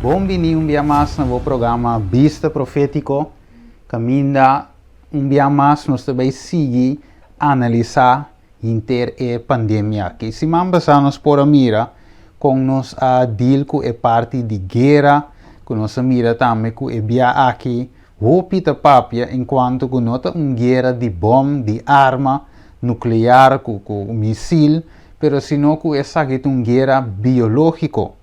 Bon bini un bia mas na bo programa Bista Profétiko, kaminda un bia mas nos ta bai sigui analisá henter e pandemia aki. Siman pasá nos por a mira kon nos a deal ku e parti di guera, ku nos a mira tambe ku e bia aki hopi ta papia en kuanto ku no ta un guera di bòm, di arma nuklear ku ku misil, pero sino ku esaki ta un guera biológiko.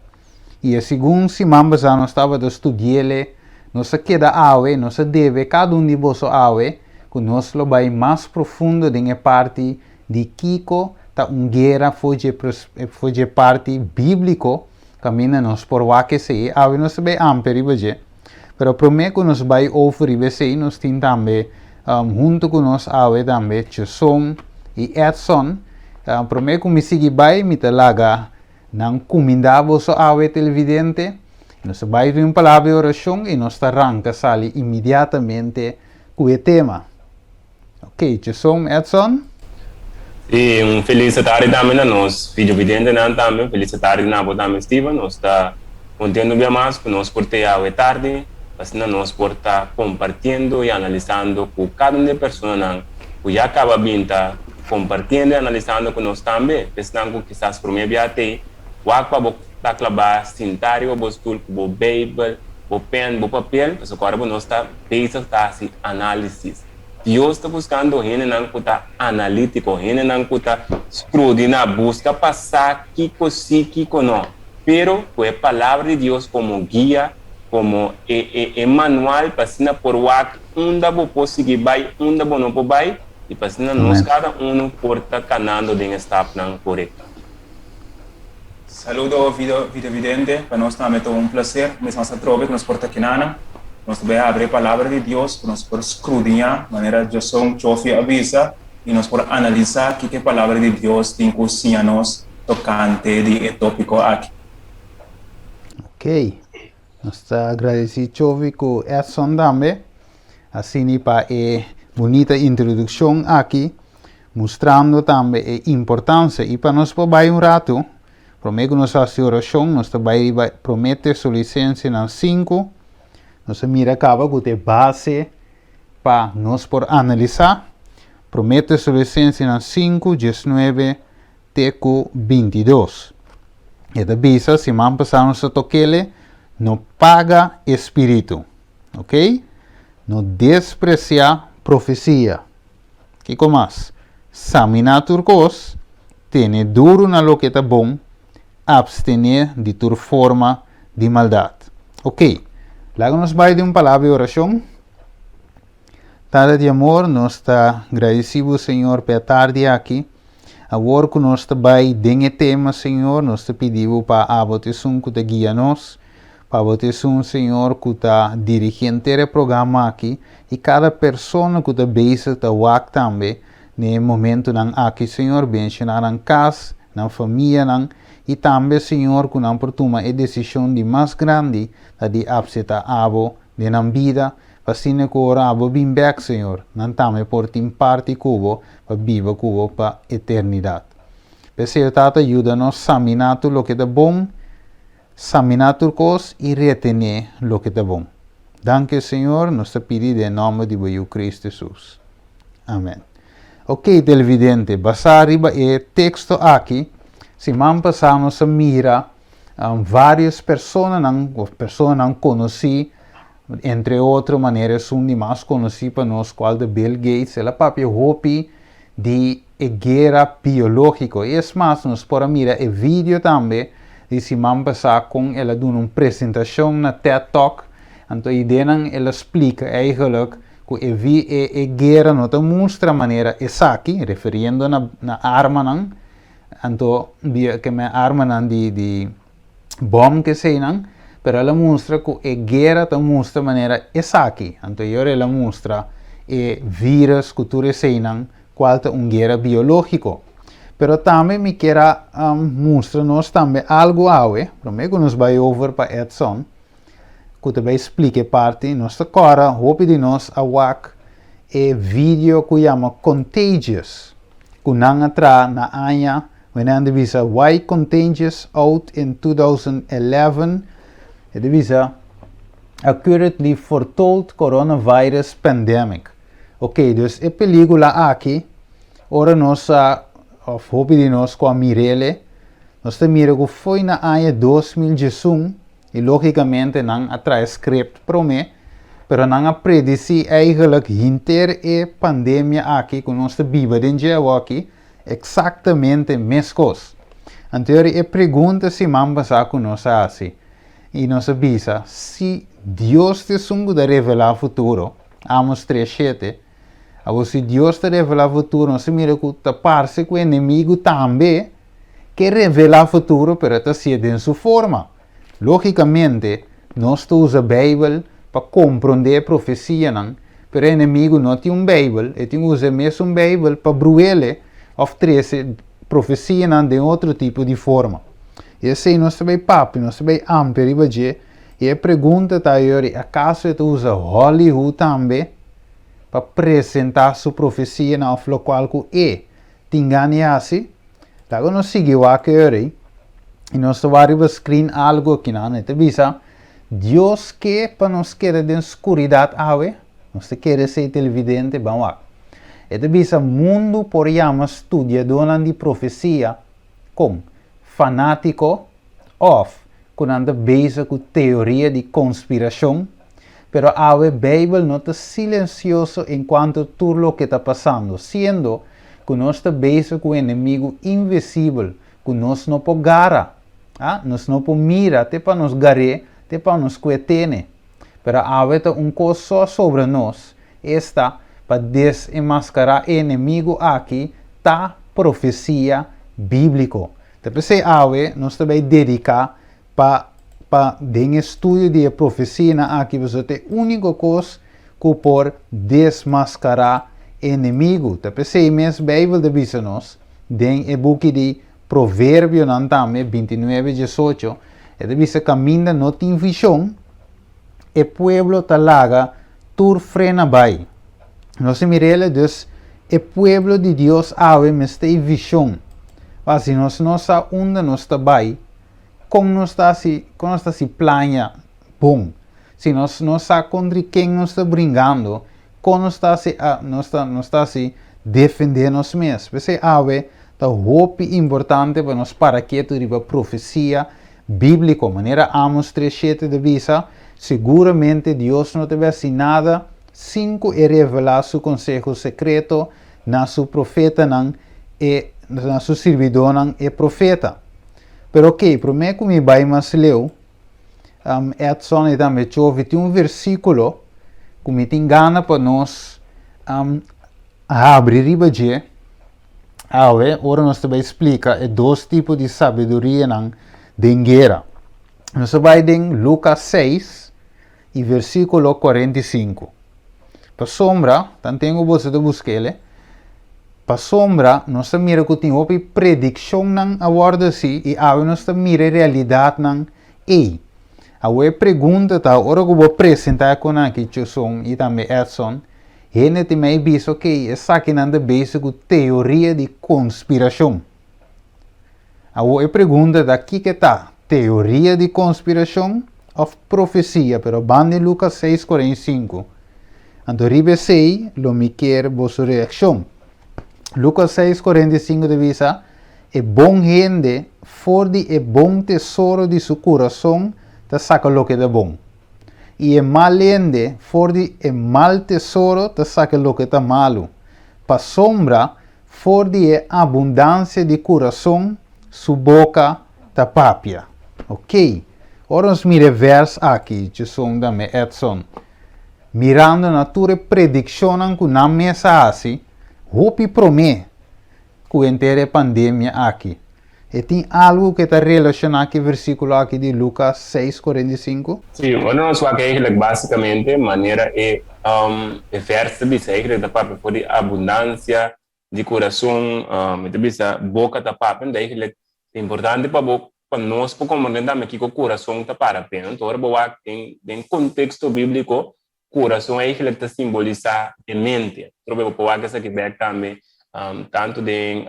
I e segun siman pasá nos tabata studi'ele, nos a keda awe, nos a debe kada un di boso awe ku nos lo bai mas profundo den e parti di kiko ta un guera for dje for dje parti bíbliko kaminda nos por wak esei. Awe nos ta bai amplia riba dje. Pero promé ku nos bai over riba esei nos tin tambe huntu ku nos awe tambe Cheson i Edson. Promé ku mi sigui bai mi ta laga Nan kumindá boso awe, televidente. Nos ta bai den un palabra di orashon i nos ta ranka sali inmediatamente ku e tema. Ok, Cheson, Edson? Sí, un felis tardi tambe na nos videovidentenan tambe. Un felis tardi na bo tambe, Steven. Nos ta kontentu un bia mas ku nos por te awe tardi, pa asina nos por ta kompartiendo i analisando ku kada un di e personanan ku ya kaba bin ta Kompartiendo i analisando ku nos tambe, esnan ku kisas promé bia t'ei, wak pa bo ta klabá sintá riba bo stul ku bo Beibel, bo pèn, bo papel, pasobra ku ora bo nos ta bezig ta hasi análisis. Dios ta buskando hendenan ku ta analítiko, hendenan ku ta skrudiná, buska pa sa kiko sí, kiko no, pero ku e Palabra di Dios komo guia, komo e e e manual pa asina por wak unda bo por sigui bai, unda bo no por bai. I pa asina nos kada unu por ta kanando den e stapnan korekto. Saludo videovidente, pa nos tambe ta un placer mes mas atrobe ku nos por ta kinana. Nos ta bai habri e palabra di Dios ku nos por skrudiñá manera Jason Chofi a bisa i nos por analisá kiko e palabra di Dios tin ku siña nos tokante di e tópiko aki. Ok, nos ta agradesí Chofi ku Edson tambe. Asina pa e bunita introdukshon aki, mustrando tambe e importansia. I pa nos por bai un ratu, promé ku nos hasi orashon, nos ta bai riba Promé Tesalonisensenan 5. Nos a mira kaba ku ta e base pa nos por analisá. Promé Tesalonisensenan 5, 19 te ku 22. E ta bisa, siman pasá nos a tok'ele, no paga e spiritu. Ok? No despresiá profesia. Kiko mas? Saminá tur kos, tene duru na loke ta bon, apstené di tur forma di maldat. Ok, laga nos bai den un palabra di orashon. Tata di amor, nos ta gradisí bo, Señor, pa e tardi aki. Awor ku nos ta bai den e tema, Señor, nos ta pidi bo pa abo ta esun ku ta guia nos. Pa bo ta esun, Señor, ku ta dirigí henter e programa aki i kada persona ku ta bezig ta wak tambe den e momentunan aki, Señor, benshoná nan kas, nan famianan i tambe, Señor, ku nan por tuma e desishon di mas grandi ta di apseptá Abo den nan bida, pa asina ku ora Abo bin bèk, Señor, nan tambe por tin parti ku Bo pa biba ku Bo pa eternidat. P'esei, Tata, yuda nos saminá tur loke ta bon, Saminá tur kos i retené loke ta bon. Danki, Señor, nos ta pidi den nòmber di bo Yu Cristo Jesus. Amen. Ok, televidente, basá riba e teksto aki, siman pasá nos a mira vários personanan, òf personanan konosí, entre otro manera esun di mas konosí pa nos kual ta Bill Gates, el a papia hopi di e guera biológiko. I es mas, nos por a mira e video tambe di siman pasá kon el a duna un presentashon na TED Talk. Anto ideanan el a splika eigenlijk ku e vi e e guera no ta mustra manera esaki, referiendo na na armanan, anto bia ke men armanan di di bòm ke eseinan, pero el a mustra ku e guera ta mustra manera esaki. Anto e ora el a mustra e virus ku tur eseinan kual ta un guera biológiko. Pero tambe mi kier a mustra nos tambe algu awe, promé ku nos bai over pa Edson, ku ta bai splika e parti, nos ta kòrda hopi di nos a wak e video ku yama Contagious, ku nan a traha na aña, wenen a bisa Why Contagious out in 2011. E ta bisa Accurately Foretold Coronavirus Pandemic. Ok, dus e pelicula aki, ora nos a, of hopi di nos cu a mirele, nos ta mira cu foi na aña 2011 y logicamente nan a traha script prome, pero nan a predici eigenlijk hinter e pandemia aki cu nos ta biba den dje awoki, exactamente mescos. Anto e pregunta siman pasa cu nos a haci, y nos a bisa, si Dios ta esun cu ta revela futuro, Amos tres shete, abo si Dios ta revela futuro, nos ta mira cu ta parce cu enemigo tambe ke revela futuro, pero e ta hacié den su forma. Logicamente, nos ta usa Bijbel pa comprende e profecianan, pero e enemigo no tin un Bijbel, e tin usa e mesun Bijbel pa bruele of trece profecianan den otro tipo di forma. I esei nos ta bai papia, nos ta bai amplia riba dje, i e pregunta ta ayori, acaso e ta usa Hollywood tambe pa presenta su profecianan of locual cu e tin gana di haci? Laga nos sigui wak ayori, i nos ta wak riba screen algo akinan, e ta bisa, Dios ke pa nos keda den scuridad awe? Nos ta kere esei televidente? Ban wak. E ta bisa, Mundu por yama studiadónan di profesia kon fanátiko òf ku nan ta bezig ku teoria di konspirashon, pero awe Beibel no ta silensioso enkuanto tur loke ta pasando, siendo ku nos ta bezig ku un enemigu invisibel ku nos no por gara, a, nos no por mira te pa nos gar'é, te pa nos kue tene. Pero awe ta un kos so sobra nos, esta, pa desenmaskará e enemigu aki ta profesia bíbliko. Ta p'esei awe nos ta bai dediká pa pa den e studio di e profesianan aki pasobra ta e úniko kos ku por desmaskará e enemigu. Ta p'esei mes Beibel ta bisa nos den e buki di Proverbionan tambe 29 18, e ta bisa kaminda no tin vishon, e pueblo ta laga tur frena bai. Nos a mir'el, dus e pueblo di Dios awe mester e vishon. Pa si nos no sa unda nos ta bai, kon nos ta hasi, kon nos ta hasi plania bon? Si nos no sa kontra ken nos ta bringando, kon nos ta hasi, nos ta, nos ta hasi defende nos mes? P'esei awe ta hopi importante pa nos para ketu riba profesia Bíbliko, manera Amos tres shete ta bisa, Seguramente Dios no ta bèsti nada sin ku e revelá su konseho sekreto na su profetanan, e na su sirbidónan, e profeta. Pero oké, promé ku mi bai mas leu, Edson i tambe Chovi, tin un versíkulo ku mi tin gana pa nos habri riba dje. Awe, ora nos ta bai splika e dos tipo di sabidurianan den guera. Nos ta bai den Lukas 6 i versíkulo 45. Pasobra, tanten ku boso ta busk'el, pasobra nos ta mira ku tin hopi predikshonnan a wòrdu hasi i awe nos ta mira e realidatnan ei. Awe e pregunta ta, ora ku bo presentá e konan aki, Chuson i tambe Edson, Hende tin mei bisa ok esakinan ta bezig ku teoria di konspirashon. Awor e pregunta ta kiko ta, teoria di konspirashon òf profesia? Pero ban di Lukas seis 45. Anto riba esei lo mi kier boso reakshon. Lukas seis 45 ta bisa, E bon hende for di e bon tesoro di su kurason ta saka loke ta bon. I e mal hende for di e mal tesoro ta saka loke ta malu, pasobra for di e abundansia di kurason su boka ta papia. Ok, ora nos mira e vèrs aki, Jason dame Edson, mirando na tur e predikshonnan ku nan mes a hasi hopi promé ku henter e pandemia aki, E tin algu ku e ta relashoná ku e versíkulo aki di Lukas seis, 45? Sí, ora nos wak eigenlijk básicamente manera e e vers ta bisa eigenlijk ta papia for di abundancia di curason, e ta bisa boca ta papia, enton eigenlijk ta importante pa bo pa nos por comprende tambe kico curason ta para p'e, no? Enton ora bo wak den den contexto bíblico Kurason eigenlijk ta simbolisá e mente. Trobe bo por wak esaki bek tambe tantu den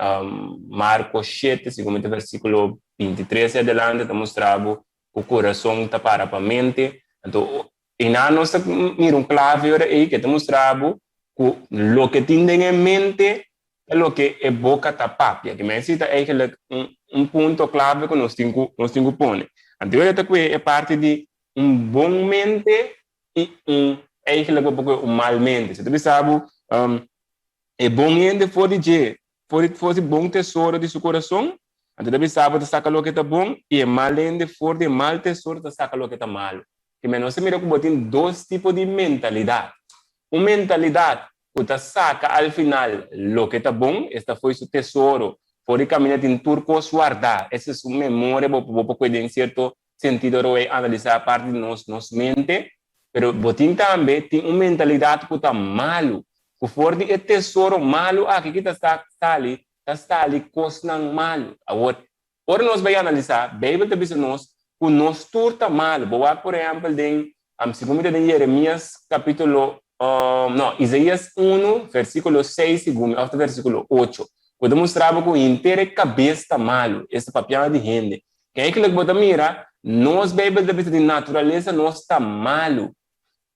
Marko shete, siguramente versíkulo 23 i adelante ta mustra bo Ku kurason ta para pa mente. Anto einan nos ta mira un klave ora ei ke ta mustra bo ku loke tin den e mente ta loke e boka ta papia. Ke mester ta eigenlijk un un punto klave ku nos tin ku nos tin ku pone. Anto ora ta kue e parti di un bon mente i un eigenlijk bo por kue un mal mente. Si ta bisa bo e bon hende for di dje For di for di bon tesoro di su kurason, anto ta bisa bo ta saka loke ta bon, i e mal hende for di e mal tesoro ta saka loke ta malu. Primer nos ta mira ku bo tin dos tipo di mentalidat. Un mentalidat ku ta saka al final loke ta bon, esta fo'i su tesoro, for di kaminda tin tur kos wardá, esta su memoria bo bo por kue den sierto sentido ora bo e analisá parti di nos nos mente, Pero bo tin tambe tin un mentalidat ku ta malu, ku for di e tesoro malu aki ki ta sali, ta sali kosnan malu. Awor, ora nos bai analisá, Beibel ta bisa nos ku nos tur ta malu. Bo wak por ehèmpel den, segun mi ta den Jeremias kapítulo, no, Isaías unu, versíkulo seis segun mi, òf ta versíkulo ocho, ku ta mustra bo ku henter e kabes ta malu, esta papiando di hende. Eigenlijk bo ta mira, nos Bijbel ta bisa di naturalesa nos ta malu.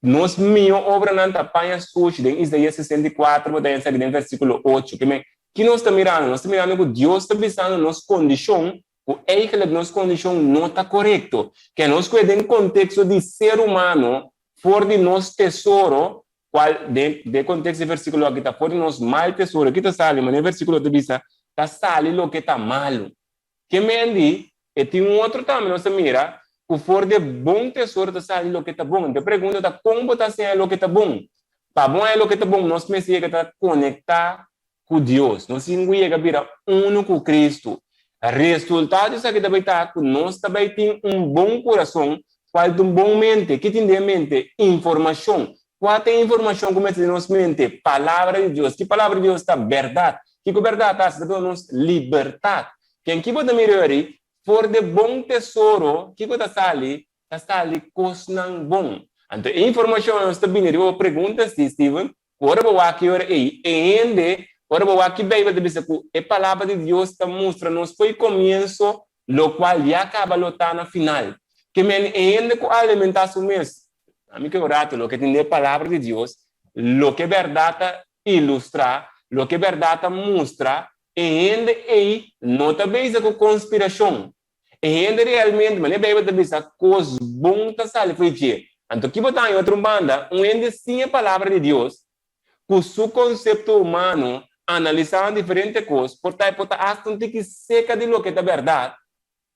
Nos mihó obranan ta paña sushi. Den Isaías 64 bo ta haya esaki den versíkulo 8. Ke men, ki nos ta mirando? Nos ta mirando ku Dios ta bisando nos kondishon, ku eigenlijk nos kondishon no ta korekto. Ke nos kue den konteksto di ser humano, for di nos tesoro, kual den den konteksto di versíkulo aki ta for di nos mal tesoro. Ki ta sali? Manera e versíkulo ta bisa, ta sali loke ta malu. Ke men di, e tin un otro tambe nos ta mira ku for di e bon tesoro ta sali loke ta bon. Anto e pregunta ta kon bo ta haña loke ta bon? Pa bo haña loke ta bon nos mester yega ta konektá ku Dios. Nos tin ku yega bira unu ku Kristu. Resultado di esaki ta bai ta ku nos ta bai tin un bon kurason, kual ta un bon mente. Ki tin den e mente? Informashon. Kua ta e informashon ku mester den nos mente? Palabra di Dios. Ki palabra di Dios ta? Bèrdat. Kiko bèrdat ta hasi? Ta duna nos libertat. Ken ki bo ta mira yori? For di e bon tesoro, kiko ta sali? Ta sali kosnan bon. Anto e informashon nos ta bini riba bo pregunta si, Steven, ku ora bo wak yora ei, e hende, ora bo wak ki Beibel ta bisa ku e palabra di Dios ta mustra nos fo'i komienso lokual ya kaba lo ta na final. Ke men e hende ku alimentá su mes Ami ke un rato loke tin den e Palabra di Dios, loke bèrdat ta ilustrá, loke bèrdat ta mustra, e hende ei no ta bezig ku konspirashon. E hende realmente, manera Beibel ta bisa, kos bon ta sali for di dje. Anto ki bo ta haña otro banda? Un hende sin e Palabra di Dios, ku su konsepto humano, analisando diferente kos, por ta e por ta asta un tiki seka di loke ta bèrdat,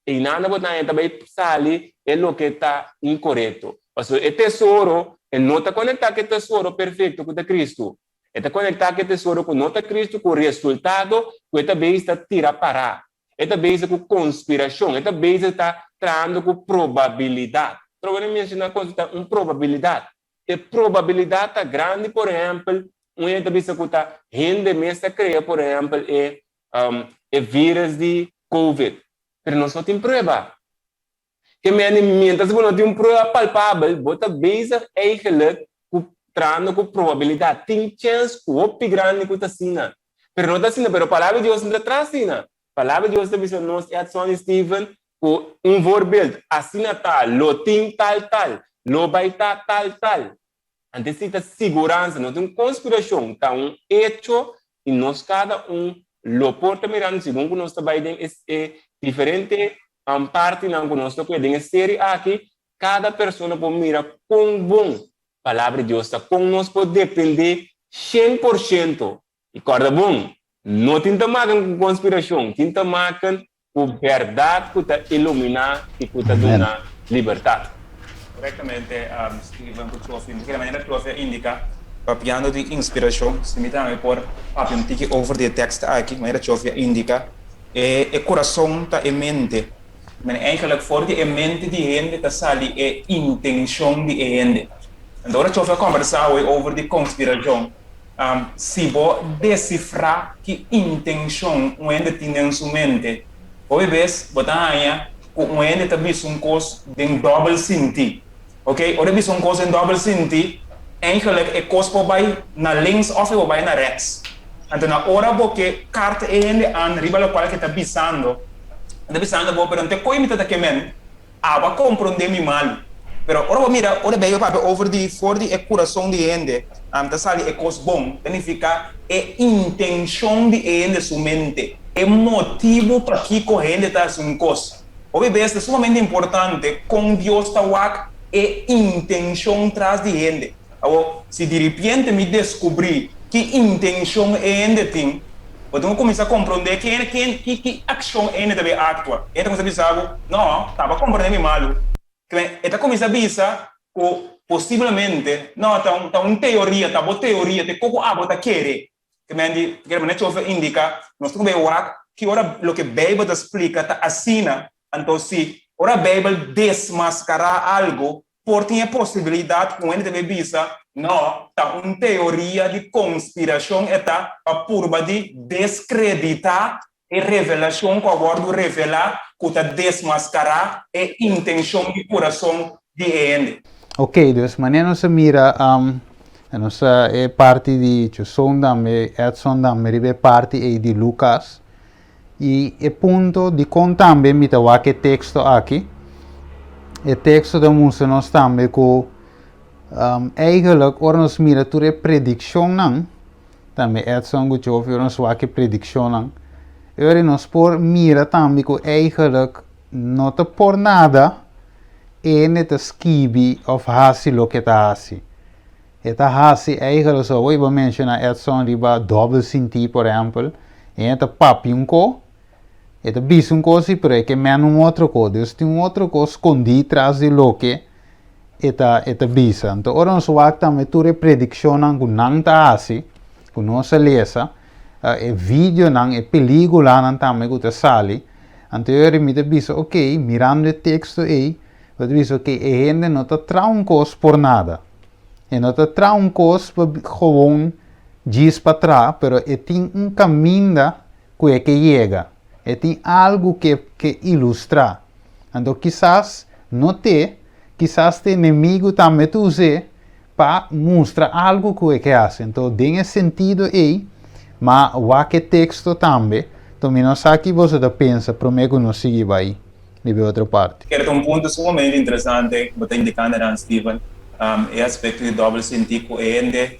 Einan bo ta ta bai sali e loke ta inkorekto. Pasobra e tesoro e no ta konektá ku e tesoro perfekto ku ta Kristu. E ta konektá ku e tesoro ku no ta Kristu ku resultado ku e ta bezig ta tira pará. E ta bezig ku konspirashon. E ta bezig ta trahando ku probabilidat. Trobe mi menshoná kos ta un probabilidat. E probabilidat ta grandi por ehèmpel un hende ta bisa ku ta hende mes ta krea por ehèmpel e e virus di Covid. Pero nos no tin prueba. Ke mende mientras bo no tin un prueba palpabel, bo ta bezig eigenlijk ku trahando ku probabilidad. Tin chens hopi grandi ku ta asina. Pero no ta asina, pero Palabra di Dios no ta traha asina. Palabra di Dios ta bisa nos, Edson i Steven, ku un voorbeeld, asina ta, lo tin tal tal, lo bai ta tal tal. Anto esei ta siguransa, no ta un konspirashon, ta un echo i nos kada un lo por ta mirando segun ku nos ta bai den e diferente partinan ku nos ta kohe den e seri aki, kada persona por mira kon bon Palabra di Dios ta, kon nos por dependé 100%. I kòrda bon, no tin ta maken ku konspirashon, tin ta maken Ku bèrdat ku ta iluminá i ku ta duna libertat. Korektamente, Steven ku Chofi. Mi kere manera Chofi a indiká, papiando di inspirashon, si mi tambe por papia un tiki over di e tekst aki, manera Chofi a indiká, e e kurason ta e mente. Men eigenlijk for di e mente di hende ta sali e intenshon di e hende. Anto ora Chofi a kòmbersá awe over di konspirashon, Si bo desifrá ki intenshon un hende tin den su mente, hopi bes bo ta haña ku un hende ta bisa un kos den dòbel sintí. Oke, ora e bisa un kos den dòbel sintí, eigenlik e kos por bai na links òf e por bai na rèks. Anto na ora bo ke karta e hende an riba lokual ke ta bisando, e ta bisando bo, pero no te koe mi ta ta ke men. Abo a komprondé mi malu. Pero ora bo mira, ora Beibel papia over di for di e kurason di hende ta sali e kos bon, ta nifiká e intenshon di e hende su mente, e motibu pakiko hende ta hasi un kos. Hopi bes ta sumamente importante kon Dios ta wak e intenshon tras di hende. Awor, si diripiente mi deskubrí ki intenshon e hende tin, bo tin ku kuminsá komprondé ki hende ki ki ki akshon e hende ta bay aktua. E hende ta kuminsá bisa bo, No, ta bo a komprondé mi malu. Kibè, e ta kuminsá bisa ku posiblemente, No, ta un ta un teoria, ta bo teoria, ta e koko abo ta kere. Kibè di, kere manera Chofe a indiká, nos tin ku bay wak ki ora loke Beibel ta splika ta asina. Anto si ora Beibel desmaskará algu, Por tin e posibilidat ku hende ta bay bisa, No, ta un teoria di konspirashon e ta pa purba di deskreditá e revelashon ku a wòrdu revelá ku ta desmaskará e intenshon di kurason di e hende. Ok, dus manera nos a mira nos a e parti di Chuson tambe, Edson tambe riba e parti ei di Lucas. I e punto dikon tambe mi ta wak e teksto aki, e teksto ta mustra nos tambe ku eigenlijk ora nos mira tur e predikshonnan, tambe Edson ku Jovi ora nos wak e predikshonnan, e ora nos por mira tambe ku eigenlijk no ta por nada hende ta skibi òf hasi loke ta hasi. E ta hasi eigenlijk so awor bo menciona Edson riba dobbel sinti por ehempel, e ta papia un ko, e ta bisa un ko si pero e ke men un otro ko, dus tin un otro ko skondi tras di loke e ta e ta bisa. Anto ora nos wak tambe tur e predikshonnan ku nan ta hasi, ku nos a lesa, e videonan, e pelikulanan tambe ku ta sali, anto e ora mi ta bisa ok, mirando e teksto ei, bo ta bisa ok e hende no ta traha un kos por nada. E no ta traha un kos pa gewoon djis pa traha, pero e tin un kaminda ku e ke yega. E tin algu ku e ke ilustrá. Anto kisas no t'e, kisas t'e enemigu tambe ta us'é pa mustra algu ku e ke hasi. Anto den e sentido ei, ma wak e teksto tambe. Anto mi no sa ki boso ta pensa promé ku nos sigui bai. Riba e otro parti. Kere ta un punto sumamente interesante ku bo ta indikando nan, Steven, e aspekto di dòbel sintí ku e hende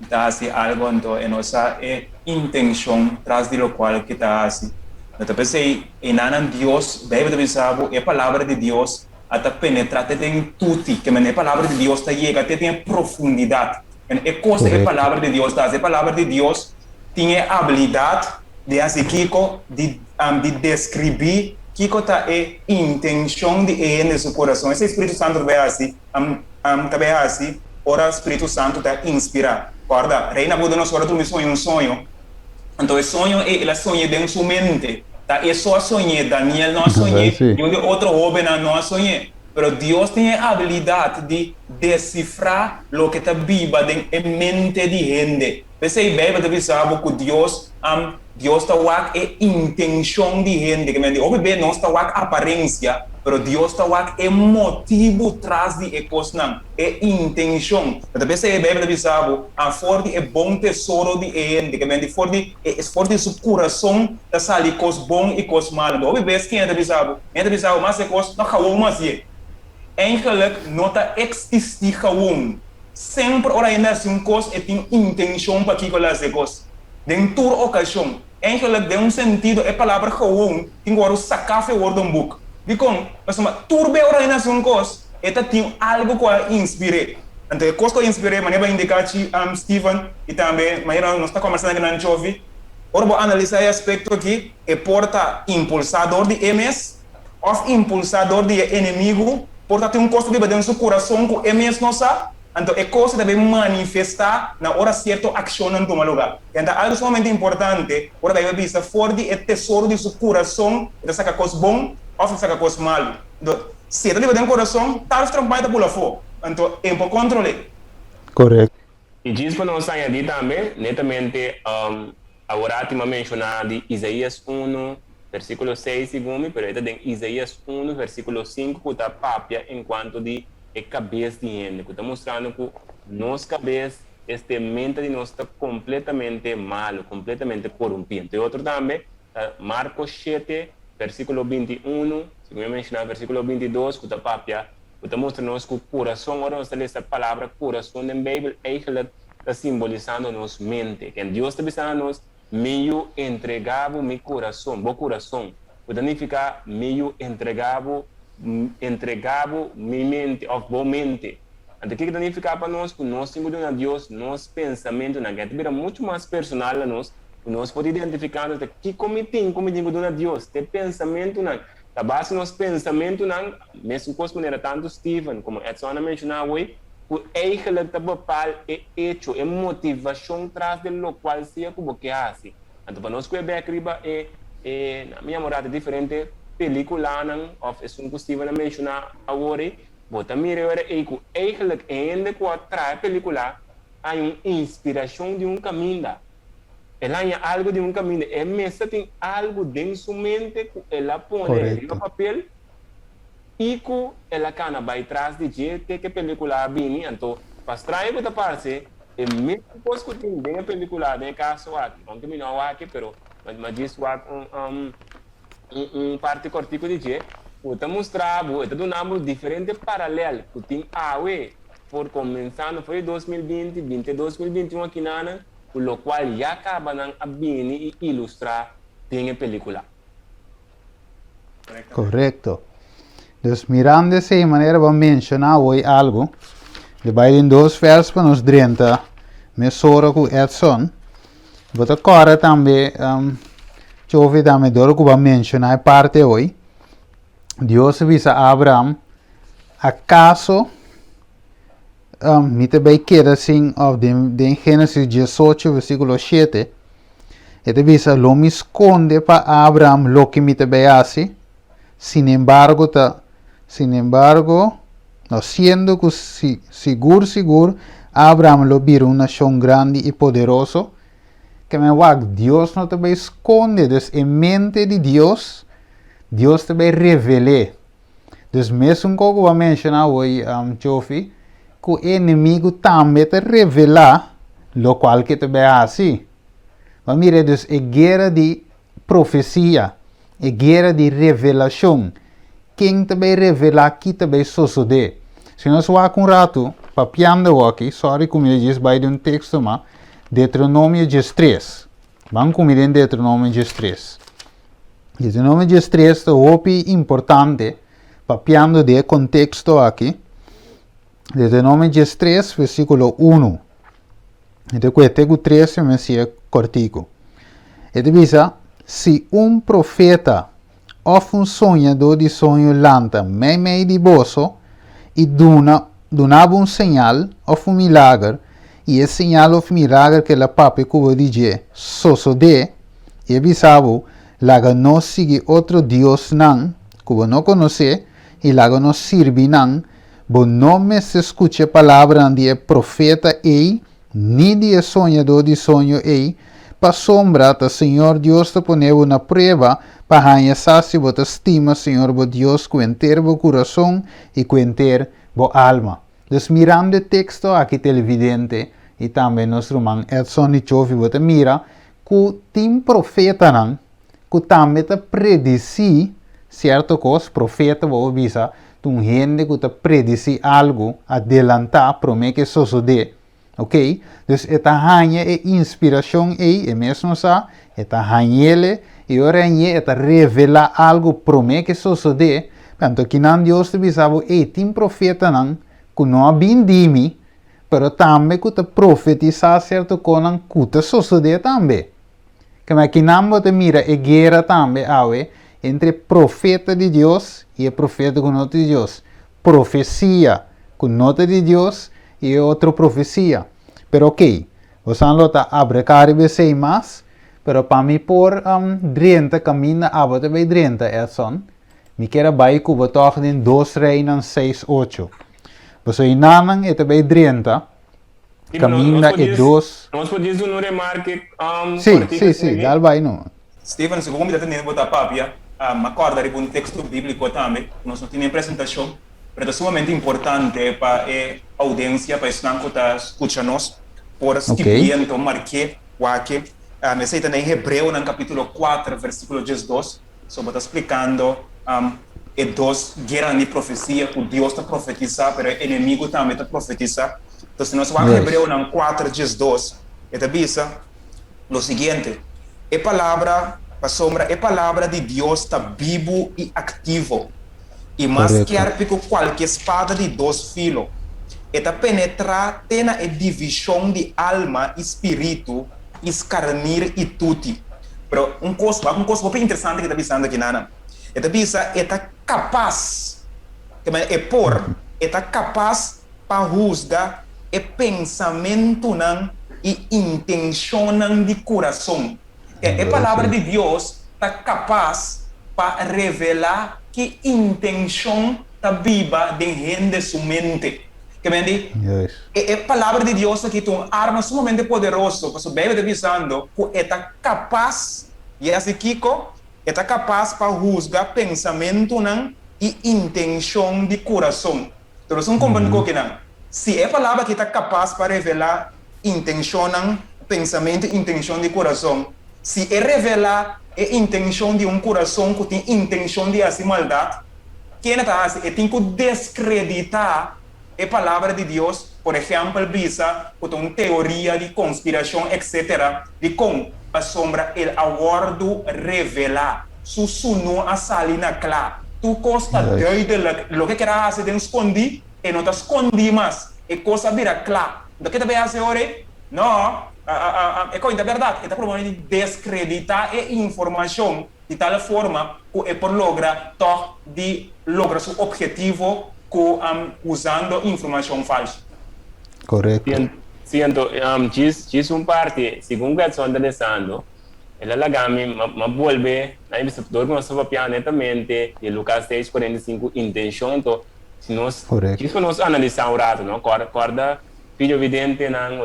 ta hasi algu anto e no sa e intenshon tras di lokual ke ta hasi. No ta p'esei enanan Dios, Beibel ta bisa bo e palabra di Dios a ta penetrá te den tuti, ke manera e palabra di Dios ta yega te den e profundidat. E kos e palabra di Dios ta hasi, e palabra di Dios tin e abilidat di hasi kiko? Di di deskribí kiko ta e intenshon di e hende su kurason. Esei Spiritu Santu ta bai hasi, ta bai hasi ora Spiritu Santu ta inspirá. Kòrda, Rei Nabucodonosor a drumi soña un soño, anto e soño ei el a soñ'é den su mente. Ta e so a soñ'é, Daniel no a soñ'é, niun di e otro hóbennan no a soñ'é. Pero Dios tin e abilidat di desifrá loke ta biba den e mente di hende. P'esei Beibel ta bisa bo ku Dios Dios ta wak e intenshon di hende. Ke mende hopi be nos ta wak aparensia, pero Dios ta wak e motibu tras di e kosnan, e intenshon. Ta p'esei e Beibel ta bisa bo, For di e bon tesoro di e hende, ke mende for di e for di su kurason ta sali kos bon i kos malu. Hopi bes ken ta bisa bo? Hende ta bisa bo mas e kos no gawon mas ye. Eigenlijk no ta eksistí gawon. Semper ora hende hasi un kos e tin intenshon pakiko el hasi e kos. Den tur okashon. Eigenlijk den un sentido e palabra gawon tin ku wòrdu saká for e woordenboek. Dikon? Pasobra tur be ora hende hasi un kos e ta tin algu ku a inspir'é. Anto e kos ku a inspir'é manera bo a indiká Steven i tambe manera nos ta kòmbersá na nan Chofi, ora bo analisá e aspekto aki e por ta impulsá dor di e mes òf impulsá dor di e enemigu. Por ta tin un kos ta biba den su kurason ku e mes no sa, anto e kos ta bin manifestá na ora sierto akshonnan tuma lugá. I ta algu sumamente importante ora Beibel bisa for di e tesoro di su kurason e ta saka kos bon òf e ta saka kos malu. Anto, si e ta biba den kurason, tarde òf trempan e ta bula afó. Anto, e por kontrol'é. Korekto. I djis pa nos añadí tambe, netamente aworati mi a menshoná di Isaías unu, versíkulo seis segun mi, pero e ta den Isaías unu, versíkulo sinku ku ta papia enkuanto di e kabes di hende, ku ta mustrando ku nos kabes, este mente di nos ta kompletamente malu, kompletamente korumpí. Anto e otro tambe ta Marko shete. versíkulo 21, segun mi a menshoná versíkulo 22, ku ta papia, ku ta mustra nos ku kurason, ora nos ta lesa palabra kurason den Beibel, eigenlijk ta simbolisando nos mente. Ken Dios ta bisa na nos, Mi yu, entregá bo mi kurason, bo kurason, ku ta nifiká mi yu, entregá bo, entregá bo mi mente òf bo mente. Anto kiko ta nifiká pa nos? Ku nos tin ku duna Dios nos pensamentunan, ke ta bira muchu mas personal na nos, ku nos por identifiká nos ta kiko mi tin ku mi tin ku duna Dios, te pensamentunan. Ta base nos pensamentunan, mesun kos manera tantu Steven komo Edson a menshoná awor, ku eigenlijk ta bepaal e echo, e motivashon tras di lokual sea ku bo ke hasi. Anto pa nos kue bek riba e e na mi yama ratu diferente pelikulanan òf esun ku Steven a menshoná awor ei, bo ta mira e ora ei ku eigenlijk e hende ku a traha e pelikula haña un inspirashon di un kaminda. El haña algu di un kaminda. E mester tin algu den su mente ku el a pone riba papel i ku el a kana bai tras di dje te ku e pelikula a bini. Anto, pa straño ku ta parse, e mesun kos ku tin den e pelikula den e kaso aki, ounke mi no a wak e, pero mi a djis wak un un parti kòrtiku di dje, ku ta mustra bo, e ta duna bo diferente paralèl ku tin awe for komensando for di 2020 binti te 2021 akinanan, ku lokual ya kaba nan a bini i ilustrá den e pelikula. Korekto. Dus mirando esei manera bo a menshoná awor algu, di bai den dos vèrs pa nos drenta mesora ku Edson. Bo ta kòrda tambe, Chofi tambe dor ku bo a menshoná e parti awor, Dios a bisa Abraham, Akaso mi ta bai keda sin, òf den Génesis 18 versíkulo 7, e ta bisa, Lo mi skonde pa Abraham loke mi ta bai hasi? Sinembargo ta, sinembargo, no, siendo ku si, sigur sigur Abraham lo bira un nashon grandi i poderoso, ke men wak, Dios no ta bai skonde, dus e mente di Dios, Dios ta bai revel'é. Dus mesun kos ku bo a menshoná awor, Chofi, ku e enemigu tambe ta revelá lokual ke ta bai hasi. Bo a mira dus e guera di profesia, e guera di revelashon. Ken ta bai revelá ki ta bai sosodé? Si nos wak un ratu, papiando awor aki, sorry ku mi a djis bai den un teksto ma, Deuteronomio 13. Ban ku mi den Deuteronomio 13. Deuteronomio 13 ta hopi importante papiando di e konteksto aki. Deuteronomio 13 versíkulo 1. E ta kue te ku 13 mi a siña kòrtiku. E ta bisa, Si un profeta òf un soñadó di soño lanta meimei di boso i duna duna bo un señal òf un milager, i e señal òf milager ku el a papia ku bo di dje sosodé, i e bisa bo, Laga nos sigui otro diosnan ku bo no konosé i laga nos sirbi nan, bo no mester skucha e palabranan di e profeta ei ni di e soñadó di soño ei, pasobra ta Señor Dios ta pone bo na prueba pa haña sa si bo ta stima Señor bo Dios ku henter bo kurason i ku henter bo alma. Dus mirando e teksto aki televidente i tambe nos ruman Edson i Chofi bo ta mira ku tin profetanan ku tambe ta predisí sierto kos, profeta bo por bisa ta un hende ku ta predisí algu adelantá promé ku e sosodé, ok. Dus e ta haña e inspirashon ei, e mes no sa, e ta hañ'el i ora e hañ'é e ta revelá algu promé ku e sosodé. Anto kinan Dios ta bisa bo, ei tin profetanan ku no a bin di mi, pero tambe ku ta profetisá sierto kosnan ku ta sosodé tambe. Kema akinan bo ta mira e guera tambe awe entre profeta di Dios i e profeta ku no ta di Dios. Profesia ku no ta di Dios i e otro profesia. Pero ok, bosan lo ta abraká riba esei mas, pero pa mi por drenta kaminda abo ta bai drenta, Edson, mi kier a bai ku bo tòg den Dos Reinan seis ocho. Pasobra einanan e ta bai drenta. Caminda e dos. Nos por djis duna un remarke Sí, kortito sí, sí, aki? dal bai no. Steven, segun mi ta tende bo ta papia, m'a kòrda riba un teksto bíbliko tambe, ku nos no tin den presentashon, pero ta sumamente importante pa e oudensia, pa esnan ku ta skucha nos, por skibiento, mark'é, wak-e. Esei ta na e Hebreonan kapítulo 4, versíkulo 12. So bo ta splikando e dos gueranan di profesia ku Dios ta profetisá, pero e enemigu tambe ta profetisá. Entonces, si nos wak Hebreonan kuater diesdos, e ta bisa lo siguiente, E palabra, pasobra e palabra di Dios ta bibu i aktivo, i mas skèrpi ku kualke spada di dos filo. E ta penetrá te na e divishon di alma i spiritu i skarnir i tuti. Pero un kos, wak un kos hopi interesante ku e ta bisando aki nan. E ta bisa e ta kapas, te manera e por, e ta kapas pa husga e pensamentunan i intenshonnan di kurason. E Palabra di Dios ta kapas pa revelá ki intenshon ta biba den hende su mente. Ke men di, e Palabra di Dios aki ta un arma sumamente poderoso, pasobra Beibel ta bisando ku e ta kapas di hasi kiko? E ta kapas pa husga pensamentunan i intenshon di kurason. Pero nos un komprende ku kinan. Si e palabra aki ta kapas pa revelá intenshonnan, pensamentu i intenshon di kurason, si e revelá e intenshon di un kurason ku tin intenshon di hasi maldat, kende ta hasi? E tin ku deskreditá e palabra di Dios, por ehèmpel bisa ku ta un teoria di konspirashon etsetera. Dikon? Pasobra el a wòrdu revelá. Su sunú a sali na kla. Tur kos ta duidelijk. Loke ker a hasi den skondí, e no ta skondí mas. E kos a bira kla. Nto ke ta bay hasi ora ei? No. E kos ta bèrdat. E ta proba di deskreditá e informashon di tal forma ku e por logra tòg di logra su ophetivo ku usando informashon falsu. Korekto. Sí, anto, djis un parti, segun ku Edson ta lesando, El a laga mi, m'a bolbe na e bisa dor ku nos ta papia netamente di Lukas seis kuarenta i sinku intenshon anto si nos djis pa nos analisá un ratu no kòrda kòrda video videntenan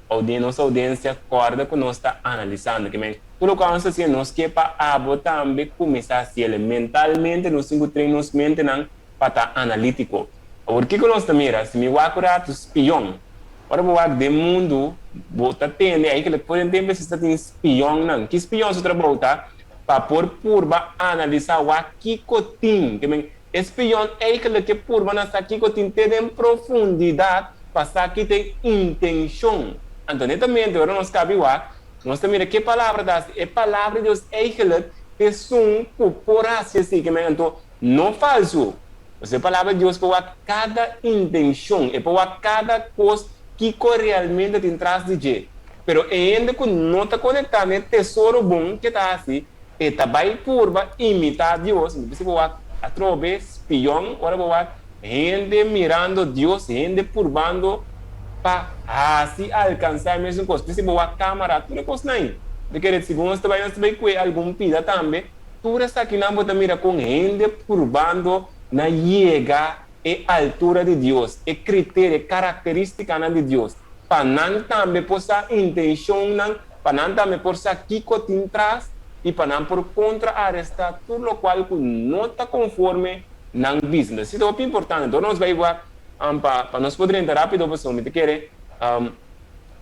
audien nos oudiensia kòrda ku nos ta analisando ke men tur loke nos ta hasiendo nos ke pa abo tambe kuminsá hasiel mentalmente nos tin ku train nos mentenan pa ta analítiko. Awor kiko nos ta mira? Si mi wak un ratu spion. Ora bo wak den mundu, bo ta tende eigenlijk por den tempu esei ta tin spionnan. Ki spion su trabou ta? Pa por purba analisá wak kiko tin. Ke men, e spion eigenlijk ke purba na sa kiko tin te den profundidat pa sa ki ta e intenshon. Anto netamente ora nos kabi wak, nos ta mira ke palabra ta hasi. E palabra di Dios eigenlijk ta esun ku por hasi esei. Ke men, anto No falsu. Pasobra e Palabra di Dios por wak kada intencion, e por wak kada cos kico realmente tin tras di dje. Pero e hende cu no ta conecta n'e tesoro bon ke ta haci, e ta bay purba imita Dios. Mi bisa bo wak atrobe spion ora bo wak hende mirando Dios, hende purbando pa haci alcansa e mesun cos. Bisa bo wak camara, tur e cosnan ayi. Mi ta kere segun nos ta bay, nos ta bay cue algun pida tambe. Tur esakinan bo ta mira kon hende purbando na yega e altura di Dios, e kriterio, e karakteristikanan di Dios, pa nan tambe por sa intenshonnan, pa nan tambe por sa kiko tin tras i pa nan por kontra-arestá tur lokual ku no ta konforme nan bista. Esei ta hopi importante. Dor nos bai wak pa pa nos por drenta rápido pasobra mi ta kere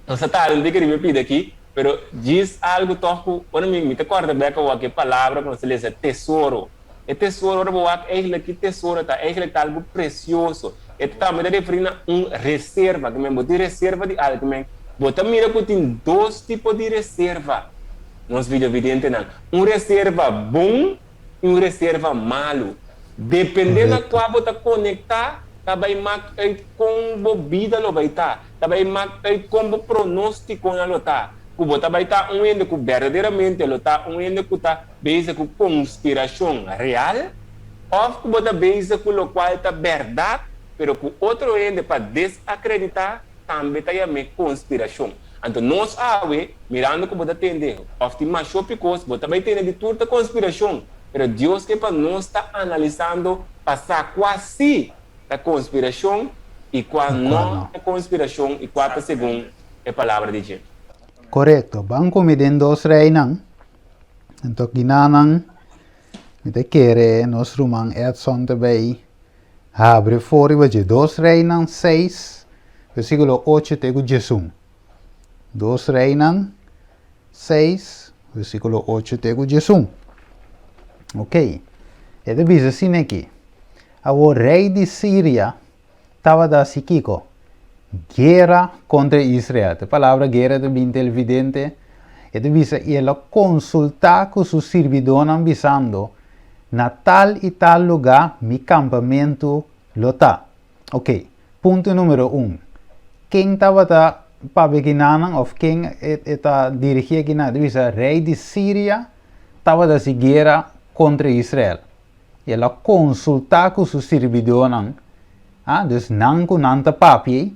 nos ta tarde, mi ta kere mi pidi aki. Pero djis algu tòg ku ora mi mi ta kòrda bèk awor e palabra ku nos ta lesa, tesoro. E tesoro, ora bo wak eigentlik ki tesoro ta, eigentlik ta algu presioso. E ta tambe ta referí na un reserva, ke men bo tin reserva di algu, ke men bo ta mira ku tin dos tipo di reserva, nos videovidentenan, un reserva bon i un reserva malu. Dependé na kua bo ta konektá, ta bai mak uit kon bo bida lo bai ta. Ta bai mak uit kon bo pronóstikonan lo ta. Ku bo ta bai ta un hende ku berdaderamente lo ta un hende ku ta bezig ku konspirashon real, òf ku bo ta bezig ku lokual ta bèrdat, pero ku otro hende pa desakreditá tambe ta yam'é konspirashon. Anto nos awe, mirando ku bo ta tende òf tin masho hopi kos, bo ta bai tende di tur ta konspirashon, pero Dios ke pa nos ta analisando pa sa kua sí ta konspirashon i kua no ta konspirashon i kua ta segun e palabra di dje. Korekto. Ban ku mi den dos reinan. Anto kinanan mi ta kere nos ruman Edson ta bay habri for riba dje. Dos Reinan seis, versíkulo ocho te ku diesun. Dos Reinan seis, versíkulo ocho te ku diesun. Ok, e ta bisa asina aki, Awor rei di Siria tabata hasi kiko? Guera kontra Israel. E palabra guera ta bin televidente. E ta bisa, i el a konsultá ku su sirbidónan bisando, Na tal i tal lugá mi kampamentu lo ta. Ok, punto numero un, ken tabata papia kinanan òf ken e ta dirigí akinan? E ta bisa, Rei di Siria tabata hasi guera kontra Israel. I el a konsultá ku su sirbidónan, ah, dus nan ku nan ta papia ei.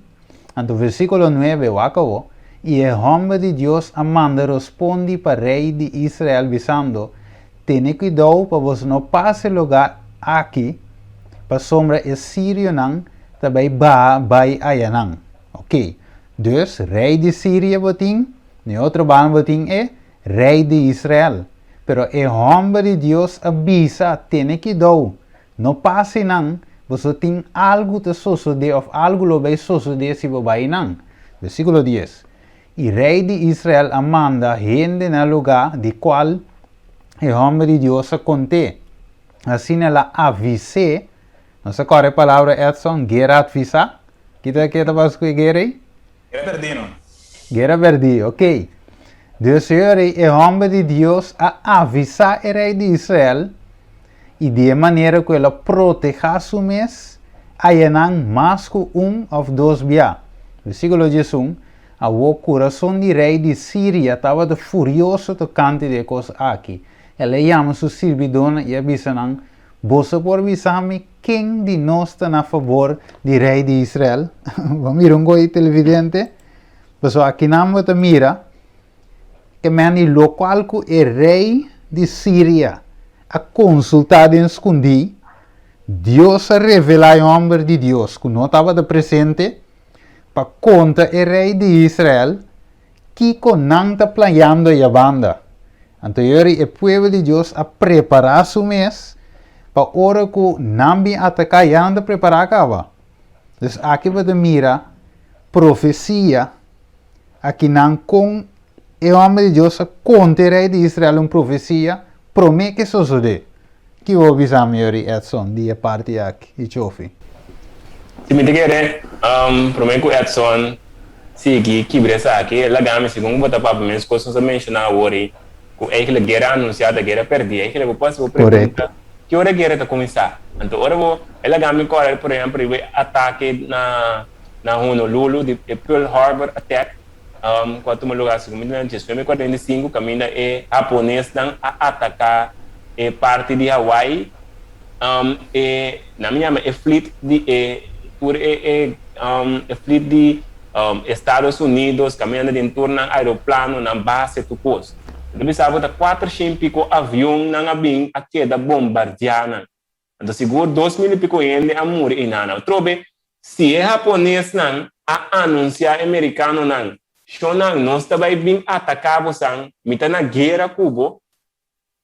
Anto versíkulo nuebe, wak awor, I e hòmber di Dios a manda rospondi pa rei di Israel, bisando, Tene kuidou pa boso no pasa e lugá aki, pasobra e sirionan ta bai baha bai ayanan. Oké, dus rei di Siria bo tin, na e otro banda bo tin e rei di Israel. Pero e hòmber di Dios a bisa, Tene kidou, no pasa einan, boso tin algu ta sosodé òf algu lo bai sosodé si bo bai einan. Versíkulo dies, I rei di Israel a manda hende na lugá di kual e hòmber di Dios a kont'é. Asina el a avis'é, nos a kòrda e palabra Edson, guera atvisá? Ki ta ke ta pasa ku e guera ei? Guera perdí no. Guera perdí, ok. Dus señor rei, e hòmber di Dios a avisá e rei di Israel, i di e manera ku el a protehá su mes, aya nan mas ku un òf dos bia. Versíkulo 11, Awor kurason di rei di Siria tabata furioso tokante di e kos aki. El a yama su sirbidónan i a bisa nan, Boso por bisa mi ken di nos ta na fabor di rei di Israel? Bo a mira un kos di televidente? Pasobra akinan bo ta mira e men di lokual ku e rei di Siria a konsultá den skundí, Dios a revelá e hòmber di Dios ku no tabata presente pa konta e rei di Israel Kiko nan ta planeando ayabanda? Anto yori e pueblo di Dios a prepará su mes pa ora ku nan bin ataká ya nan ta prepará kaba. Dus aki bo ta mira profesia akinan kon e hòmber di Dios a konta e rei di Israel un profesia promé ke sosodé. Ki bo bisa mi yori Edson di e parti aki di Chofi? Si mi ta kere, promé ku Edson sigui kibra esaki, e laga mi segun ku bo ta papia mes kos nos a menshoná awor ei, ku eigentlik guera anunsiá ta guera pèrdí. Eigentlik bo por hasi bo pregunta, ki ora guera ta kuminsá? Anto ora bo, e laga mi kòrda por ehèmpel riba e atake na na Honolulu, di e Pearl Harbor attack, ku a tuma lugá segun mi ta mira 1945, kaminda e haponesnan a ataká e parti di Hawaii. E nan mi yama e fleet di e tur e e e fleet di Estados Unidos kaminda den tur nan aeroplano nan base tur kos. Mi ta bisa bo ta kuater shen piko avion nan a bin a keda bombardiá nan. Anto sigur 2000 i piko hende a muri einan. Atrobe si e haponesnan a anunsiá e merikanonan, Shonnan nos ta bai bin ataká bosan, mi ta na guera ku bo,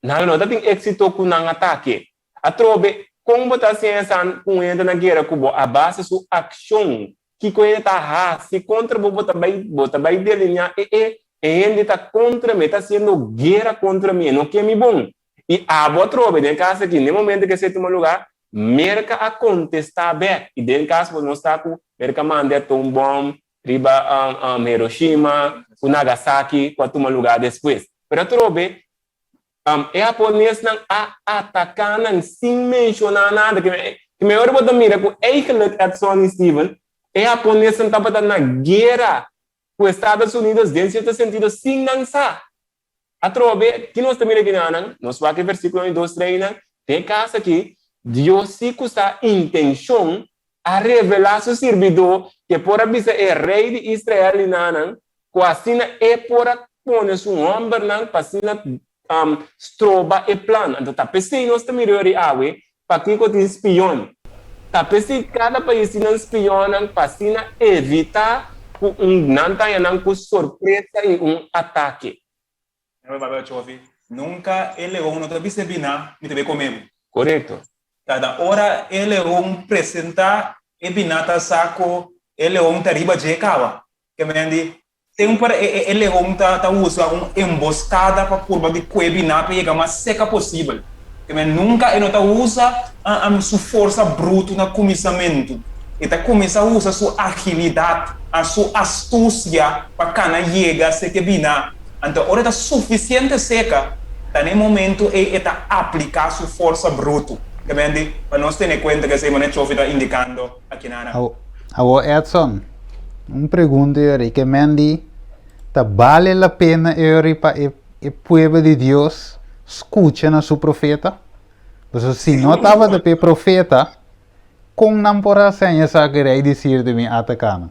Nan no ta tin éxito ku nan atake. Atrobe, kon bo ta siña esan ku un hende ta na guera ku bo a base su akshon? Kiko hende ta hasi kontra bo? Bo ta bai bo ta bai delineá e e e hende ta kontra mi, e ta hasiendo guera kontra mi, e no ke mi bon. I abo atrobe, den e kas aki, den e momento ku esei tuma lugá, Merka a kontestá bèk. I den kas bo no sa ku Merka manda e atombòm riba Hiroshima ku Nagasaki ku a tuma lugá despues. Pero atrobe, e haponesnan a ataká nan sin menshoná nada. Ke me ora bo ta mira ku eigenlijk, Edson i Steven, e haponesnan tabata na guera ku Estados Unidos den sierto sentido sin nan sa. Atrobe, ki nos ta mira kinanan? Nos wak e versíkulonan di dos reinan. Den e kas aki, Dios sí ku sa intenshon a revelá su sirbidó ku e por a bisa e rei di Israel di nanan ku asina e por a pone su hòmbernan pa asina stroba e plan. Anto ta p'esei nos ta mira yori awe pakiko tin spion. Ta p'esei kada pais tin nan spionnan pa asina evitá ku un nan ta haña nan ku sorpresa i un atake. Nunka e leon no ta bisa bina, Mi ta bai kome bo. Korekto. Kada ora e leon presentá, e biná ta sa ku e leon ta riba dje kaba. Ke men di, semper e leon ta usa un emboskada pa purba di kue biná pa yega mas seka posibel. Ke men nunka e no ta usa su forsa brutu na kuminsamentu. E ta kuminsá usa su agilidat, su astusia pa kana yega seke bina. Anto ora e ta sufisiente seka, ta na e momentu ei e ta apliká su forsa brutu. Ke men di, pa nos tene kuenta ku esei manera Chofi ta indikando akinana. Awor Edson, un pregunta yori, ke men di ta bale la pena yori pa e e pueblo di Dios skucha na su profeta? Pasobra si no tabata pa e profeta, kon nan por a haña sa ku e rei di Siria ta bin ataká nan?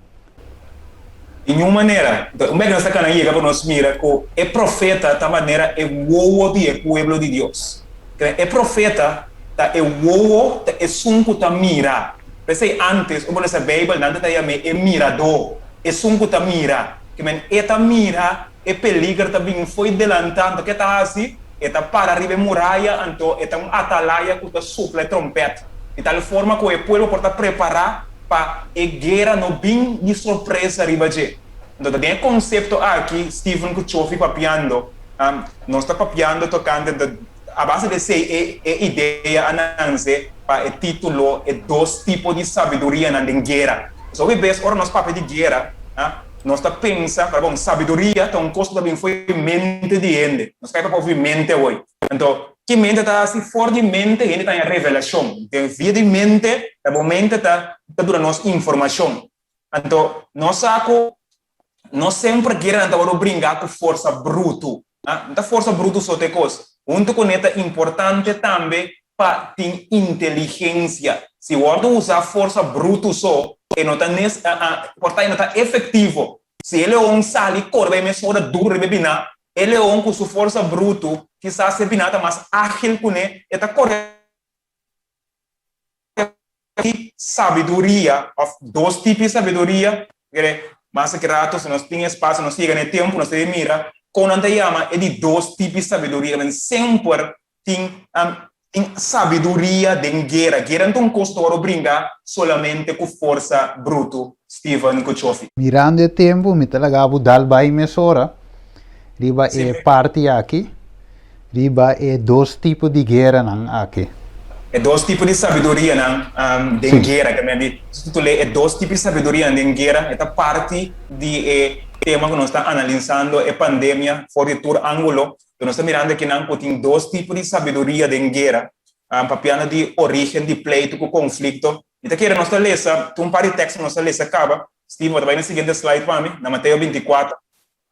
Di niun manera. Un bek nos ta kana yega pa nos mira ku e profeta ta manera e wowo di e pueblo di Dios. E profeta ta e wowo, ta esun ku ta mira. P'esei ántes, ora bo lesa Beibel, nan ta ta yam'é e miradó, esun ku ta mira. Ke men e ta mira E peliger ta bin fo'i delantá, anto ke ta hasi? E ta para riba e muraya, anto e ta un atalaya ku ta supla e trompèt, di tal forma ku e pueblo por ta prepará pa e guera no bin di sorpresa riba dje. Anto ta den e konsepto aki Steven ku Chofi papiando, nos ta papiando tokante a base di esei e e idea a nanse pa e título E Dos Tipo di Sabidurianan den Guera. Pasobra hopi bes ora nos papia di guera, nos ta pensa, pero bon, sabiduria ta un kos ku ta bin for di mente di hende. Nos kai papia over di mente awor. Anto, ki mente ta hasi? For di mente hende ta haña revelashon. Den via di mente, ta bo mente ta ta duna nos informashon. Anto, nos sa ku no semper gueranan ta wòrdu bringá ku forsa brutu. No ta forsa brutu so ta e kos. Huntu kuné ta importante tambe pa tin inteligensia. Si wòrdu usá forsa brutu so, e no ta nes, por ta e no ta efektivo. Si e leon sali kore bai mesora duru riba e biná, e leon ku su forsa brutu, kisas e biná ta mas ágil kuné, e ta kore. di sabiduria of dos tipo di sabiduria kere mas aki rato si nos tin espacio nos yega na e tempo nos debe mira kon nan ta yama e di dos tipo di sabiduria men semper tin tin sabiduria den guera guera no ta un kos ta wòrdu bringa solamente ku forsa brutu Steven ku Chofi. Mirando e tempo mi ta laga bo dal bai mesora riba e parti aki. Riba e dos tipo di gueranan aki. E dos tipo di sabidurianan den guera. Ke men di titul'é E dos tipo di sabidurianan den guera. E ta parti di e tema ku nos ta analisando e pandemia for di tur ángulo. Pero nos ta mirando akinan ku tin dos tipo di sabiduria den guera. Papiando di orígen di pleitu ku konflikto. Mi ta kere nos ta lesa, tin un par di teksto nos ta lesa kaba. Steven, bo ta bai na siguiente slide pa mi, na Mateo bintikuater.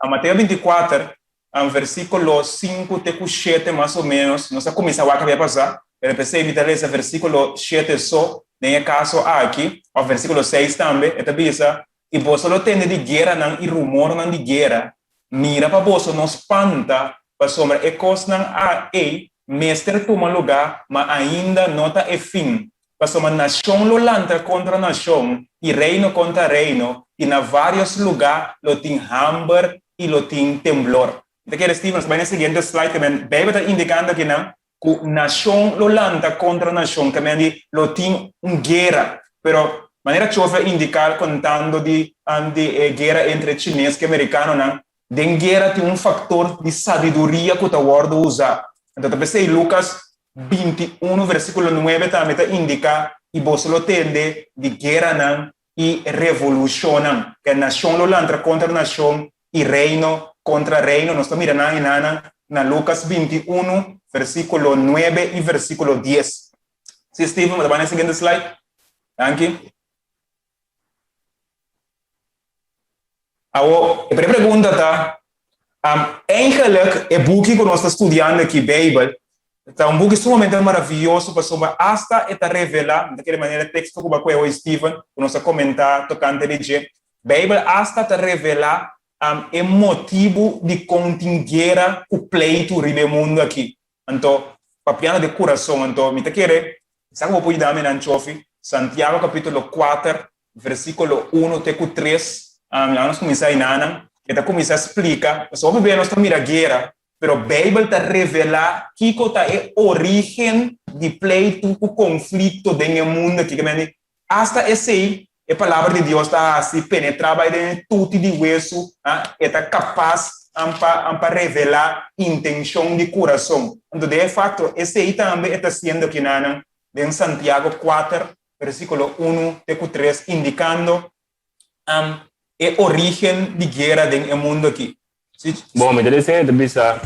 Na Mateo bintikuater, Versíkulo sinku te ku shete mas o ménos, nos a kuminsá wak habia pasá, pero p'esei mi ta lesa versíkulo shete so den e kaso aki, òf versíkulo seis tambe, e ta bisa, I boso lo tende di gueranan i rumornan di guera, mira pa boso no spanta, pasobra e kosnan a ei mester tuma lugá, ma ainda no ta e fin. Pasobra nashon lo lanta kontra nashon i reino kontra reino, i na vários lugá lo tin hamber i lo tin temblor. Mi ta kere Steven nos bai na e siguiente slide ke men Beibel ta indikando akinan ku nashon lo lanta kontra nashon ke men di lo tin un guera. Pero manera Chofe a indiká kontando di di e guera entre chines ku e merikanonan, den guera tin un faktor di sabiduria ku ta wòrdu usá. Anto ta p'esei Lukas 21 versíkulo 9 tambe ta indiká, I boso lo tende di gueranan i revolushonnan, ke nashon lo lantra kontra nashon i reino kontra reino. Nos ta mira nan enanan na Lukas 21 versíkulo 9 i versíkulo 10. Si Steven, bo ta bai na e siguiente slide. Danki. Awor, e primer pregunta ta, um, eigenlijk e buki ku nos ta studiando aki, Beibel, ta un buki sumamente maravioso pasobra asta e ta revelá, mi ta kere manera e teksto ku bo a kohe hoy Steven, ku nos a komentá tokante di dje, Beibel asta ta revelá um, e motibu dikon tin guera ku pleitu riba e mundu aki. Anto, papiando di kurason, anto mi ta kere, sa ku bo por yuda mi nan Chofi, Santiago kapítulo kuater, versíkulo unu te ku tres, laga nos kuminsá einanan, e ta kuminsá splika, pasobra hopi bes nos ta mira guera, pero Beibel ta revelá kiko ta e orígen di pleitu ku konflikto den e mundu aki. Asta esei, e Palabra di Dios ta hasi penetrá bai den e tuti di wesu, e ta kapas pa pa revelá intenshon di kurason. Anto den e fakto esei tambe e ta siendo kinanan den Santiago kuater versíkulo unu te ku tres indikando e orígen di guera den e mundu aki. Si. Bon, mi ta desea ta bisa,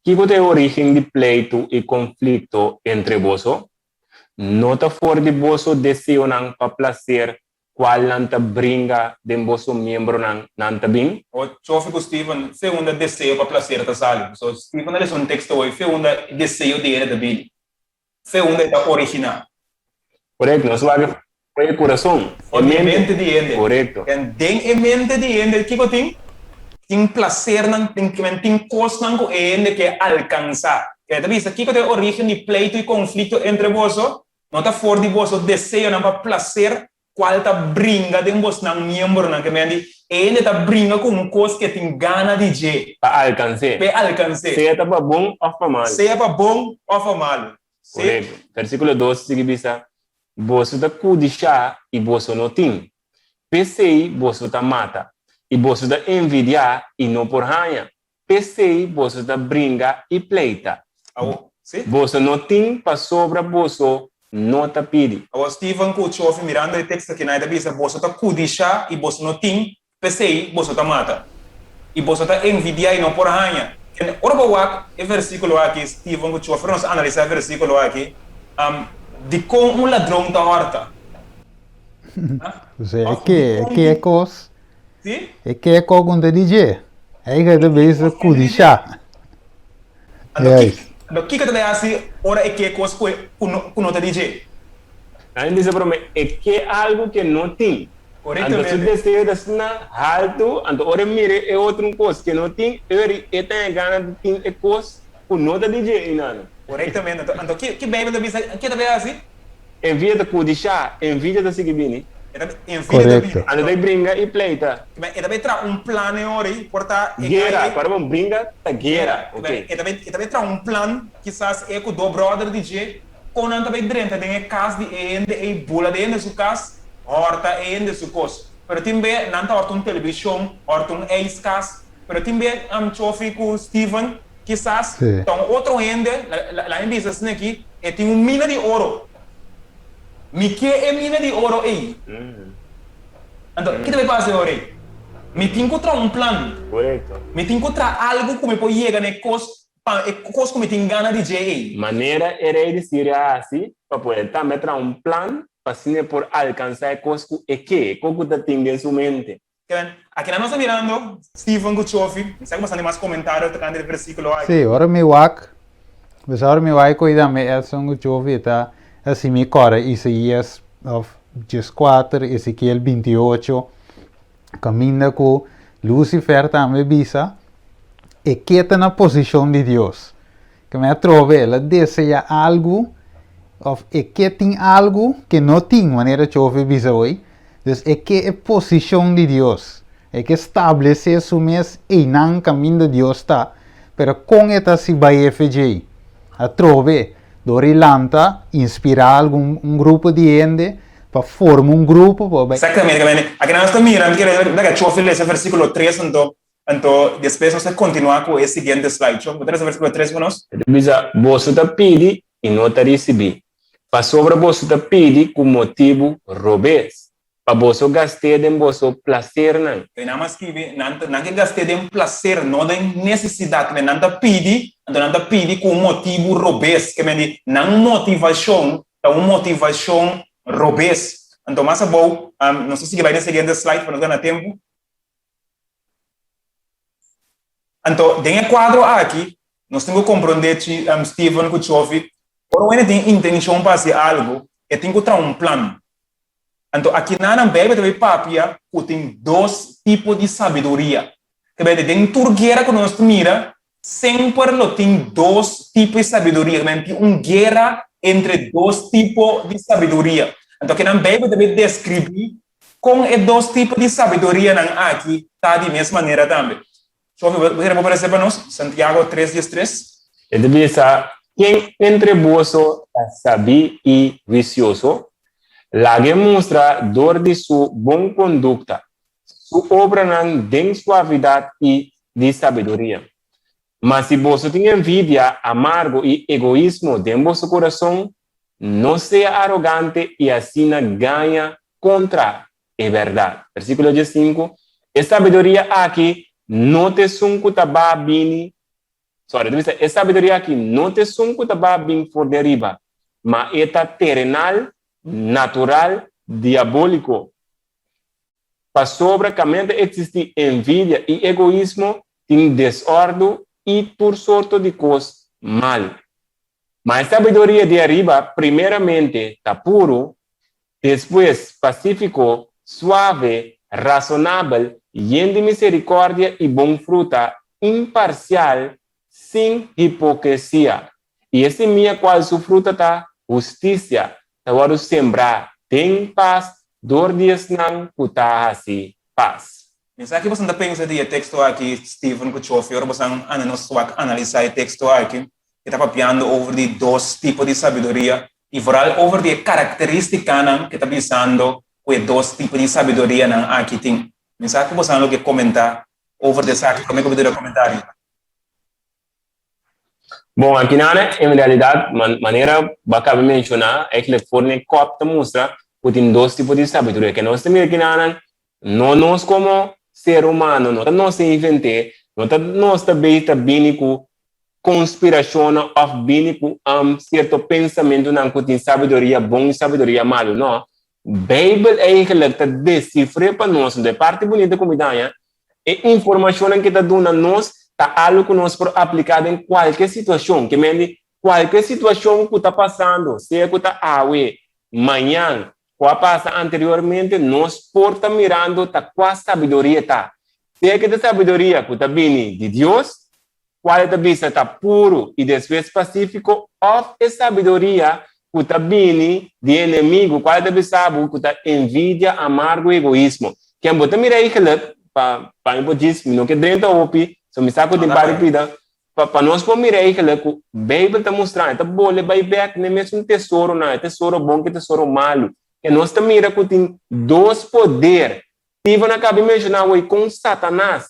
kiko ta e orígen di pleitu i konflikto entre boso? No ta for di boso deseonan pa plaser kualnan ta bringa den boso miembronan nan ta bin? O Chofi ku Steven, fe unda deseo pa plaser ta sali? So Steven a lesa un teksto hoy, fe unda e deseo di hende ta bini? Fe unda e ta originá? Korekto, nos wak for e kurason, e mente di hende. Korekto. En den e mente di hende kiko tin? Tin plasernan, tin tin kosnan ku e hende ke alkansá. E ta bisa kiko ta e origen di pleitu i konflikto entre boso? No ta for di boso deseonan pa plaser kual ta bringa den bosnan miembronan, ke men di, e hende ta bringa ku un kos ke tin gana di dje. Pa alkans'é. P'e alkans'é. Sea ta pa bon òf pa malu. Sea pa bon òf pa malu. Sí. Korekto. Versíkulo dos sigui bisa, Boso ta kudishá i boso no tin. P'esei boso ta mata. I boso ta envidiá i no por haña. P'esei boso ta bringa i pleita. Awor, sí. Boso no tin pasobra boso no ta pidi. Awor, Steven ku Chofi mirando e teksto aki nan e ta bisa, Boso ta kudishá i boso no tin, p'esei boso ta mata. I boso ta envidiá i no por haña. Kende, ora bo wak e versíkulo aki, Steven ku Chofi, ora nos analisá e versíkulo aki, dikon un ladron ta hòrta? Osea, e ke, e ke e kos. Sí? E ke ko ku ta di dje. Ei ta bisa kudishá. Anto ki, anto kiko ta bay hasi ora e ke kos ku ku no ku no ta di dje? Nan bisa prome e ke algu ke no tin. Anto su deseo ta asina haltu, anto ora e mira e otro un kos ke no tin, eri e ta e gana di tin e kos ku no ta di dje einan. Korektamente. Anto anto ki ki Beibel ta bisa ke ta bay hasi? Envidia ta kudishá, envidia ta sigui bini. E ta envidia ta bini. Anto ta bringa i pleita. E ta bai traha un plan e ora ei, por ta e Guera, para bon bringa ta guera, ok. E ta bai e ta bai traha un plan, kisas e ku do bròder di dje, kon nan ta bai drenta den e kas di e hende ei, bula den hende su kas, hòrta e hende su kos. Pero tin be nan ta hòrta un televishon, hòrta un ijskas, pero tin be Chofi ku Steven, Kisas ta un otro hende, laga mi bisa asina aki, e tin un mina di oro. Mi ke e mina di oro ei. Anto, ki ta bai pasa e ora ei? Mi tin ku traha un plan. Mi tin ku traha algu ku mi por yega na e kos, pa e kos ku mi tin gana di dje ei. Manera e rei di Siria a hasi pa por e tambe a traha un plan pa asina e por alkansá e kos ku e ke, e kos ku ta tin den su mente. Keren, akinan nos ta mirando Steven ku Chofi. Mi sa ku bastante mas komentario tokante e versíkulo aki. Sí, ora mi wak, pues ora mi wak koida mi Edson ku Chofi ta hasi mi kòrda Isaías òf dieskuater, Ezekiel bintiocho, kaminda ku Lucifer tambe bisa e ke ta na posishon di Dios. Ke mi atrobe el a deseá algu òf e ke tin algu ke no tin, manera Chofi bisa hoy. Dus e ke e posishon di Dios. E ke stablesé su mes einan kaminda Dios ta. Pero kon e ta hasi bai efedjei? Atrobe, dor i lanta, inspirá algun un grupo di hende pa forma un grupo pa bai. Exactamente, aki nan nos ta mira, mi kere laga Chofi lesa versíkulo tres anto Anto despues nos ta kontinuá ku e siguiente slide. Cho, bo ta lesa versíkulo tres ku nos? E ta bisa, Boso ta pidi i no ta risibí, pasobra boso ta pidi ku motibu robes, pa boso gast'é den boso plasernan. Te nan a skibi, nan ta, nan ke gast'é den plaser, no den nesesidat. Kende nan ta pidi, anto nan ta pidi ku un motibu robes. Ke men di, nan motivashon ta un motivashon robes. Anto mas abou, nos ta sigui bai den siguiente slide pa nos gana tempu. Anto, den e kuadro aki, nos tin ku komprondé chi Steven ku Chofi, ora un hende tin intenshon pa hasi algu, e tin ku traha un plan. Anto, akinan Beibel ta bai papia ku tin dos tipo di sabiduria. Ta bai di den tur guera ku nos ta mira, semper lo tin dos tipo di sabiduria. Ta bai tin un guera entre dos tipo di sabiduria. Anto, akinan Beibel ta bai deskribí Kon e dos tipo di sabidorianan aki ta di mes manera tambe? Sofi, bo kere bo parese pa nos? Santiago tres diestres. E ta bisa, Ken entre boso ta sabí i huisioso? Lag'é mustra dor di su bon kondukta, su obranan den suavidat i. di sabiduria. Ma si boso tin envidia, amargo i egoismo den boso kurason, no sea arogante i asina gaña kontra e bèrdat. Versíkulo diesinku, E sabiduria aki no ta esun ku ta ba bini, sorry, ta bisa, e sabiduria aki no ta esun ku ta ba bin for di ariba, ma e ta terenal, natural, diabóliko. Pasobra kaminda ta eksistí envidia i egoismo, tin desòrdu i tur sorto di kos malu. Ma e sabiduria di ariba primeramente ta puru, despues pasífiko, suave, rasonabel, yen di miserikòrdia i bon fruta, imparsial, sin hipokresia. I e simia kual su fruta ta hustisia, ta wòrdu sembrá den pas dor di esnan ku ta hasi pas. Mi sa ki boso ta pensa di e teksto aki, Steven ku Chofi, ora boso anda nos wak analisá e teksto aki, e ta papiando over di dos tipo di sabiduria i vooral over di e karakterístikanan ku e ta bisando ku e dos tipo di sabidurianan aki tin. Mi sa ku boso lo ke komentá over di esaki promé ku mi duna komentario. Bon, akinana en realidad, manera bo a caba menciona, eigenlijk for n'e kop ta mustra cu tin dos tipo di sabiduria. Ke nos ta mira akinana, no nos como ser humano, no ta nos ta invent'é, no ta nos ta bay ta bini cu conspiracionnan of bini cu cierto pensamentonan cu tin sabiduria bon y sabiduria malo, no. Bijbel eigenlijk ta descifr'é pa nos, enton e parti bunita cu mi daña, E informashonnan ke ta duna nos ta algu ku nos por apliká den kualke situashon. Ke men di kualke situashon ku ta pasando, sea ku ta awe, mañan, ku a pasa anteriormente, nos por ta mirando ta kua sabiduria ta. Sea ke ta sabiduria ku ta bini di Dios, kual e ta bisa ta puru i despues pasífiko, òf e sabiduria ku ta bini di e enemigu, kual e ta bisa bo ku ta envidia, amargo i egoismo. Ken bo ta mira eigelik, pa pa mi por djis, mi no ke drenta hopi, so mi sa ku tin par di pida, pa pa nos por mira eigelik ku Beibel ta mustra, e ta bole bai bèk na e mesun tesoronan, e tesoro bon ku e tesoro malu. Ke nos ta mira ku tin dos poder. Steven a kaba di menshoná awor kon Satanas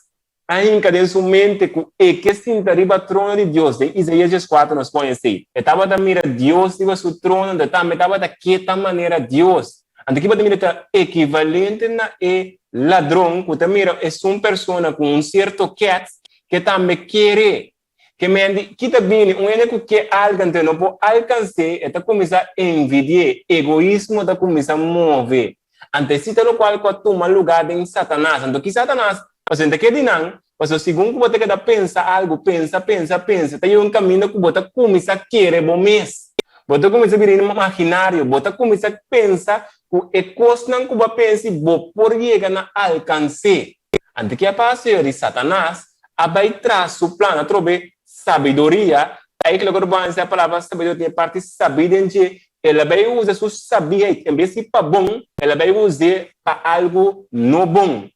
a hinka den su mente ku e ke sinta riba trono di Dios. Den Isaías dieskuater nos pon esei. E tabata mira Dios riba su trono, anto e tambe tabata ke ta manera Dios. Anto kiba ta mira ta ekivalente na e ladron ku ta mira esun persona ku un sierto kèts ke tambe kere. Ke men di, Ki ta bini? Un hende ku ke algu anto e no por alkans'é, e ta kuminsá envidi'é. Egoismo ta kuminsá move. Anto esei ta lokual ku a tuma lugá den Satanas. Anto ki Satanas? Pasobra e ta ke di nan, pasobra segun ku bo ta keda pensa algu, pensa, pensa, pensa, ta yega un kaminda ku bo ta kuminsá kere bo mes. Bo ta kuminsá bira imaginario. Bo ta kuminsá pensa ku e kosnan ku bo a pensa bo por yega na alkans'é. Anto ki a pasa yo di Satanas a bai tras su plan atrobe sabiduria, eigenlijk ora bo ansa e palabra sabiduria tin e parti sabí den dje, el a bai usa su sabíheid en bes di pa bon, el a bai us'é pa algu no bon,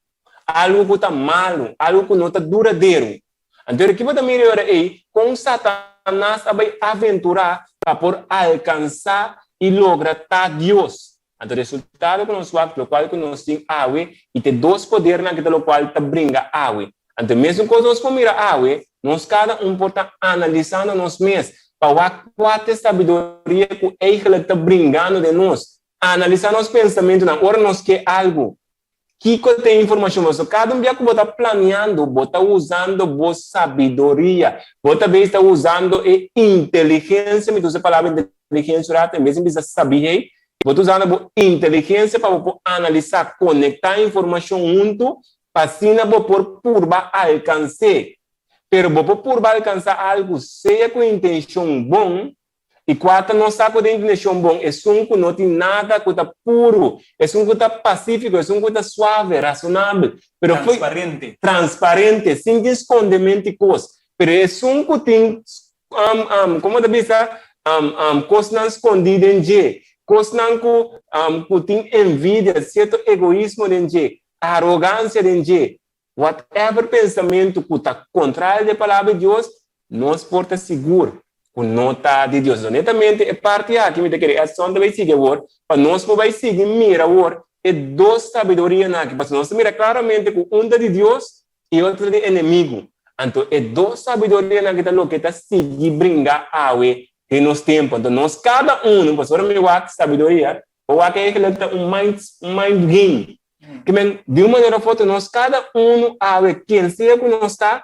algu ku ta malu, algu ku no ta duradero. Anto ki bo ta mira e ora ei kon Satanas a bai aventurá pa por alkansá i logra ta Dios. Anto resultado ku nos wak, lokual ku nos tin awe, i te dos podernan aki ta lokual ta bringa awe. Anto e mesun kos nos por mira awe, nos kada un por ta analisando nos mes pa wak kua ta e sabiduria ku eigelijk ta bringando den nos. Analisá nos pensamentunan ora nos ke algu. Kiko ta e informashon? Pasobra kada un bia ku bo ta planeando, bo ta usando bo sabiduria. Bo ta bes ta usando e inteligensia, mi ta usa e palabra inteligensia un rato, en bes di bisa sabihei, bo ta usando bo inteligensia pa bo por analisá, konektá informashon huntu, pa asina bo por purba alkans'é. Pero bo por purba alkansá algu sea ku intenshon bon, I kua ta nos sa ku ta intenshon bon? Esun ku no tin nada ku ta puru, esun ku ta pasífiko, esun ku ta suave, rasonabel, pero fo'i Transparente. transparente, sin tin skondementi kos. Pero esun ku tin, komo ta bisa, kosnan skondí den dje, kosnan ku ku tin envidia, sierto egoismo den dje, arogansia den dje, Whatever pensamentu ku ta kontrario di e Palabra di Dios, nos por ta sigur ku no ta di Dios. Enton, netamente e parti aki mi ta kere Edson ta bai sigui awor, pa nos por bai sigui mira awor e dos sabidorianan aki, pasobra nos ta mira klaramente ku un ta di Dios i e otro ta di enemigu. Anto e dos sabidorianan aki ta loke ta sigui bringa awe den nos tempu. Anto nos kada unu, pasobra mi wak sabidoria, bo wak eigenlijk ta un mind, un mind game. Ke men, di un manera of otro nos kada unu awe, ken sea ku nos ta,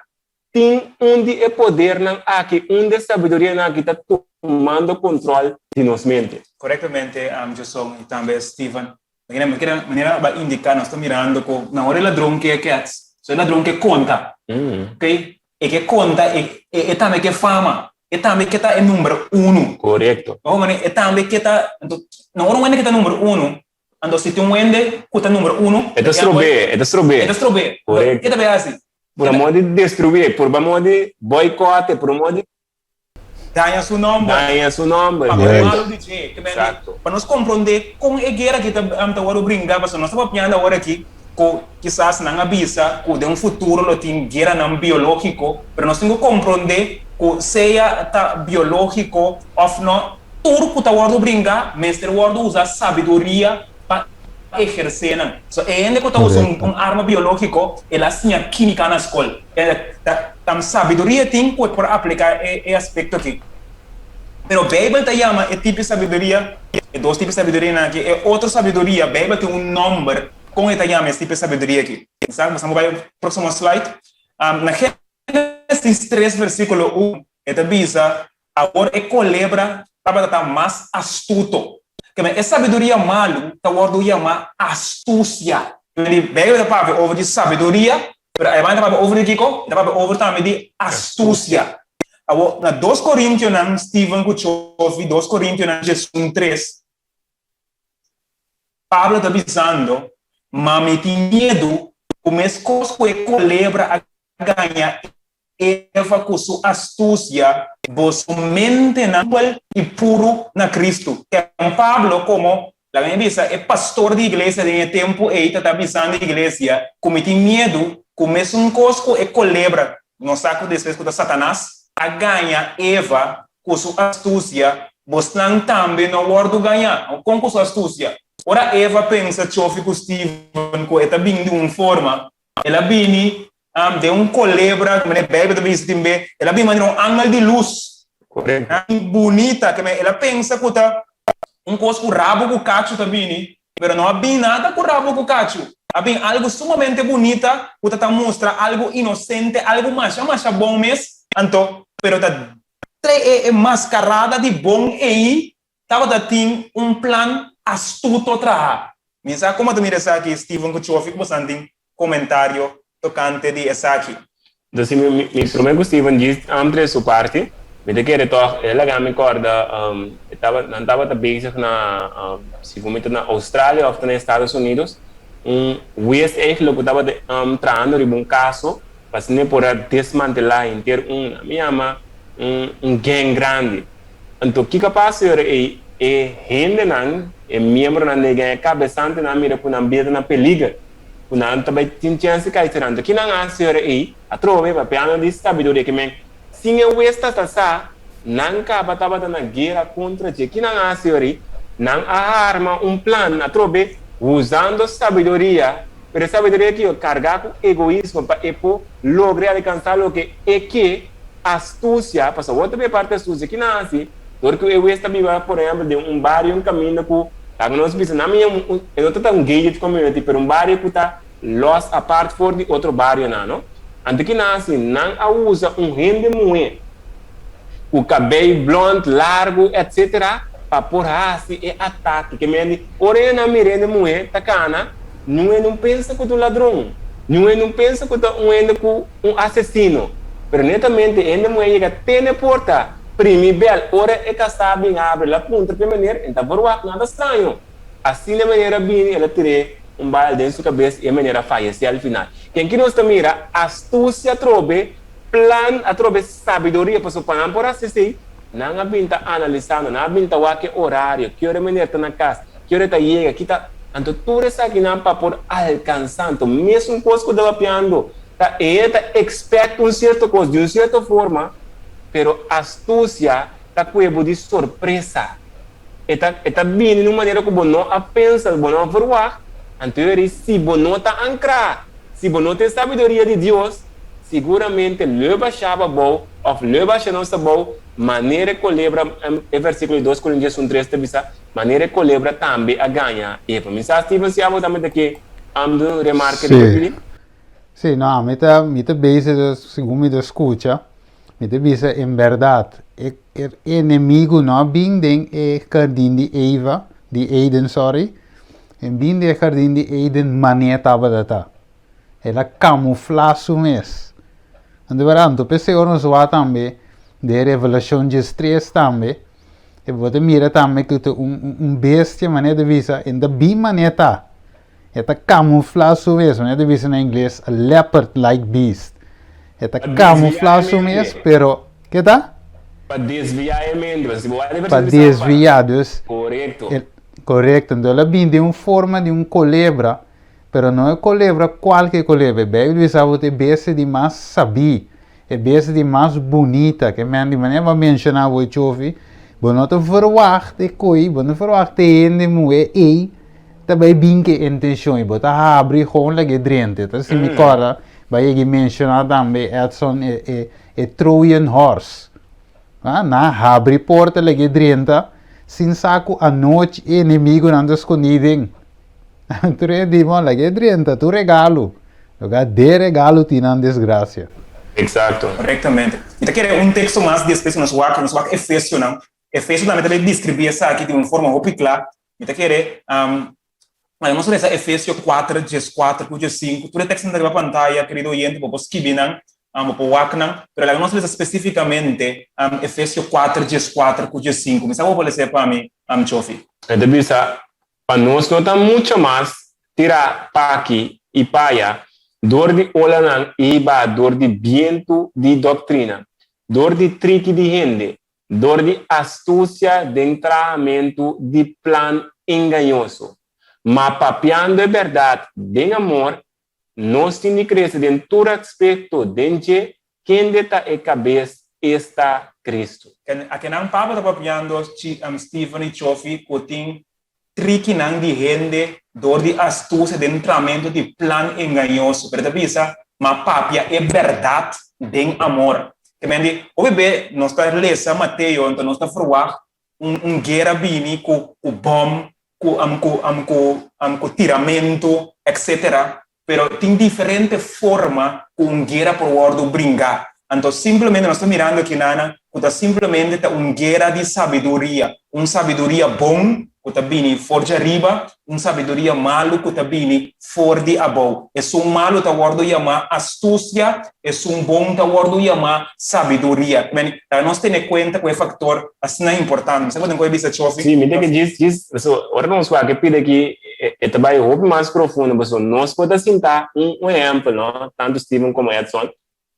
tin un di e podernan aki, un di e sabidorianan aki ta tumando kontrol di nos mente. Korektamente, Jason i tambe Steven. Manera mi kere manera ba indica nos ta mirando cu na ora e ladron ke kets, so e ladron ke conta, ok, e ke conta e e tambe ke fama, e tambe ke ta e number uno. Corecto. Bo mane e tambe ke ta, anto na ora un hende ke ta number uno, anto si tin un hende cu ta number uno, E ta strob'é, e ta strob'é. E ta strob'é. Corecto. Ke ta bay haci? Purba modo di destruié, purba modo di boycot'e, purba modo di. Daña su nomber. Daña su nomber. Pa por malu di dje. Ke men di, pa nos komprondé kon e guera aki ta ta wòrdu bringá, pasobra nos ta papiando awor aki ku kisas nan a bisa ku den un futuro lo tin gueranan biológiko, pero nos tin ku komprondé ku sea ta biológiko òf no, tur ku ta wòrdu bringá mester wòrdu usa sabiduria pa ehersé nan. So e hende ku ta usa un arma biológiko el a siña kímika na skol. Ta ta sabiduria tin ku e por apliká e aspekto aki. Pero Beibel ta yama e tipo di sabiduria, e dos tipo di sabidurianan aki, e otro sabiduria, Beibel tin un nòmber kon e ta yama e tipo di sabiduria aki. Sa? Nos a bai próksimo slide. Na Génesis tres versíkulo un e ta bisa, Awor e kolebra tabata ta mas astuto. Keme e sabiduria malu ta wòrdu yamá astusia. Di Beibel ta papia over di sabiduria, pero ademas e ta papia over di kiko? E ta papia over tambe di astusia. Awor, na Dos Korintionan, Steven ku Chofi, Dos Korintionan 13, Pablo ta bisando, Ma mi tin miedu ku meskos ku e kolebra a gaña Eva ku su astusia, boso mentenan simpel i puru na Kristu. Ken Pablo, komo, laga mi bisa, e pastor di iglesia den e tempu ei, ta ta bisando e iglesia ku mi tin miedu ku mesun kos ku e kolebra, nos sa ku despues ku ta Satanas, a gaña Eva ku su astusia, bosnan tambe no wòrdu gañá. Kon ku su astusia? Ora Eva pensa chofi ku Steven ku e ta bini di un forma, El a bini den un kolebra, manera e Beibel ta bisa tin be, el a bini manera un angel di lus. Bunita, ke el a pensa ku ta un kos ku rabo ku kachu ta bini, pero no a bini nada ku rabo ku kachu. A bini algu sumamente bunita ku ta ta mustra algu inosente, algu masha masha bon mes, anto, pero ta trae e maskarada di bon ei Tabata tin un plan astuto traha. Mi sa como ta mira esaki, Steven cu Chofi, cu bosan tin comentario tocante di esaki. Entonces si mi mi prome cu Steven djis antre su parti, mi ta kere tog e laga mi corda e taba nan tabata bezig na si mi ta na Australia of ta na Estados Unidos un hues eigenlijk cu tabata trahando riba un caso pa asina e por a desmantela henter un mi yama un un gang grandi. Anto kiko a pasa ora ei e hendenan, e miembronan di e gang, e kabesantenan a mira ku nan bida ta na peliger, ku nan ta bai tin chèns di kai será. Anto ki nan a hasi ora ei? Atrobe, papiando di sabiduria, ke men sin e wes ta ta sa, nan kaba tabata na guera kontra dje. Ki nan a hasi ora ei? Nan a harma un plan, atrobe, usando sabiduria, pero e sabiduria ki yo kargá ku egoismo pa e por logra i alkansá loke e ke. Astucia, pasobra bo ta bay parti astucia, ki nan haci? Dor cu e wes ta biba, por ehempel, den un bario, un caminda cu, laga nos bisa, nan mi un, e no ta ta un gated community, pero un bario cu ta los apart for di otro barionan, no? Anto ki nan haci? Nan a usa un hende muhe cu cabey blond, largo, etc. Pa por haci e atake. Ke mende, ora e nan mira hende muhe ta cana, niun hende no pensa cu ta un ladron, niun hende no pensa cu ta un hende cu. Un asesino. Pero netamente e hende muhé yega te n'e porta, primi bèl. Ora e kasá bin abri, el a puntra p'e meneer, E ta verwagt nada straño. Asina e meneer a bini, el a tir'é un bala den su kabes i e meneer a fayesé al final. Ken ki nos ta mira? Astusia atrobe, plan atrobe, sabiduria. Pasobra pa nan por hasi esei, nan a bin ta analisando, nan a bin ta wak e orario, ki ora e meneer ta na kas, ki ora e ta yega, ki ta. Anto tur esakinan pa por alkansá. Anto mesun kos ku ta papiando. Ta e ta expect un cierto cos di un cierto forma, pero astucia ta cue bo di sorpresa. E ta e ta bini di un manera cu bo no a pensa, bo no a verwagt, anto e ri si bo no ta ancra, si bo no tin sabiduria di Dios, Siguramente lo basha bo abou, òf lo basha nos abou, manera e kolebra, e versíkulo di Dos Korintios un tres ta bisa, manera e kolebra tambe a gaña Eva. Mi sa, Steven, si abo tambe ta ke duna un remarke riba Sí. kili? Sí, no, ami ta, mi ta bezig, dus, segun mi ta skucha, mi ta bisa en bèrdat, e e enemigu no a bin den e hardin di Eva, di Eden, sorry, e bin den e hardin di Eden manera tabata ta. El a kamuflá su mes. Anto wèr anto p'esei ora nos wak tambe den Revelashon diestres tambe, e bo ta mira tambe ku ta un un bestia manera ta bisa e no ta bin manera ta. E ta kamuflá su mes, manera ta bisa na ingles a leopard like beast. E ta Pa desviá kamuflá e su mes, mente. pero ke ta? Pa desviá e mente. Pasobra si bo wak den Pa versíkulo bisa pa. desviá, dus Korekto. el korekto. Anto el a bin den un forma di un kolebra. Pero no e kolebra kualke kolebra, e Beibel bisa bo ta e bestia di mas sabí, e bestia di mas bunita, ke men di manera bo a menshoná bo e chofi, bo no ta verwagt e koi, bo no verwagt e hende muhé ei ta bai bin ku e intenshon ei, bo ta habri gewoon lag'é drenta. Ta si mi kòrda bo a yega i menshoná tambe Edson e e e Trojan horse, nan a habri porta lag'é drenta sin sa ku anochi e enemigunan ta skondí den. Tur e di bon laga e drenta tur regalo. Loke de regalo tin nan desgracia. Exacto. Correctamente. Mi ta kere un texto mas despues nos wak, nos wak Efesionan. Efesio tambe ta bay describi esaki di un forma hopi cla. Mi ta kere, um, nos reza Efesio 4, 14 cu 15. Tur e textonan ta riba pantaya, querido oyente, bo por skibi nan, um, bo por wak nan. Pero laga nos reza specificamente, um, Efesio 4, 14 cu 15. Mi sa bo por lesa e pa mi, um, Chofi. E ta bisa, Pa nos no ta mucha mas tirá p'aki i p'aya dor di olanan i hibá dor di bientu di doktrina, dor di triki di hende, dor di astusia den trahamentu di plan engañoso. Ma papiando e bèrdat den amor, nos tin di krese den tur aspekto den dje Kende ta e kabes, esta Kristu. Akenan Pablo ta papiando Steven i Chofi ku tin trikinan di hende dor di astusia den tramento di plan engañoso, pero e ta bisa, Ma papia e bèrdat den amor. Ke men di, hopi be nos ta lesa Mateo, anto nos ta ferwagt un guera bini ku bòm, ku ku tiramentu, etcetera. Pero tin diferente forma ku un guera por wòrdu bringá. Anto simplemente nos ta mirando aki nana ku ta simplemente ta un guera di sabiduria, un sabiduria bon ku ta bini for djariba, un sabiduria malu ku ta bini for di abou. Esun malu ta wòrdu yamá astusia, esun bon ta wòrdu yamá sabiduria. Men, laga nos tene kuenta ku e faktor asina importante. Mi sa ku tin ku e bisa, Chofi. Sí, mi ta ke djis, djis, pasobra ora nos wak e pida aki, e ta bai hopi mas profundo, pasobra nos por ta sinta un un ehèmpel, no, tantu Steven komo Edson,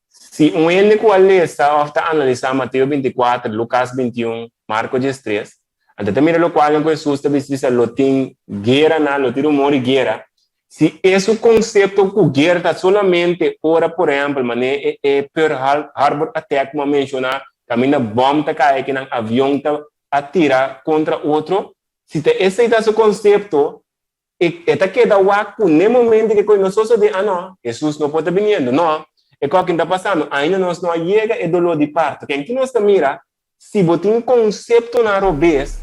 si un hende ku a lesa òf ta analisá Mateo 24, Lukas 21, Marko 13, anto ta mira lokualnan ku Hesus ta bisa lo tin gueranan, lo tin rumor di guera, si e su konsepto ku guera ta solamente ora, por ehèmpel, manera e e Pearl Harbor attack ku mi a menshoná, kaminda bòm ta kai akinan, avion ta a tira kontra otro, Si ta esei ta su konsepto, e e ta keda wak ku n'e momento ke koe no sosodé, ah no, Hesus no por ta biniendo. No, e kòkin ta pasando, ainda nos no a yega e doló di parto. Ken ki nos ta mira? Si bo tin konseptonan robes,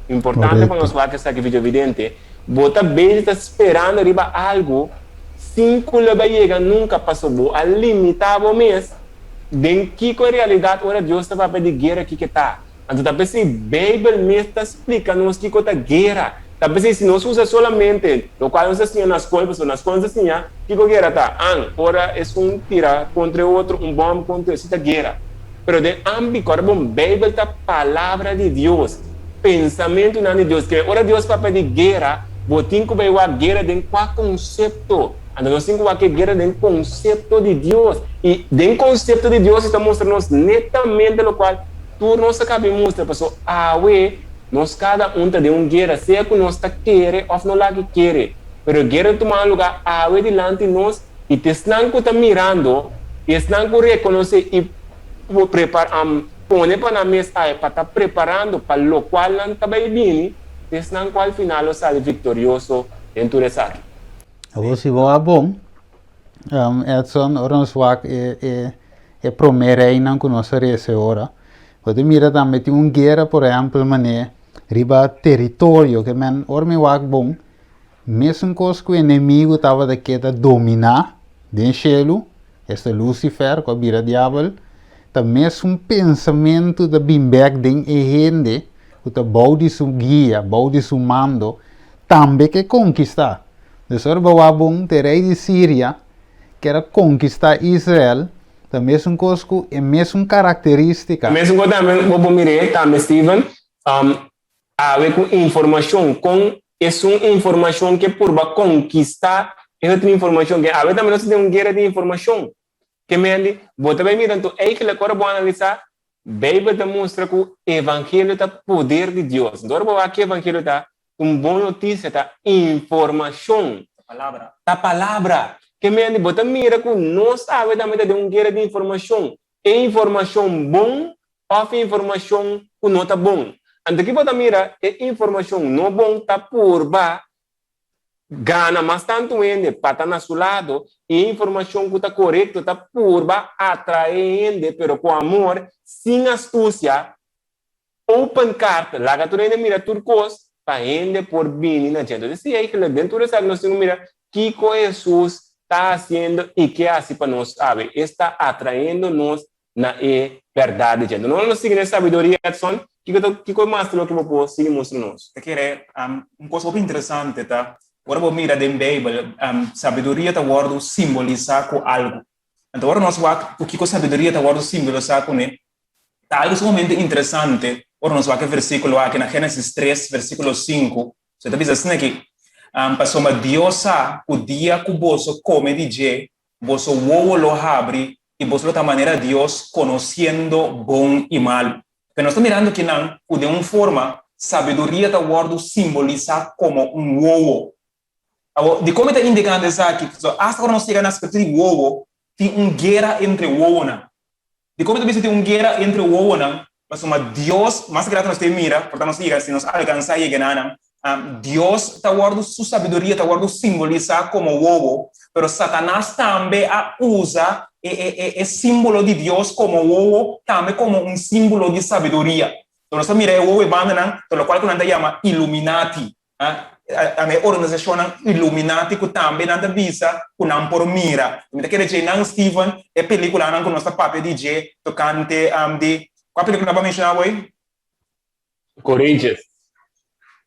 importante pa nos Korekto. wak esaki videovidente, bo ta bezig ta sperando riba algu sin ku lo bai yega nunka paso bo a limitá bo mes den kiko e realidat ora Dios ta papia di guera kiko e ta. Anto ta p'esei Beibel mes ta splika nos kiko ta guera. Ta p'esei si nos usa solamente lokual nos ta siña na skol, pasobra na skol nos ta siña kiko guera ta. An, ora esun tira kontra e otro, un bòm kontra e, esei ta guera. Pero den ambi, kòrda bon, Beibel ta Palabra di Dios, pensamentunan di Dios. Kere ora Dios papia di guera, bo tin ku bai wak guera den kua konsepto. Anto nos tin ku wak e guera den konsepto di Dios. I den konsepto di Dios e ta mustra nos netamente lokual Tur nos a kabi mustra paso awe nos kada un ta den un guera sea ku nos ta kere òf no laki kere, pero e guera ta tumando lugá awe dilanti nos i ta esnan ku ta mirando i esnan ku rekonosé i pone pa nan mes awe pa ta preparando pa lokual nan ta bai bini, ta esnan ku al final lo sali viktorioso den tur esaki. Awor si bo a bon. Edson, ora nos wak e e e promé reinan ku nos a resa e ora, bo ta mira tambe tin un guera por ehèmpel manera riba teritorio ke men ora mi wak bon mesun kos ku enemigu tabata ke ta dominá den shelu, esta Lucifer ku a bira diabel, ta mesun pensamentu ta bin bèk den e hende ku ta bou di su guia, bou di su mando, tambe ke konkistá. Dus ora bo wak bon, te rei di Siria ker a konkistá Israel, ta mesun kos ku e mesun karakterístika. Mesun kos tambe bo por mir'é tambe Steven, awe ku informashon, kon esun informashon ke purba konkistá e otro informashon, ke awe tambe nos ta den un guera di informashon. Ke mende, bo ta bai mira anto eigentlik ora bo analisá, Beibel ta mustra ku evangelio ta poder di Dios. Anto ora bo wak ke evangelio ta, un bon notisia ta informashon. Ta palabra. Ta palabra. Ke mende, bo ta mira ku nos awe tambe ta den un guera di informashon. E informashon bon òf e informashon ku no ta bon. Anto ki bo ta mira, e informashon no bon ta purba gana mas tantu hende pa ta na su lado i e informashon ku ta korekto ta purba atraé hende pero ku amor, sin astusia, open card, laga tur hende mira tur kos pa hende por bini na dje. Entonces si eigenlijk den tur esaki nos tin ku mira kiko Hesus ta hasiendo i ke hasi pa nos awe. E sta atraendo nos na e bèrdat di dje. Entonces ora nos sigui na e sabiduria, Edson, kiko ta kiko mas ta loke bo por sigui mustra nos? Ta kere un kos hopi interesante ta ora bo mira den Beibel sabiduria ta wòrdu simbolisá ku algu. Anto ora nos wak ku kiko sabiduria ta wòrdu simbolisá kuné, ta algu sumamente interesante ora nos wak e versíkulo aki na Génesis tres versíkulo sinku, so e ta bisa asina aki, Pasobra Dios sa ku dia ku boso kome di dje, boso wowo lo habri i boso lo ta manera Dios, konosiendo bon i malu. Pero nos ta mirando kinan ku den un forma sabiduria ta wòrdu simbolisá komo un wowo. Awor, dikon mi ta indikando esaki? Pasobra asta ora nos yega na aspekto di wowo, tin un guera entre wowonan. Dikon mi ta bisa tin un guera entre wowonan? Pasobra Dios, mas grata nos ta mira, por ta nos yega, si nos alkansá yega na nan, Dios ta wòrdu, su sabiduria ta wòrdu simbolisá komo wowo, pero Satanas tambe a usa e e e e símbolo di Dios komo wowo, tambe komo un símbolo di sabiduria. Nos ta mira e wowo e bandanan, ta lokual ku nan ta yama Illuminati. Tambe e organisashonnan Illuminati ku tambe nan ta bisa ku nan por mira. Mi ta kere dje nan, Steven, e pelikulanan ku nos ta papia di dje tokante di, kua pelikula bo a menshoná awor? Courageous.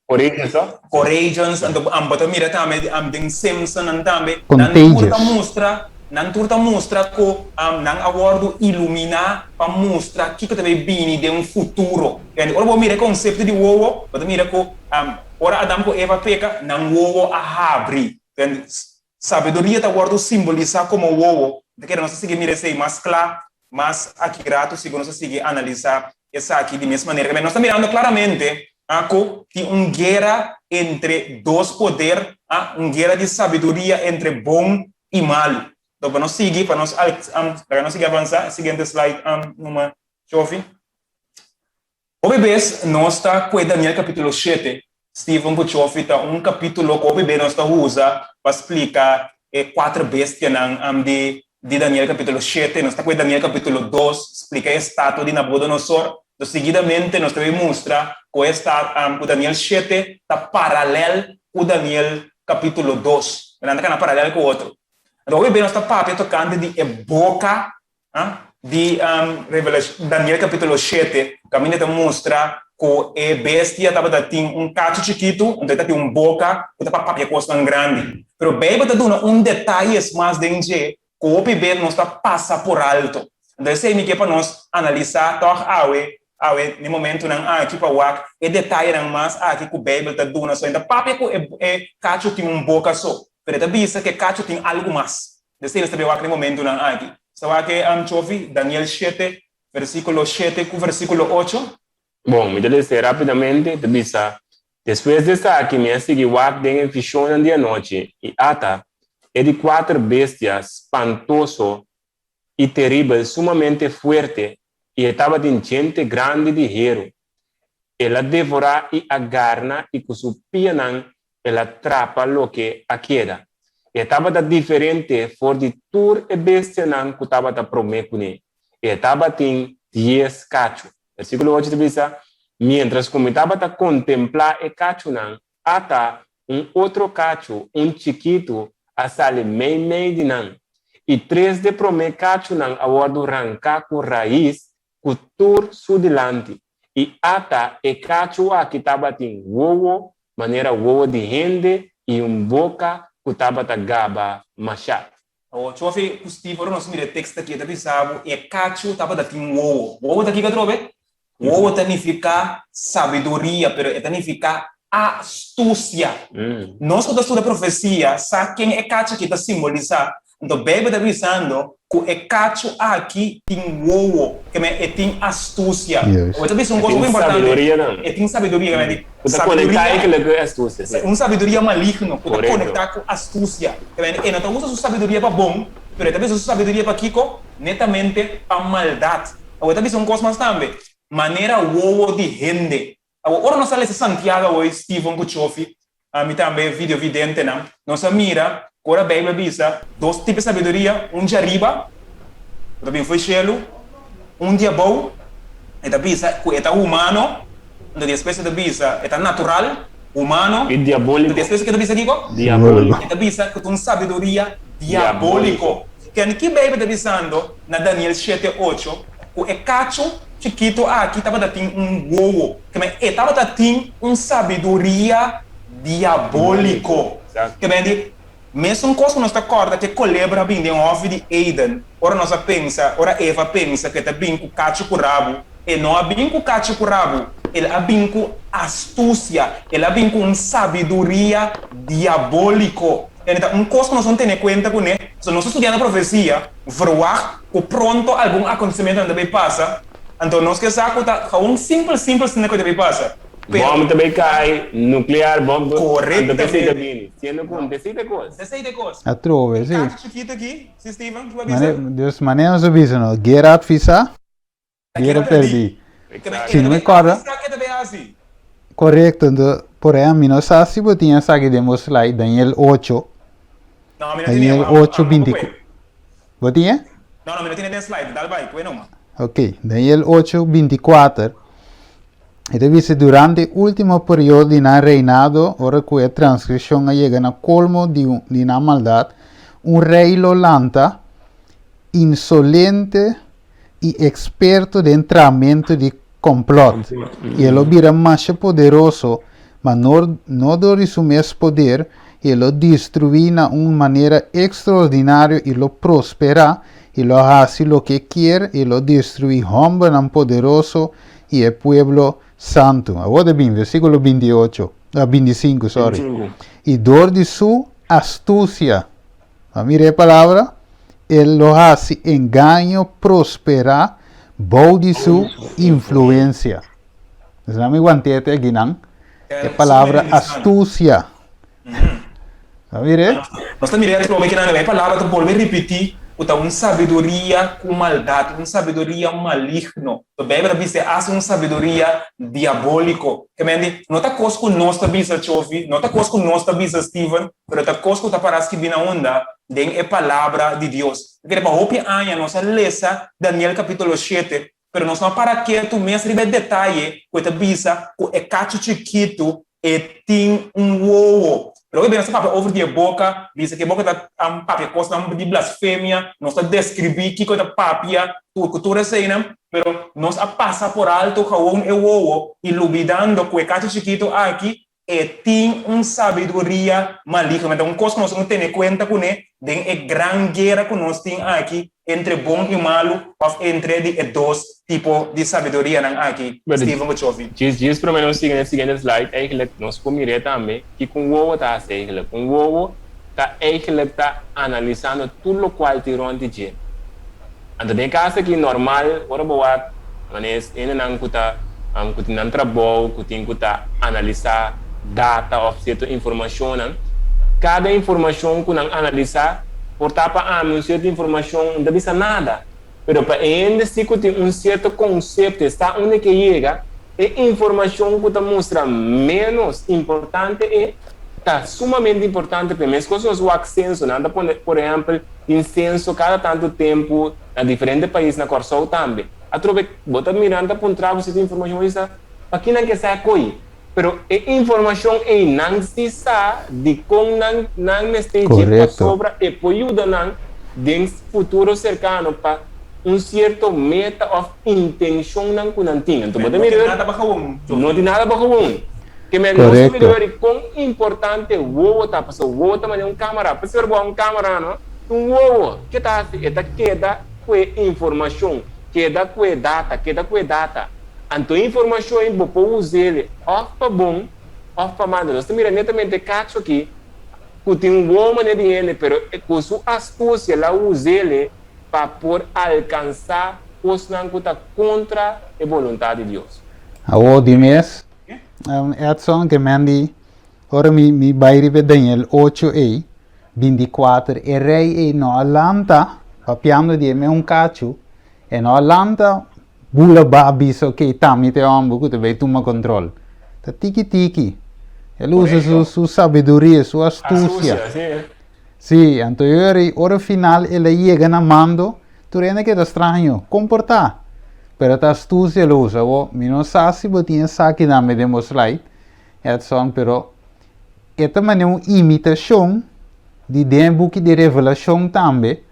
Courageous, no? Courageous, anto bo ta mira tambe den Simpsonnan tambe. Nan tur ta Contagious. mustra, nan tur ta mustra ku nan a wòrdu iluminá pa mustra kiko ta bay bini den un futuro. Kende ora bo mira e konsepto di wowo, bo ta mira ku ora Adam ku Eva peka, nan wowo a habri. Kende sabiduria ta wòrdu simbolisá komo wowo. Ta kere nos ta sigui mira esei mas kla mas aki rato sigur nos a sigui analisá esaki di mes manera. Nos ta mirando klaramente ku tin un guera entre dos poder, un guera di sabiduria entre bon i malu. Enton pa nos sigui, pa nos laga nos sigui avansá, e siguiente slide numa Chofi. Hopi bes nos ta kue Daniel kapítulo shete. Steven ku Chofi ta un kapítulo ku hopi bes nos ta usa pa splika e kuater bestianan di di Daniel kapítulo shete. Nos ta kue Daniel kapítulo dos, splika e estatua di Nabucodonosor. Enton seguidamente nos ta bay mustra ku e esta ku Daniel shete ta paralel ku Daniel kapítulo dos. Nan ta kana paralel ku otro. Enton hopi bes nos ta papia tokante di e boka Di Daniel capítulo shete, caminda ta mustra cu e bestia tabata tin un cacho chikitu, anto e ta tin un boca cu ta pa papia cosnan grandi. Pero Bijbel ta duna un detayes mas den dje cu hopi bes nos ta pasa por alto. Anto esey mi ke pa nos analisa tog awe, awe n'e momentonan aki pa wak e detayenan mas aki cu Bijbel ta duna. So e ta papia cu e cacho tin un boca so, pero e ta bisa cu e cacho tin algo mas. Desei nos ta bai wak den momentunan aki. Nos ta wak e chofi, Daniel shete, versíkulo shete ku versíkulo ocho. Bon, mi ta lesa e rápidamente, ta bisa, Despues di esaki mi a sigui wak den e vishonnan di anochi, i ata, e di kuater bestia spantoso i teribel, sumamente fuerte, i e tabatin djente grandi di heru. El a devorá i a garna i ku su pianan el a trapa loke a keda. E tabata diferente for di tur e bestianan ku tabata promé kuné. E tabatin dies kachu. Versíkulo ocho ta bisa, Miéntras ku mi tabata kontemplá e kachunan, ata, un otro kachu, un chikitu, a sali meimei di nan. I tres d'e promé kachunan a wòrdu ranká ku rais ku tur su dilanti. I ata, e kachu aki tabatin wowo manera wowo di hende i un boka ku tabata gaba mashá. Awor, Chofi ku Steve, ora nos mira e tekst aki, e ta bisa bo e kachu tabata tin wowo. Wowo ta kiko atrobe? Wowo ta nifiká sabiduria, pero e ta nifiká astusia. Nos ku ta studia profesia sa ken e kachu aki ta simbolisá. Anto Beibel ta bisando ku e kachu aki tin wowo, ke men e tin astusia. Awor e ta bisa un E kos tin hopi importante, sabiduria nan. e tin sabiduria, ke men di Ku ta konektá sabiduria, eigenlijk ku e astusia, sí. un sabiduria maligno ku ta Korekto. konektá ku astusia. Ke men e no ta usa su sabiduria pa bon, pero e ta bisa su sabiduria pa kiko? Netamente pa maldat. Awor e ta bisa un kos mas tambe, manera wowo di hende. Awor, ora nos a lesa Santiago awor i Steven ku Chofi, ami tambe videovidentenan, nos a mira ku ora Beibel bisa dos tipo di sabiduria, un djariba, ku ta bin for shelu, un di abou, e ta bisa ku e ta humano, anto despues e ta bisa e ta natural, humano, I anto diabóliko. despues ke ta bisa kiko? Diabóliko. E ta bisa ku ta un sabiduria diabóliko. Ken ki Beibel ta bisando na Daniel shete ocho ku e kachu chikitu aki tabata tin un wowo, ke e tabata tin un sabiduria diabóliko. Ke men di, mesun kos ku nos ta kòrda ku e kolebra a bin den hòfi di Eden, ora nos a pensa, ora Eva a pensa ku e ta bin ku kachu ku rabu, e no a bin ku kachu ku rabu, el a bin ku astusia, el a bin ku un sabiduria diabóliko. Ene ta un kos ku nos no tene kuenta kuné, pasobra nos ta studiando profesia, verwagt ku pronto algun akontesimentonan ta bay pasa, anto nos ke sa ku ta gewoon simpel simpel asina ku ta bay pasa. Pero. Bòm ta bay kai, nuklear bòm, anto p'esei ta Korektamente. bini, siendo ku un p'esei ta kos. P'esei ta kos. Atrobe, E si. kachu chikitu aki, si Steven, ki bo a bisa? Mane, dus manera nos a bisa no, guera advisá. Guera perdí. Si no me corda. Correcto, entonces, por ejemplo, mi no sa si bo tin esaki den bo slide, Daniel 8. Daniel 8, 24. Bo tin e? No, no, mi no tin e den slide, dal bai, kue numa. Ok, Daniel 8, 24. E ta bisa durante e último periodo di nan reinado, ora ku e transgreshon a yega na kolmo di, di nan maldat, un rei lo lanta, insolente, i eksperto den trahamentu di kòmplòt, i e lo bira masha poderoso, ma no no dor di su mes poder, i e lo destruí na un manera ekstraordinario i lo prosperá, i lo hasi loke e kier, i lo destruí hòmbernan poderoso i e pueblo santu. Awor ta bin versíkulo 28, 25, sorry. I dor di su astusia. A mira e palabra, E lo hasi engaño prosperá bou di su influensia. Esnan mi want'é te akinan, e palabra astusia. A mir'é? Nos ta mira e atrobe kinan e palabra ta bolbe ripití ku ta un sabiduria ku maldat, un sabiduria maligno. E Beibel ta bisa e hasi un sabiduria diabóliko. Ke men di, no ta kos ku nos ta bisa Chofi, no ta kos ku nos ta bisa Steven, pero ta kos ku ta pará skibí na unda? Den e Palabra di Dios. Mi kere pa hopi aña nos a lesa Daniel kapítulo shete, pero nos no a para ketu mes riba e detaye ku e ta bisa ku e kachu chikitu e tin un wowo. Pero hopi bes nos ta papia over di e boka, bisa ku e boka ta papia kosnan di blasfemia, nos ta deskribí kiko e ta papia ku tur eseinan, pero nos a pasa por alto gewoon e wowo i lubidando ku e kachu chikitu aki E tin un sabiduria maligno. Ta un kos ku nos tin ku tene kuenta kuné den e gran guera ku nos tin aki entre bon i malu òf entre di e dos tipo di sabidurianan aki, Steven ku Chofi. Djis djis promé nos sigui na e siguiente slide, eigenlijk nos por mir'é tambe kiko un wowo ta hasi eigenlijk. Un wowo ta eigenlijk ta analisando tur lokual tin rònt di dje. Anto den e kas aki normal ora bo wak manes hendenan ku ta ku tin nan trabou ku tin ku ta analisá data òf sierto informashonnan, kada informashon ku nan analisá por ta pa ami un sierto informashon no ta bisa nada, pero pa e hende si ku tin un sierto konsepto e sa unda ke yega, e informashon ku ta mustra ménos importante e. Ta sumamente importante p'e meskos nos wak senso. Nan ta pone, por ehèmpel, tin senso kada tantu tempu na diferente pais, na Kòrsou tambe. Atrobe bo ta mira nan ta puntra bo si tin informashon, bo bisa, Paki nan ke sa koi? Pero e informashon ei nan si sa dikon nan nan mester dje pasobra e por yuda nan den futuro serkano pa un sierto meta òf intenshonnan ku nan tin. Anto bo ta mira no tin nada pa gewoon. Ke men nos ta mira wèri kon importante wowo ta, pasobra wowo ta manera un kamera. Pasobra bo a un kamera no, un wowo ke ta hasi? E ta keda ku e informashon, keda ku e data, keda ku e data. Anto e informashon ei bo por us'el òf pa bon òf pa mal. Nos ta mira netamente e kacho aki ku tin un wowo manera di hende, pero ku su astusia el a us'el pa por alkansá kosnan ku ta kontra e boluntat di Dios. Awor di mes, Edson, ke men di, ora mi bai riba e Daniel ocho ei, 24, e rei ei no a lanta, papiando di e mes un kachu, e no a lanta bula ba bisa ok, ta mi ta e hòmber ku ta bai tuma kontrol. Ta tiki tiki. El usa su sabiduria, su astusia. Sí, anto e ora ei, ora final el a yega na mando, tur hende a keda straño, kon por ta? Pero ta astusia el a usa. Awor, mi no sa si bo tin esaki tambe den bo slide, Edson, pero e ta manera un imitashon di den e buki di Revelashon tambe,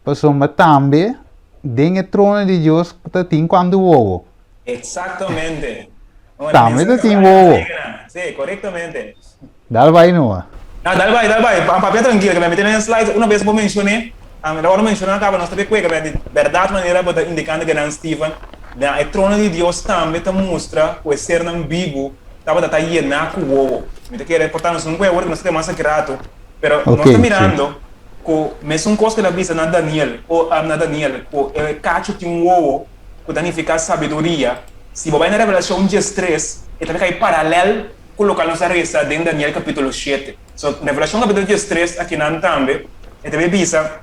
pasobra tambe den e trono di Dios ta tin kuantu wowo. Exactamente. Tambe ta tin wowo. Sí, correctamente. Dal bai Noa. Na, dal bai, dal bai. Papia trankil, ke mi tene slide una bes bo menshoné, mi ta wòrdu menshoná kaba nos ta be kueka, di bèrdat manera bo ta indikando ke nan Steven, na e trono di Dios tambe ta mustra ku e sernan bibu tabata ta yená ku wowo. Mi ta kere por ta nos no kue awor ke nos ta keda mas aki ratu, pero nos ta mirando ku mesun kos ku el a bisa na Daniel, na Daniel, ku e kachu tin un wowo ku ta nifiká sabiduria, si bo bai na Revelashon 13 e ta kai paralèl ku lokual nos a resa den Daniel kapítulo shete. So, Revelashon kapítulo 13 akinan tambe e ta bay bisa,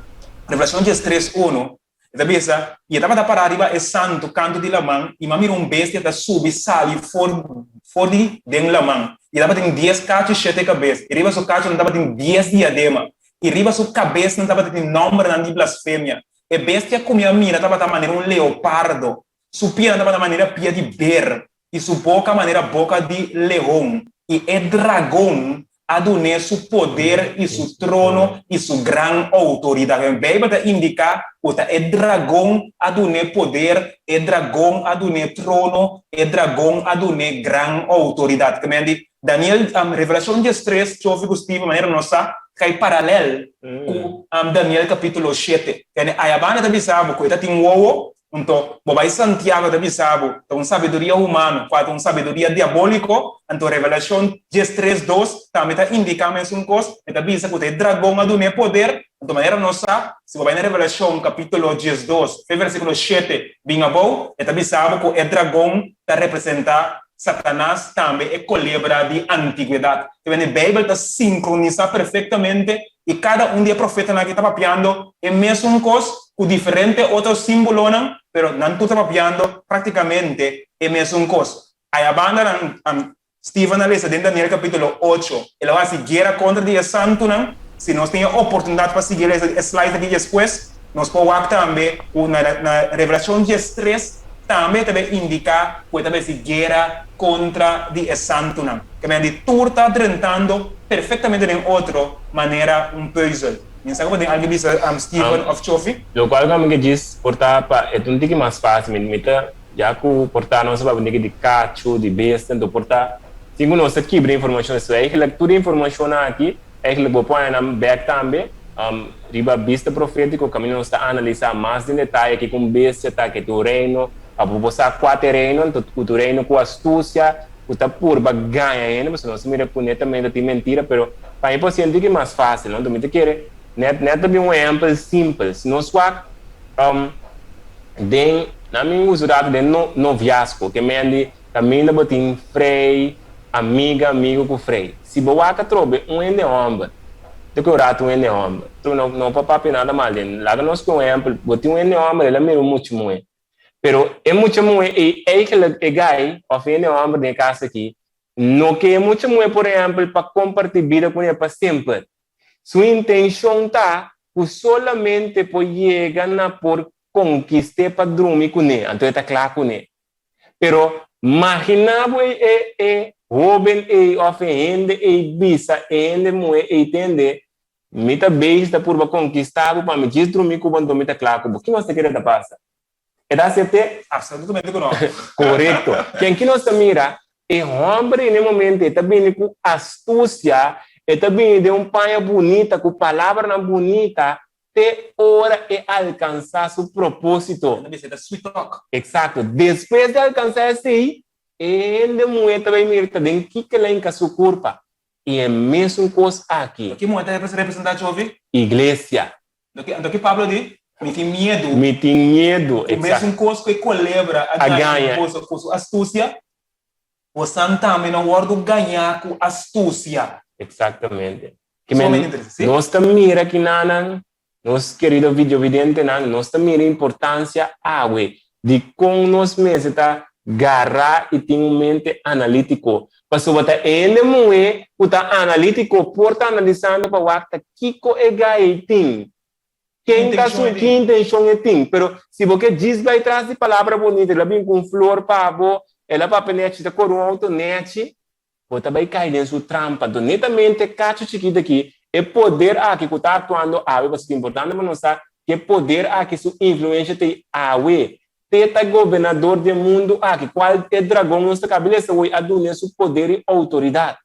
Revelashon 13 unu, e ta bisa, I e tabata pará riba e santu kantu di laman, i mi a mira un bestia ta subi sali for for di den laman. I e tabatin dies kachu i shete kabes, i riba su kachunan tabatin dies diadema, i riba su kabesnan tabatin nòmbernan di blasfemia. E bestia ku mi a mira tabata manera un leopardo, su pianan tabata manera pia di ber, i su boka manera boka di leon, i e dragon a dun'é su poder i su trono i su gran outoridat. E Beibel ta indiká ku ta e dragon a dun'é poder, e dragon a dun'é trono, e dragon a dun'é gran outoridat. Ke men di Daniel, Revelashon 13, Chofi ku Steven, manera nos sa, kai paralèl ku Daniel kapítulo shete. Kende ayabanda ta bisa bo ku e ta tin wowo, Anto, bo bai Santiago ta bisa bo, ta un sabiduria humano, kua ta un sabiduria diabóliko. Anto Revelashon 13 dos tambe ta indiká mesun kos, e ta bisa ku ta e dragon a dun'é poder. Anto manera nos sa, si bo bai na Revelashon kapítulo 12, fe versíkulo shete bin abou, e ta bisa bo ku e dragon ta representá Satanas, tambe e kolebra di antigwedat. Te wende Beibel ta sinkronisá perfektamente i kada un di e profetanan aki ta papiando e mesun kos ku diferente otro símbolonan, pero nan tur ta papiando práktikamente e mesun kos. Aya banda nan, Steven a lesa den Daniel kapítulo ocho, el a hasi guera kontra di e santunan. Si nos tin e oportunidat pa sigui lesa e slide aki despues, nos por wak tambe ku na na Revelashon 13 tambe ta bay indiká ku e ta bay hasi guera kontra di e santunan. Ke men di tur ta drentando perfectamente den otro manera un puzzel. Mi sa ku bo tin algu bisa Steven of Chofi? Lokual ku ami ke djis por ta pa e ta un tiki mas fásil. Mi ta ya ku por ta nos a papia un tiki di kachu, di bestia, anto por ta sin ku nos ta kibra informashon. So eigenlijk tur e informashonnan aki eigenlijk bo por haña nan bèk tambe riba Bista Profétiko kaminda nos ta analisá mas den detaye kiko un bestia ta, ke ta un reino, pa bo por sa kua ta e reino, anto ku ta un reino ku astusia, ku ta purba gaña hende, pasobra nos ta mira ku netamente tin mentira, pero pa mi por sienti ki mas fásil, no? Anto mi ta kere net net ta bin un ehèmpel simpel, si nos wak den nan mi usa rato den no noviasgo, ke men di kaminda bo tin frei, amiga, amigo ku frei, si bo wak atrobe un hende hòmber, ta ku un rato un hende hòmber, tru no no pa papia nada mal den, laga nos ku un ehèmpel, bo tin un hende hòmber el a mira un mucha muhé, Pero e mucha muhe ei eigenlijk e guy of e hende homber den e kas aki. No ke e mucha muhé, por ehèmpel, pa kompartí bida kuné pa semper. Su intenshon ta ku solamente por yega na por konkist'é pa drumi kuné, anto e ta kla kuné. Pero maginá bo e e e hóben ei òf e hende ei bisa e hende muhé ei tende, Mi ta bezig ta purba konkistá bo pa mi djis drumi ku bo anto mi ta kla ku bo. Ki nos ta kere ta pasa? E ta asept'é? Absolutamente ku no. Korekto. Ken ki nos ta mira? E hòmber ei na e momento ei ta bini ku astusia, e ta bini den un paña bunita, ku palabranan bunita, te ora e alkansá su propósito. E ta bisa e ta sweet talk. Eksakto. Despues di alkansá esei, e hende muhé ta bai mira ta den kiko el a hinka su kurpa. I e mesun kos aki. Loke muhé ta representá, Jovi? Iglesia. Loke, anto ki Pablo di? Mi tin miedu. Mi tin miedu, Ku mesun kos ku e kolebra a gaña boso ku su astusia, bosan tambe no wòrdu gañá ku astusia. Eksaktamente. Ke men, nos ta mira kinanan, nos kerido videovidentenan, nos ta mira importansia awe di kon nos mester ta gará i tin un mente analítiko. Pasobra ta e hende muhé ku ta analítiko por ta analisando pa wak ta kiko e gai tin, ken ta su, ki intenshon e tin. Pero si bo ke djis bai tras di palabra bunita, el a bin ku un flor pa bo, el a papia nechi, ta kore un outo nechi, Bo ta bai kai den su trampa. Anto netamente kachu chikito aki, e poder aki ku ta aktuando awe, pasobra ta importante pa nos sa ku e poder aki su influensha ta ei awe. Te ta gobernador di e mundu aki, kual e dragon nos ta kabi lesa woi a dun'é su poder i outoridat.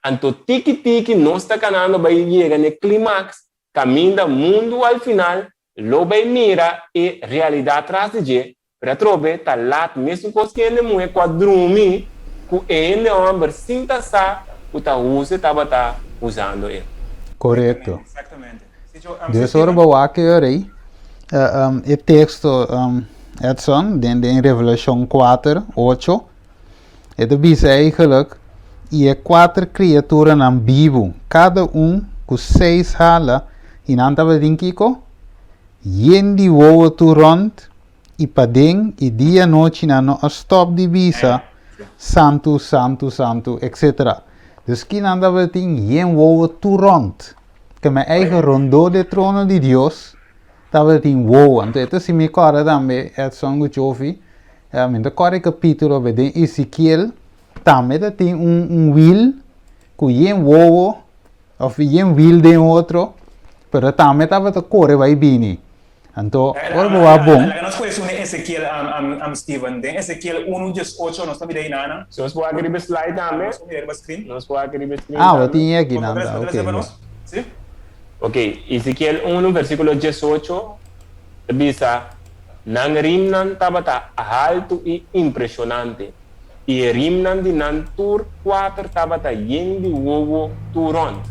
Anto tiki tiki nos ta kanando bai yega na e klimaks kaminda mundu al final lo bai mira e realidat tras di dje, pero atrobe ta lat mesun kos ku hende muhé ku a drumi ku e hende hòmber sin ta sa ku ta huse tabata usando e. Korekto. Dus ora bo wak e ora ei, e teksto, Edson, den den Revelashon kuater, ocho, E ta bisa eigenlijk, I e kuater kriaturanan bibu, kada un ku seis hala, i nan tabatin kiko? Yen di wowo tur rònt i paden, i dia anochi nan no a stòp di bisa, Santu, santu, santu, etsetera. Dus ki nan tabatin? Yen wowo tur rònt. Keme eigen rondó de trono di Dios tabatin wowo. Anto e ta si mi kòrda tambe, Edson ku Chofi, Mi ta kòrda e kapítulo be den Ezekiel tambe ta tin un un wil ku yen wowo òf yen wil den otro, pero tambe tabata kore bai bini. Anto ora bo wak bon. Laga nos kohe esun den Ezekiel, Steven. Den Ezekiel unu dies ocho nos ta mira einanan. Si nos por wak riba e slide tambe. Nos por mira riba screen. Nos por wak riba e screen Ah, bo tambe. tin e aki Bo nan por ta, trese ok, pa bo. nos? Si? Ok, Ezekiel unu versíkulo 18 ta bisa, Nan rimnan tabata haltu i impreshonante, i e rimnan di nan tur kuater tabata yen di wowo tur rònt.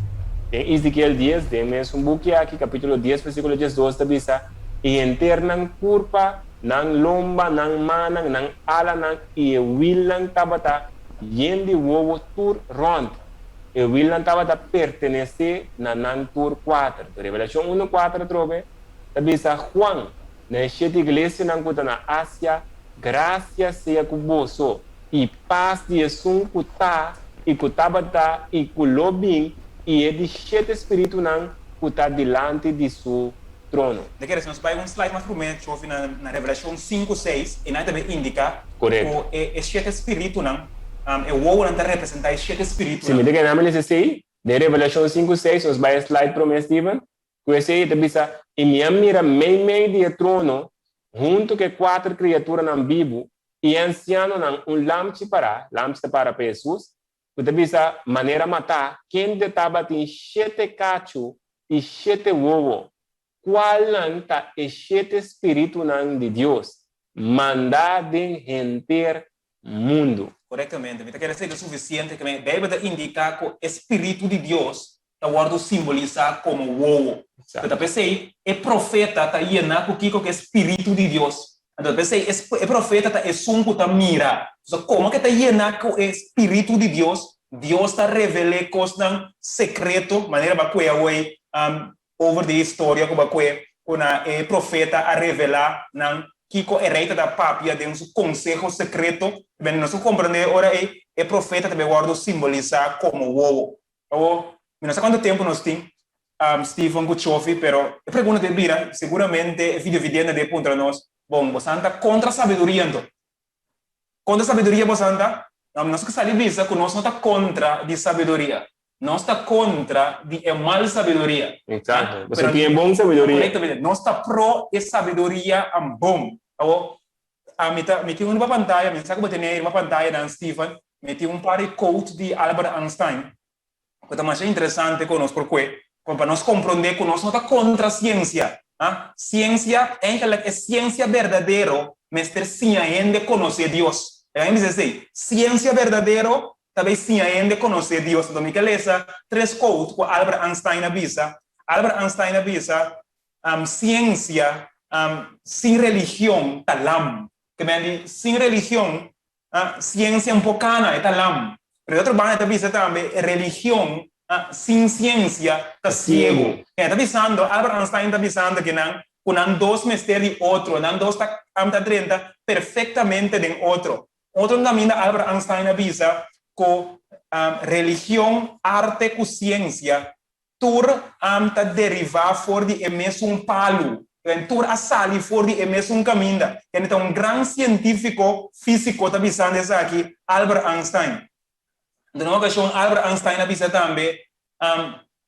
Den Ezekiel dies, den mesun buki aki, kapítulo dies, versíkulo 12 ta bisa, I henter nan kurpa, nan lomba, nan mannan, nan alanan i e wilnan tabata yen di wowo tur rònt. E wilnan tabata pertenesé na nan tur kuater. Revelashon unu kuater atrobe ta bisa Juan, Na e shete iglesianan ku ta na Asia, grasia sea ku boso, i pas di esun ku ta, i ku tabata, i ku lo bin, i e di shete spiritunan ku ta dilanti di su trono. Ta kere si nos bai un slide mas promé, Chofi, na na Revelashon sinku seis, e nan ta bin indiká ku e e shete spiritunan, e wowonan ta representá e shete Si mi spiritunan. ta kere nan mi lesa esei, den Revelashon sinku seis, nos bai e slide promé, Steven, Ku esei e ta bisa, I mi a mira meimei di e trono, huntu ku e kuater kriaturanan bibu i e ansianonan, un lamchi pará, lamchi ta para pa Hesus, ku ta bisa, manera matá, kende tabatin shete kachu i shete wowo, kualnan ta e shete spiritunan di Dios, mandá den henter mundu. Korektamente. Mi ta kere esei ta sufisiente. Ke Beibel ta indiká ku e spiritu di Dios ta wòrdu simbolisá komo wowo. Anto ta p'esei e profeta ta yená ku kiko? Ku e spiritu di Dios. Anto ta p'esei e profeta ta esun ku ta mira. So, komo ku e ta yená ku e spiritu di Dios, Dios ta revel'é kosnan sekreto, manera bo a kue awor over di e historia ku bo a kue ku na e profeta a revelá nan. kiko e rei ta ta papia den su konseho sekreto. Ben, nos ta komprendé ora ei e profeta ta bai wòrdu simbolisá komo wowo. Awor, mi no sa kuantu tempu nos tin, Steven ku Chofi, pero e pregunta ta bira, seguramente e videovidente debe puntra nos, Bon, bosan ta kontra sabiduria anto? Kontra sabiduria bosan ta? No, nos ke sali bisa ku nos no ta kontra di sabiduria. Nos ta kontra di e mal sabiduria. Exacto. Pasobra tin e bon sabiduria. Korektamente. Nos ta pro e sabiduria bon. Awor, ami ta, mi tin un riba pantaya, mi sa ku bo tene riba pantayanan, Steven, mi tin un par di quote di Albert Einstein ku ta masha interesante ku nos por kue, pa nos komprondé ku nos no ta kontra siensia. Siensia, eigenlijk e siensia berdadero mester siña hende konosé Dios. Laga mi bisa esei, siensia berdadero ta bay siña hende konosé Dios. Anto mi ke lesa tres quote ku Albert Einstein a bisa. Albert Einstein a bisa, Siensia sin religion ta lam. Ke men di sin religion siensia un por kana, e ta lam. Pero di otro banda e ta bisa tambe religion sin siensia ta siegu. E ta bisando, Albert Einstein ta bisando kinan ku nan dos mester di otro, nan dos ta ta drenta perfektamente den otro. Otro kaminda Albert Einstein a bisa ku religion, arte ku siensia tur ta derivá for di e mesun palu, tur a sali for di e mesun kaminda. Kende ta un gran sientífiko físiko ta bisando esaki, Albert Einstein. Den un okashon Albert Einstein a bisa tambe,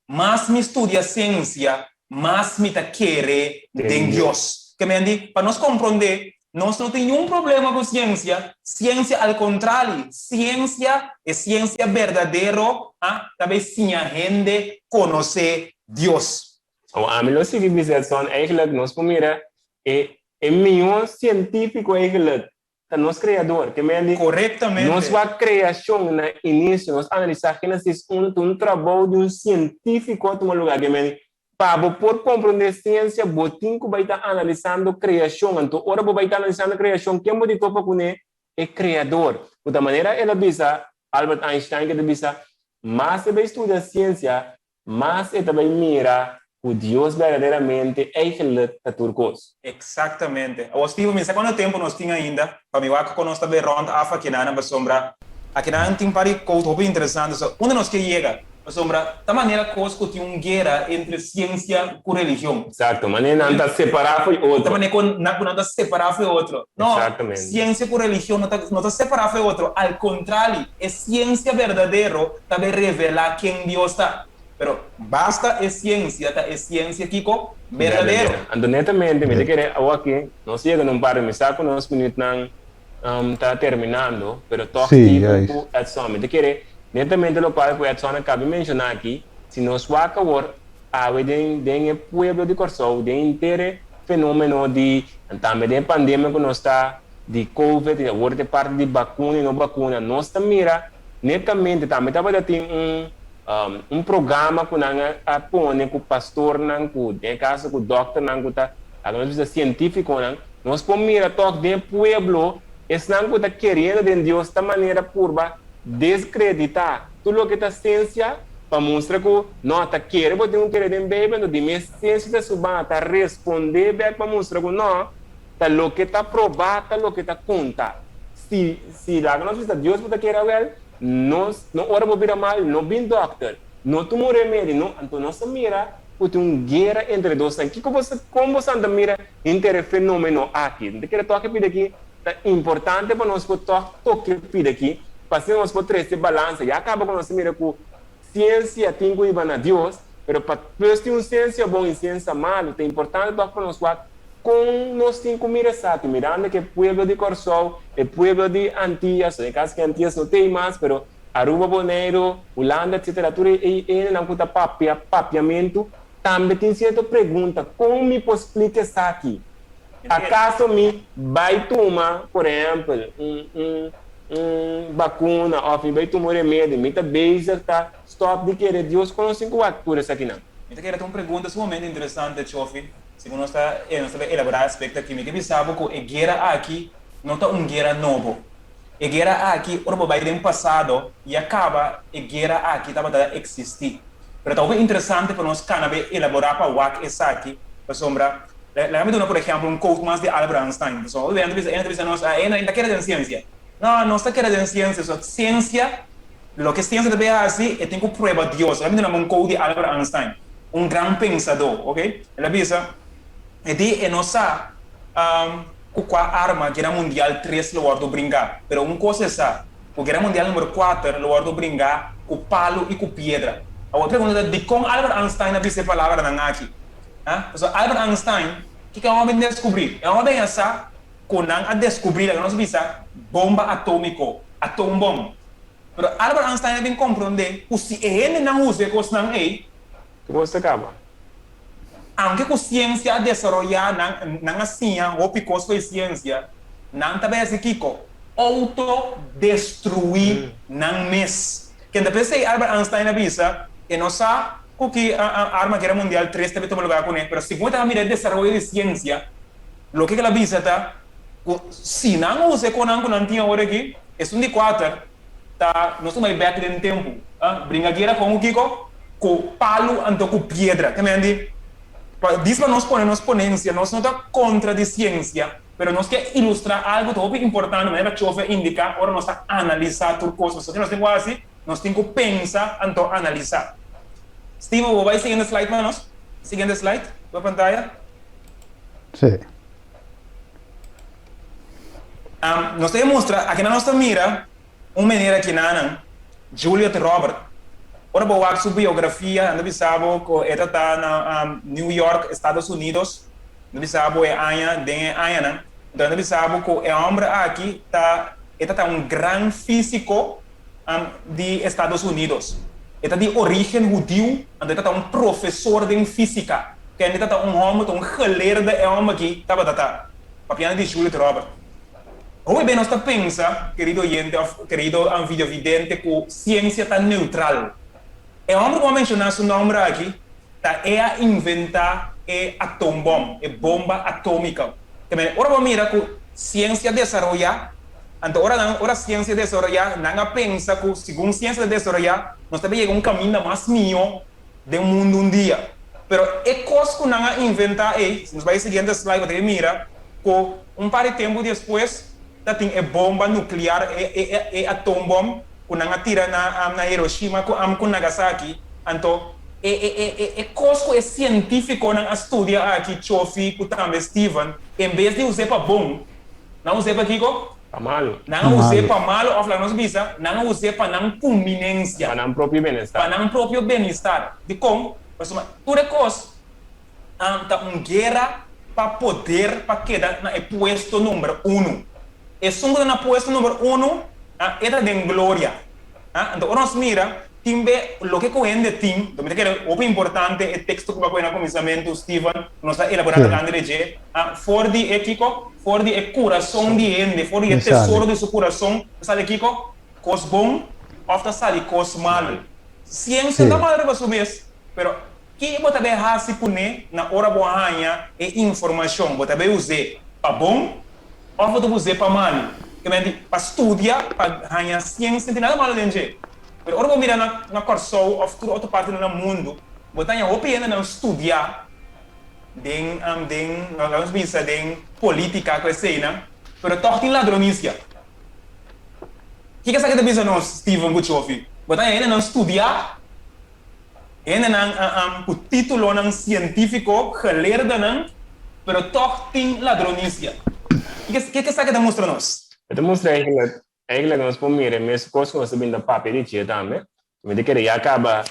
Mas mi studia siensia, mas mi ta kere den Dios. Ke men di, pa nos komprondé, nos no tin niun problema ku siensia, siensia al kontrali, siensia, e siensia berdadero, ta bay siña hende konosé Dios. Awor ami lo sigui bisa Edson, eigenlijk nos por mira e e mihó sientífiko eigenlijk ta nos Kreador. Ke men di, Korektamente. nos wak kreashon na inisio, nos analisá Génesis un, ta un trabou di un sientífiko a tuma lugá. Ke men di, pa bo por komprondé siensia, bo tin ku bai ta analisando kreashon. Anto ora bo bai ta analisando kreashon, ken bo di topa kuné? E Kreador. Ku ta manera el a bisa, Albert Einstein ke ta bisa, mas e bai studia siensia, Mas e ta bai mira ku Dios berdaderamente eigenlijk ta tur kos. Exactamente. Awor Steven, mi sa cuanto tempo nos tin ainda pa mi wak con nos ta bay rond af akinanan pasobra akinanan tin un par di cos hopi interesante. So, unda nos ke yega? Pasobra ta manera cos cu tin un guera entre ciencia cu religion. Exacto, manera nan ta separa fo'i otro. Ta manera cu nan ta separa fo'i otro. No, Exactamente. ciencia cu religion no ta no ta separa fo'i otro. Al contrali, e ciencia berdadero ta bay revelá ken Dios ta. Pero basta e siensia ta e siensia kiko? Berdadero. Anto netamente mi ta kere awaki nos yega na un parti, mi sa ku nos minütnan ta terminando, pero tòg Steven ku Edson, mi ta kere netamente lokual ku Edson a kabi menshoná aki, si nos wak awor awe den den e pueblo di Kòrsou, den henter e fenómeno di, tambe den e pandemia ku nos ta di covid i awor ta e parti di bakuna i no bakuna, nos ta mira Netamente tambe tabata tin un un programa ku nan a pone ku pastornan ku den e kaso ku dòkternan ku ta laga nos bisa sientífikonan, nos por mira tòg den e pueblo esnan ku ta keriendo den Dios ta manera purba deskreditá tur loke ta siensia pa mustra ku no ta kere bo tin ku kere den Beibel, anto di mes siensia ta su banda ta respondé bèk pa mustra ku no. Ta loke ta probá ta loke ta konta. Si si laga nos bisa Dios bo ta kere awel, nos no ora bo bira mal no bin dòkter, no tuma un remedi no, anto nos ta mira ku tin un guera entre dosnan. Kiko bo sa kon bo san ta mira henter e fenomeno aki? Mi ta kere tòk e pida aki, ta importante pa nos por tòk toke pida aki pa asina nos por trese balansa. Ya kaba ku nos ta mira ku siensia tin ku hiba na Dios, pero pa pues tin un siensia bon i siensia malu ta importante tòg pa nos wak Kon nos tin ku mira esaki? Mirando ku e pueblo di Kòrsou, e pueblo di Antias, den kaso ku Antias no t'ei mas, pero Aruba, Boneiru, Hulanda, etsetera, tur e hendenan ku ta papia papiamentu tambe tin sierto pregunta, kon mi por splika esaki? Akaso mi bai tuma, por ehèmpel, un un un bakuna òf mi bai tuma un remedi, mi ta bezig ta stòp di kere Dios? Kon nos tin ku wak tur esakinan? Mi ta kere ta un pregunta sumamente interesante, Chofi. Segun nos ta nos ta elaborá aspekto aki, mi ke bisa bo ku e guera aki no ta un guera nobo. E guera aki, ora bo bai den pasado, ya kaba e guera aki tabata eksistí. Pero ta hopi interesante pa nos kana bai elaborá pa wak esaki, pasobra. Laga mi duna por ehèmpel un quote mas di Albert Einstein. Pasobra hopi hende ta bisa nos, ah, e no ta kere den siensia. No, nos ta kere den siensia. So, siensia, loke siensia ta bay hasi, e tin ku prueba Dios. Laga mi duna bo un quote di Albert Einstein, un gran pensadó, ok. El a bisa, E di e no sa ku kua arma Guera Mundial Tres lo wòrdu bringá, pero un kos e sa, ku Guera Mundial Number Kuater lo wòrdu bringá ku palu i ku piedra. Awor e pregunta ta, dikon Albert Einstein a bisa e palabranan aki? Ha? Pasobra Albert Einstein, kiko e hòmber deskubrí? E hòmber a sa ku nan a deskubrí, laga nos bisa, bomba atómiko, atoombom. Pero Albert Einstein a bin komprondé ku si e hendenan usa e kosnan ei, Tur kos ta kaba. Aunke ku siensia a desaroyá, nan nan a siña hopi kos for e siensia, nan ta bai hasi kiko? Outo-destruí nan mes. Kende p'esei Albert Einstein a bisa, E no sa ku ki arma Guera Mundial Tres ta bai tuma lugá kuné, pero segun e ta mira e desaroyo di siensia, loke ku el a bisa ta ku si nan usa e konan ku nan tin awor aki, esun di kuater ta nos ta bai bek den tempu, bringa guera kon ku kiko? Ku palu anto ku piedra. Te men di, pa dis pa nos pone nos ponensia, nos no ta kontra di siensia, pero nos ke ilustrá algu ta hopi importante manera Chofe a indiká ora nos ta analisá tur kos. Pasobra nos tin ku hasi, nos tin ku pensa anto analisá. Steven, bo bai siguiente slide pa nos? Siguiente slide, bo pantaya. Sí. Nos ta mustra, akinan nos ta mira un meneer akinanan, Juliet Robert. Ora bo wak su biografia, nan ta bisa bo ku e ta ta na New York, Estados Unidos. Nan ta bisa bo e aña, den e añanan. Enton nan ta bisa bo ku e hòmber aki ta, e ta ta un gran físiko di Estados Unidos. E ta di orígen hudiu, anto e ta ta un profesor den físika. Kende ta ta un hòmber, ta un geleerde e hòmber aki tabata ta. Papiando di Juliet Robert. Hopi be nos ta pensa, kerido oyente òf kerido videovidente, ku siensia ta neutral. E hòmber ku bo a menshoná su nòmber aki ta e a inventá e atoombòm, e bomba atómiko. Te mende ora bo mira ku siensia desaroyá, anto ora nan ora siensia desaroyá nan a pensa ku segun siensia ta desaroyá nos ta yega un kaminda mas mihó den mundu un dia. Pero e kos ku nan a inventá ei, si nos bai e siguiente slide bo ta mira ku un par di tempu despues ta tin e bomba nuklear, e e e atoombòm ku nan a tira na na Hiroshima ku am ku Nagasaki, anto e e e e e kos ku e sientífikonan a studia aki, Chofi ku tambe Steven, en bes di us'é pa bon, nan us'é pa kiko? Pa malu. Nan a us'é pa malu òf laga nos bisa, nan a us'é pa nan kumbinensia. Pa nan propio benestar. Pa nan propio benistar. Dikon? Pasobra tur e kos ta un guera pa poder pa keda na e puesto number unu. Esun ku ta na puesto number unu, e ta den gloria. Anto ora nos mira, tin be loke ku hende tin, mi ta kere hopi importante e teksto ku bo a kohe na kuminsamentu, Steven, ku nos ta elaborá tokante di dje, for di e kiko? For di e kurason di hende, for di e tesoro di su kurason ta sali kiko? Kos bon òf ta sali kos malu. Siensia ta malu riba su mes, pero Ki bo ta bay haci cune na ora bo haña e informacion? Bo ta bay us'é pa bon of bo ta us'é pa malu? Ke men di pa studia, pa haña ciencia, no tin nada malo den dje. Pero ora bo mira na na Corsou of tur otro partinan na mundo, bo ta haña hopi hendenan studia den den laga nos bisa den politica cu eseinan, pero tog tin ladronicia. Kiko esaki ta bisa nos, Steven cu Chofi? Bo ta haña hendenan studia. Hendenan ku títulonan sientífiko, geleerdenan, pero tòg tin ladronisia. Ke ke esaki ta mustra nos? E ta mustra eigenlijk, eigenlijk nos por mira e mes kos ku nos ta bin ta papia di dje tambe. Mi ta kere ya kaba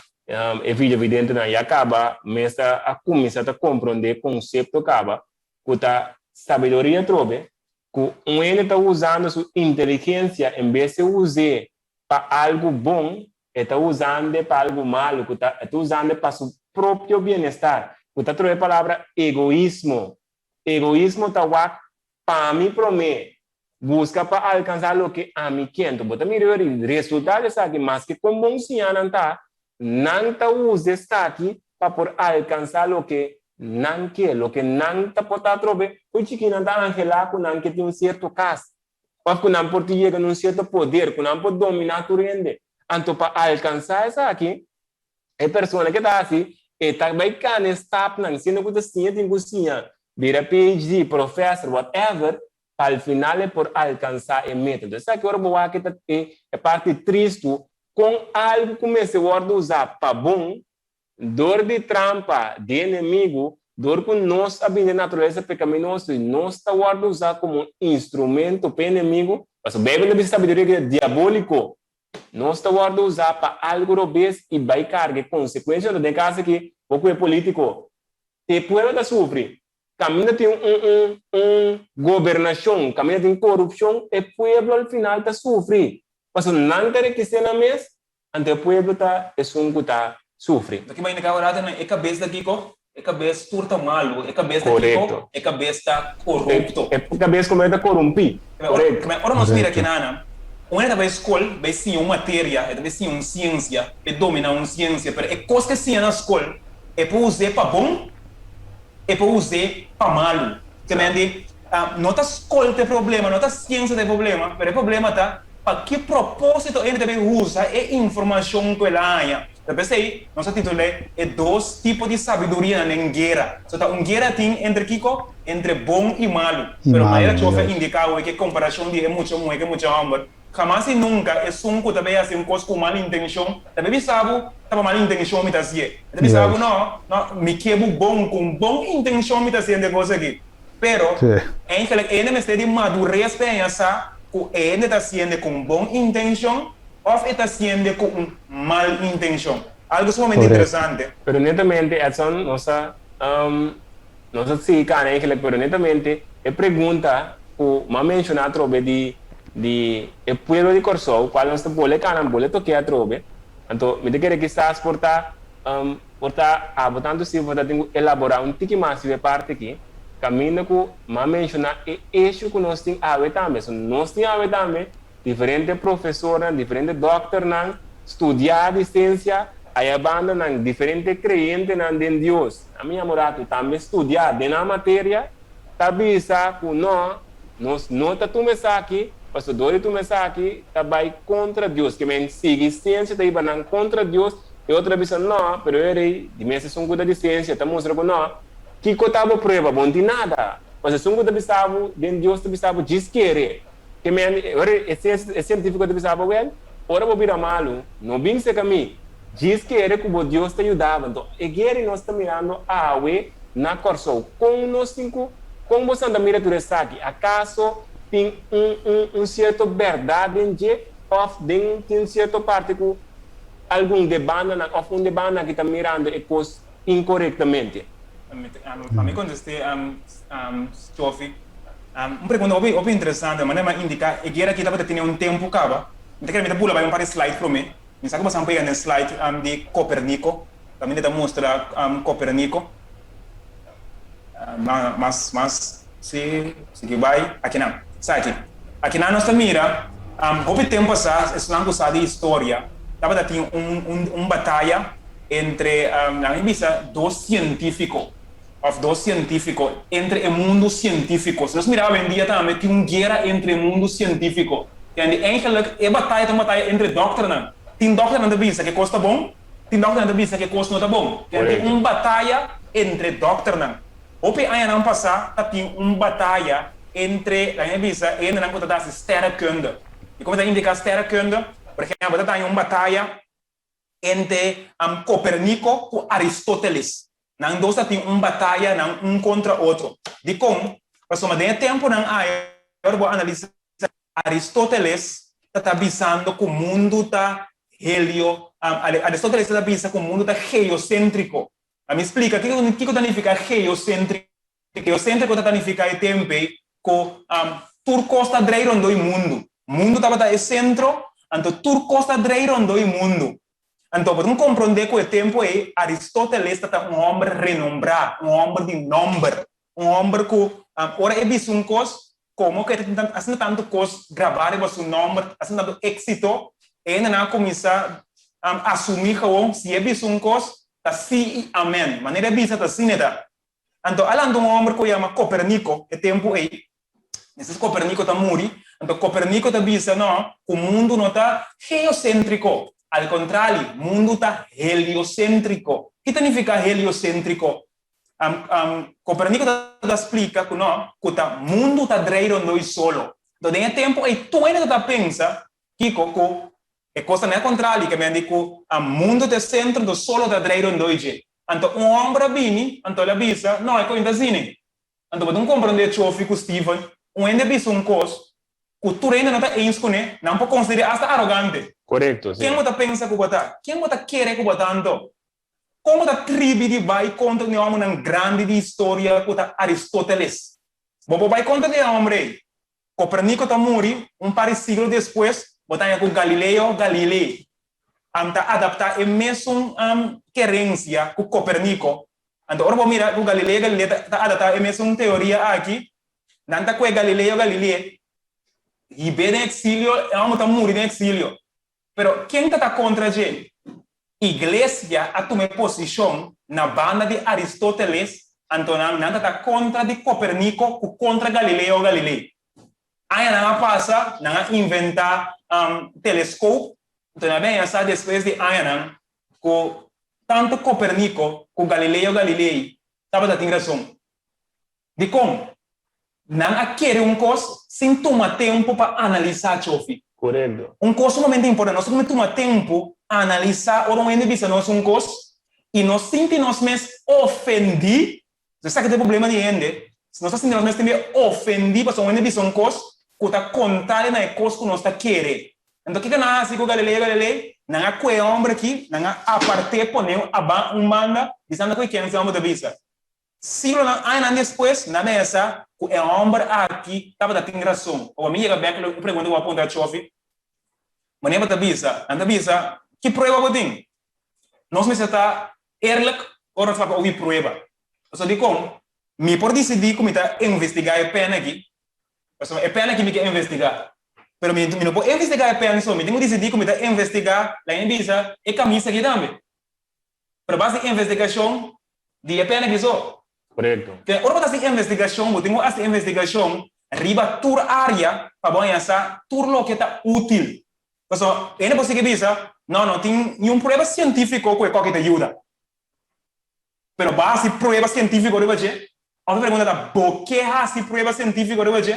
e videovidentenan ya kaba mes ta a kuminsá ta komprondé e konsepto kaba ku ta sabiduria atrobe ku un hende ta usando su inteligensia en bes di us'é pa algu bon, e ta usand'e pa algu malu, ku ta e ta usand'e pa su propio bienestar, ku ta trohe e palabra egoismo. Egoismo ta wak pa mi promé, buska pa alkansá loke ami ke. Anto bo ta mira yori resultado di esaki, maske kon bon siñá nan ta, nan ta usa esaki pa por alkansá loke nan ke, loke nan ta por ta atrobe. Ku chikí nan ta anhelá ku nan ke tin un sierto kas, Òf ku nan por tin yega na un sierto poder, ku nan por dominá tur hende. Anto pa alkansá esaki, e persona ke ta hasi, e ta bai kana e stapnan, siendo ku ta siña tin ku siña. bira PhD, professor, whatever, pa al final e por alkansá e meta. Entonces esaki ora bo wak ta e parti tristu kon algu ku mester wòrdu usá pa bon, dor di trampa di enemigu, dor ku nos a bini den naturalesa pekaminoso i nos ta wòrdu usá komo un instrumento pa e enemigu, pasobra Beibel ta bisa sabiduria ki ta diabóliko, nos ta wòrdu usá pa algu robes i bai karga e konsekuensia. Den kas aki bo ku e polítiko, e pueblo ta sufri. Kaminda tin un un un gobernashon, kaminda tin korupshon, e pueblo al final ta sufri. Pasobra nan ta rekisé nan mes, anto e pueblo ta esun ku ta sufri. Loke bo a indiká ora ta e kabes ta kiko? E kabes tur ta malu. E kabes ta kiko? E kabes ta korupto. E kabes komé ta korumpí. Korekto. Ora nos mira kinana, un hende ta bai skol bai siña un materia, e ta bai siña un siensia, e dominá un siensia, pero e kos ku e siña na skol, e por us'é pa bon, e por us'é pa malu. Te men di, no ta skol ta e problema, no ta siensia ta e problema, pero e problema ta pa ki propósito hende ta bin usa e informashon ku el a haña. Ta p'esei nos a titul'é E dos tipo di sabidurianan den guera. So ta un guera tin entre kiko? Entre bon i malu. Pero manera Chofe a indiká awe ku e komparashon di e mucha muhé ku e mucha hòmber, Hamas i nunka esun ku ta bay hasi un kos ku mal intenshon ta bay bisa bo, Ta pa mal intenshon mi ta hasié. E ta bisa bo, No, no, mi ke bo bon, ku un bon intenshon mi ta hasiendo e kos aki. Pero, eigenlijk e hende mester di madures pa e haña sa ku e hende ta hasiende ku un bon intenshon òf e ta hasiende ku un mal intenshon. Algu sumamente interesante. Pero netamente, Edson, nos ta Nos a sigui cana eigenlijk, pero netamente e pregunta cu m'a menciona atrobe di di e pueblo di Corsou, cual nos ta bole cana, bole tok'e atrobe, anto mi ta kere kisas por ta por ta abo tanto si por ta tin cu elabora un tiki mas riba e parti aki, caminda cu m'a menciona e issue cu nos tin awe tambe. So nos tin awe tambe Diferente profesornan, diferente dòkternan studiá di siensia, aya banda nan diferente kreyentenan den Dios, a mi yama ratu, tambe studiá den nan materia, ta bisa ku nò, nos no ta tuma esaki, pasobra dor di tuma esaki ta bai kontra Dios. Ke men sigui siensia ta hiba nan kontra Dios, e otro ta bisa nò, pero e rei di mes esun ku ta di siensia ta mustra ku nò. Kiko ta bo prueba? Bo no tin nada. Pasobra esun ku ta bisa bo den Dios ta bisa bo djis kere. Ke men, ora e e sientífiko ta bisa bo, Wèl, ora bo bira malu, no bin serka mi. Djis kere ku bo Dios ta yuda bo. Anto, e guera nos ta mirando awe na Kòrsou, kon nos tin ku, kon boso ta mira tur esaki? Akaso tin un, un, un sierto bèrdat den dje òf den tin sierto parti ku algun de bandanan òf un de bandanan aki ta mirando e kos inkorektamente? Pa mi kontest'é, Stjofi, Un pregunta hopi hopi interesante, manera mi a indica e guera aki tabata tene un tempo caba, mi ta kere mi ta bula bay un par di slide prome, mi sa cu boso a pega den slide di Copernico, caminda ta mustra Copernico, mas mas si sigui bay akinan, esaki, akinan nos ta mira hopi tempo pasa esnan cu sa di historia tabata tin un un un bataya entre nan a bisa dos cientifico. Of dos sientífiko, entre e mundu sientífiko. Si nos mira awendia tambe tin un guera entre e mundu sientífiko. Kende eigenlijk e bataya ta un bataya entre dòkternan. Tin dòkternan ta bisa ku e kos ta bon, tin dòkternan ta bisa ku e kos no ta bon. Kende tin un bataya entre dòkternan. Hopi añanan pasá ta tin un bataya entre, laga mi bisa, e hendenan ku ta hasi sterrenkunde. I komo ta indiká sterrenkunde? Por ehèmpel, ta taña un bataya Entre Copernico cu Aristoteles. Nan dos a tin un bataya nan un contra otro. Dicon? Pasobra den e temponan ayo ora bo analisa Aristoteles ta ta bisando cu mundu ta helio Aristoteles ta ta bisa cu mundu ta geocentrico. A mi splica kico kico ta nifica geocentrico. Geocentrico ta ta nifica e tempe cu tur cos ta drei rondó e mundu. Mundu tabata e centro, anto tur cos ta drei rondó e mundu. Anto bo tin comprende cu e tempo ei Aristoteles ta ta un homber renombrá, un homber di nomber, un homber cu ora e bisa un cos, como cu e ta tin asina tantu cos grabá riba su nomber, asina tantu éxito, e hendenan a cuminsa asumí gewoon si e bisa un cos, ta sí i amen. Manera e bisa ta asina e ta. Anto a lanta un hòmber ku yama Kopernico e tempu ei. Despues Kopernico ta muri, anto Kopernico ta bisa, No, ku mundu no ta geoséntriko, al kontrali, mundu ta helioséntriko. Ki ta nifiká helioséntriko? Copernico ta splika ku no, ku ta mundu ta drei rondó i solo. Anto den e tempu ei tur hende ta pensa kiko ku e kos ta net kontrali, ke men di ku mundu ta e sentro anto solo ta drei rondó i dje. Anto un hòmber a bini, anto el a bisa, No, e kos no ta asina. Anto bo ta un komprondé Chofi ku Steven, un hende a bisa un kos ku tur hende no ta eens kuné, nan por konsider'é asta arogante. Korekto, si. Ken bo ta pensa ku bo ta? Ken bo ta kere ku bo ta anto? Kon bo ta tribi di bai kontra di e hòmbernan grandi di historia ku ta Aristóteles? Bo por bai kontra di e hòmber ei. Copernico ta muri, un par di siglo despues bo ta haña ku Galileo Galilei ta adaptá e mesun kerensia ku Copernico. Anto ora bo mira ku Galileo Galilei ta adaptá e mesun teoria aki, nan ta kue Galileo Galilei hib'é den eksilio, e hòmber ta muri den eksilio. Pero ken ta ta kontra dje? Iglesia a tuma e posishon na banda di Aristóteles, anto nan nan ta ta kontra di Koperniko ku kontra Galileo Galilei. Añanan a pasa, nan a inventá teleskop, anto nan a bin haña sa despues di añanan ku tantu Koperniko ku Galileo Galilei tabata tin rason. Dikon? Nan a kere un kos sin tuma tempu pa analisá, Chofi. Korekto. Un kos sumamente importante, nos ta kuminsá tuma tempu analisá ora un hende bisa nos un kos i nos sinti nos mes ofendí. Esaki ta e problema di hende, nos ta sinti nos mes tambe ofendí pasobra un hende bisa un kos ku ta kontrali na e kos ku nos ta kere. Anto kiko nan a hasi ku Galileo Galilei? Nan a kue e hòmber akí, nan a apart'é, pon'é un banda, bisando ku e ken si hòmber ta bisa. Siglonan añanan despues, nan a mesa ku e hòmber aki tabata tin rason. Awor mi yega bèk e pregunta ku bo a puntra Chofi. Manera bo ta bisa, nan ta bisa, Ki prueba bo tin? Nos mester ta eerlijk ora nos papia obi prueba. Pasobra dikon? Mi por disidí ku mi ta investigá e pèn aki, pasobra e pèn aki mi ke investigá. Pero mi no por investigá e pèn so, mi tin ku disidí ku mi ta investigá, laga mi bisa, e kamisa aki tambe. Pero base di investigashon di e pena aki so. Korekto. Te ora bo ta hasi investigashon, bo tin ku hasi investigashon riba tur área pa bo haña sa tur loke ta útil. Pasobra hende por sigui bisa, No, no tin niun prueba sientífiko ku e koki ta yuda. Pero bo a hasi prueba sientífiko riba dje? Òf e pregunta ta, Bo ke hasi prueba sientífiko riba dje?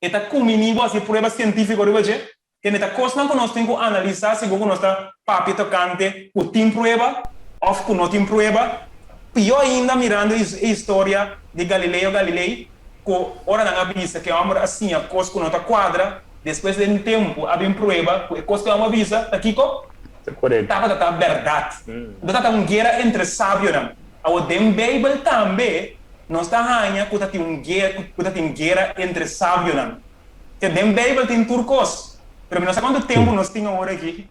E ta kumini bo hasi prueba sientífiko riba dje? Tene ta kosnan ku nos tin ku analisá segun ku nos ta papia tokante ku tin prueba òf ku no tin prueba. Pió ainda mirando e historia di Galileo Galilei ku ora nan a bisa ku e hòmber a siña kos ku no ta kuadra, despues den tempu a bin prueba ku e kos ku e hòmber a bisa ta kiko? Tabata ta bèrdat. Anto tabata un guera entre sabionan. Awor den Beibel tambe nos ta haña ku ta tin un ku ta tin guera entre sabionan. Te den Beibel tin tur kos. Pero mi no sa kuantu tempu nos tin awor aki,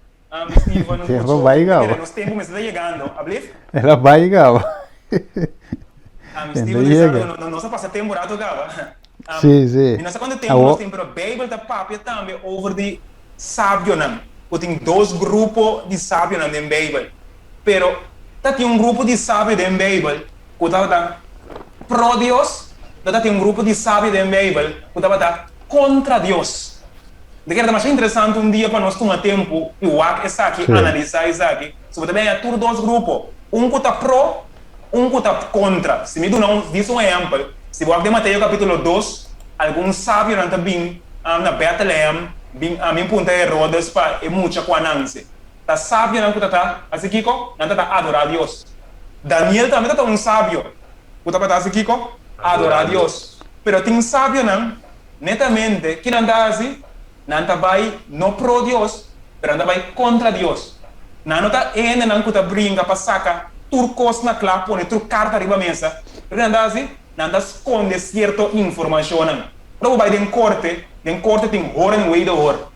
Steven, Tempu Ocho. bai Mi gaba. kere nos tempu mester ta yegando. Ablief? El a bai gaba. Um, El ta Steven, Ricardo, yega. no, no, nos a pasa tempu rato gaba. Um, Sí, sí. mi no sa kuantu tempu nos Awor, tin, pero Beibel ta papia tambe over di sabionan. Ku tin dos grupo di sabionan den Beibel. Pero ta tin un grupo di sabio den Beibel ku tabata pro Dios, no ta tin un grupo di sabio den Beibel ku tabata kontra Dios. Mi ta kere ta masha interesante un dia pa nos tuma tempu i wak esaki, analisá esaki. So bo ta bini tur dos grupo, un ku ta pro, un ku ta kontra. Si mi duna un djis un ehèmpel, si bo wak den Mateo kapítulo dos, algun sabionan ta bin na Bètlehèm bin bin puntra Herodes pa e mucha ku a nanse. Ta sabionan ku ta ta hasi kiko? Nan ta ta adorá Dios. Daniel tambe ta ta un sabio ku tabata hasi kiko? Adorá Dios. Pero tin sabionan, netamente, ki nan ta hasi? Nan ta bai no pro Dios, pero nan ta bai kontra Dios. Nan no ta e hendenan ku ta bringa pa saka tur kos na kla, pone tur karta riba mesa. Pero ki nan ta hasi? Nan ta skonde sierto informashonnan. Ora bo bai den korte, den korte tin hoor en wederhoor.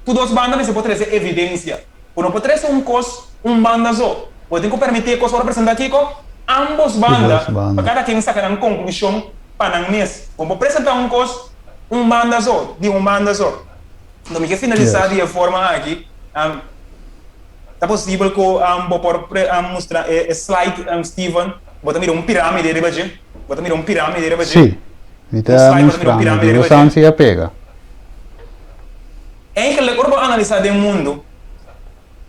Tur dos banda mester por trese evidencia. Bo no por trese un cos un banda so. Bo tin cu permiti e cos worde presenta kico? Ambos banda, pa cada quien saca nan conclusion pa nan mes. Bo no por presenta un cos un banda so, di un banda so. Enton mi ke finalisa di e forma aki. Ta posibel cu bo por mustra e slide, Steven? Bo ta mira un piramide riba dje? Bo ta mira un piramide riba dje? Sí, mi ta mustrando. Dios ansi a pega. Eigenlijk ora bo analisá den mundu,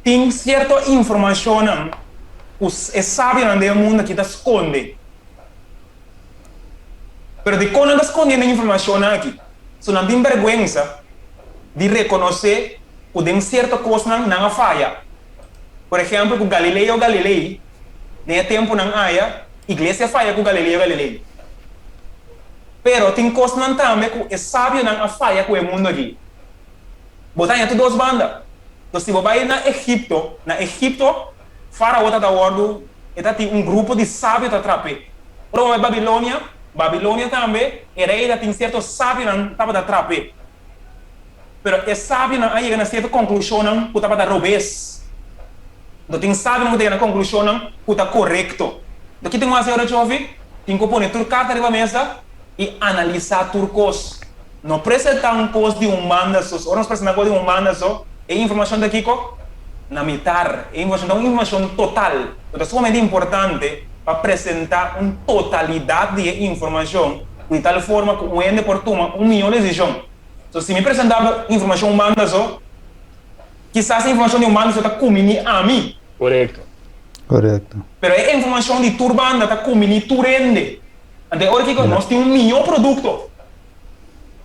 tin sierto informashonnan ku e sabionan den e mundu aki ta skonde. Pero dikon nan ta skondiendo e informashonnan aki? So nan tin bèrgwensa di rekonosé ku den sierto kosnan nan a faya. Por ehèmpel ku Galileo Galilei, den e tempunan aya, iglesia a faya ku Galileo Galilei. Pero tin kosnan tambe ku e sabionan a faya ku e mundu aki. Bo ta haña tur dos banda. Entonces si bo bai na Egipto, na Egipto Farao ta ta wòrdu, e ta tin un grupo di sabio ta trap'é. Ora bo bai Babilonia, Babilonia tambe e rei ta tin sierto sabionan tabata trap'é. Pero e sabionan a yega na sierto konklushonnan ku tabata robes. No tin sabionan ku ta yega na konklushonnan ku ta korekto. Enton ki tin ku hasi ora Chofi? Tin ku pone tur karta riba mesa i analisá tur kos. No presentá un kos di un banda so. Ora nos presentá kos di un banda so, e informashon ta kiko? Na mitar. E informashon ta un informashon total. Lo ta sumamente importante pa presentá un totalidat di e informashon di tal forma ku un hende por tuma un mihó desishon. So, si mi presentá bo informashon un banda so, kisas e informashon di un banda so ta kuminí ami. Korekto. Korekto. Pero e informashon di tur banda ta kuminí tur hende. Anto e ora kiko? Nos tin un mihó produkto.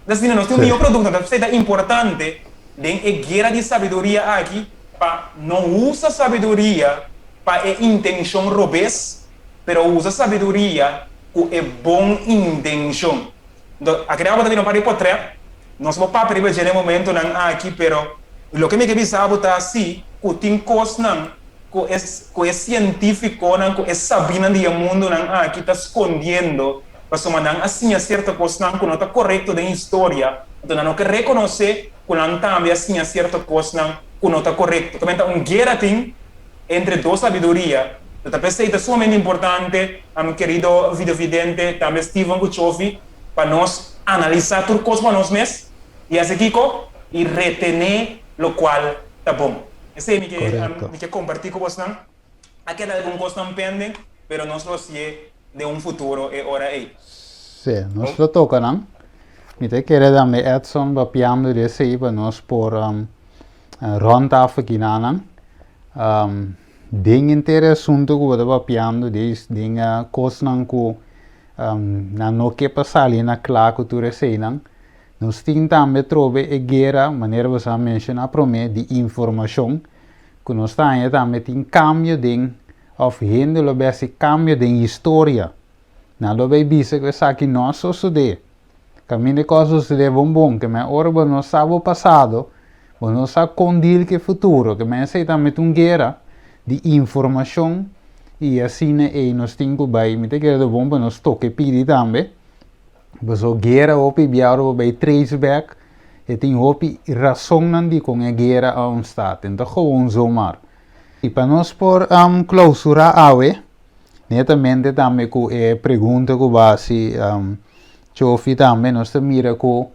Asina nos tin un mihó produkto. Anto p'esei ta importante den e guera di sabiduria aki pa no usa sabiduria pa e intenshon robes, pero usa sabiduria ku e bon intenshon. Anto aki nan bo ta bira un par di potrèt. Nos bo papia riba dje na e momentonan aki, pero loke mi ke bisa bo ta si ku tin kosnan ku e ku e sientífikonan, ku e sabínan di e mundunan aki ta skondiendo, pasobra nan a siña sierto kosnan ku no ta korekto den historia, anto nan no ke rekonosé ku nan tambe a siña sierto kosnan ku no ta korekto. Tambe ta un guera tin entre dos sabiduria, anto ta p'esei ta sumamente importante, mi kerido videovidente, tambe Steven ku Chofi, pa nos analisá tur kos pa nos mes i hasi kiko? I retené lokual ta bon. Esei mi ke mi ke kompartí ku bosnan. A keda algun kosnan pende, pero nos lo hasié den un futuro e ora ei. Sí, nos lo toka nan. Mi ta kere tambe Edson papiando di esei pa nos por rond af aki nanan. Den henter e asuntu ku bo ta papiando di den kosnan ku nan no ke pa sali na kla ku tur eseinan. Nos tin tambe trobe e guera, manera bo sa menshoná promé, di informashon, ku nos ta haña tambe tin kambio den, òf hende lo bai hasi kambio den historia. Nan lo bai bisa ku esaki no a sosodé. Kaminda e kos a sosodé bon bon, ke men ora bo no sa bo pasado, bo no sa kon deal ku e futuro, ke men esei tambe ta un guera di informashon i asina ei nos tin ku bai. Mi ta kere ta bon pa nos toka e pidi tambe. Paso guera hopi bia ora bo bay trace back e tin hopi rasonnan dikon e guera a ontstaat. En ta gewoon zomaar. I pa nos por clausura awe, netamente tambe ku e pregunta ku bo a hasi Chofi tambe nos ta mira ku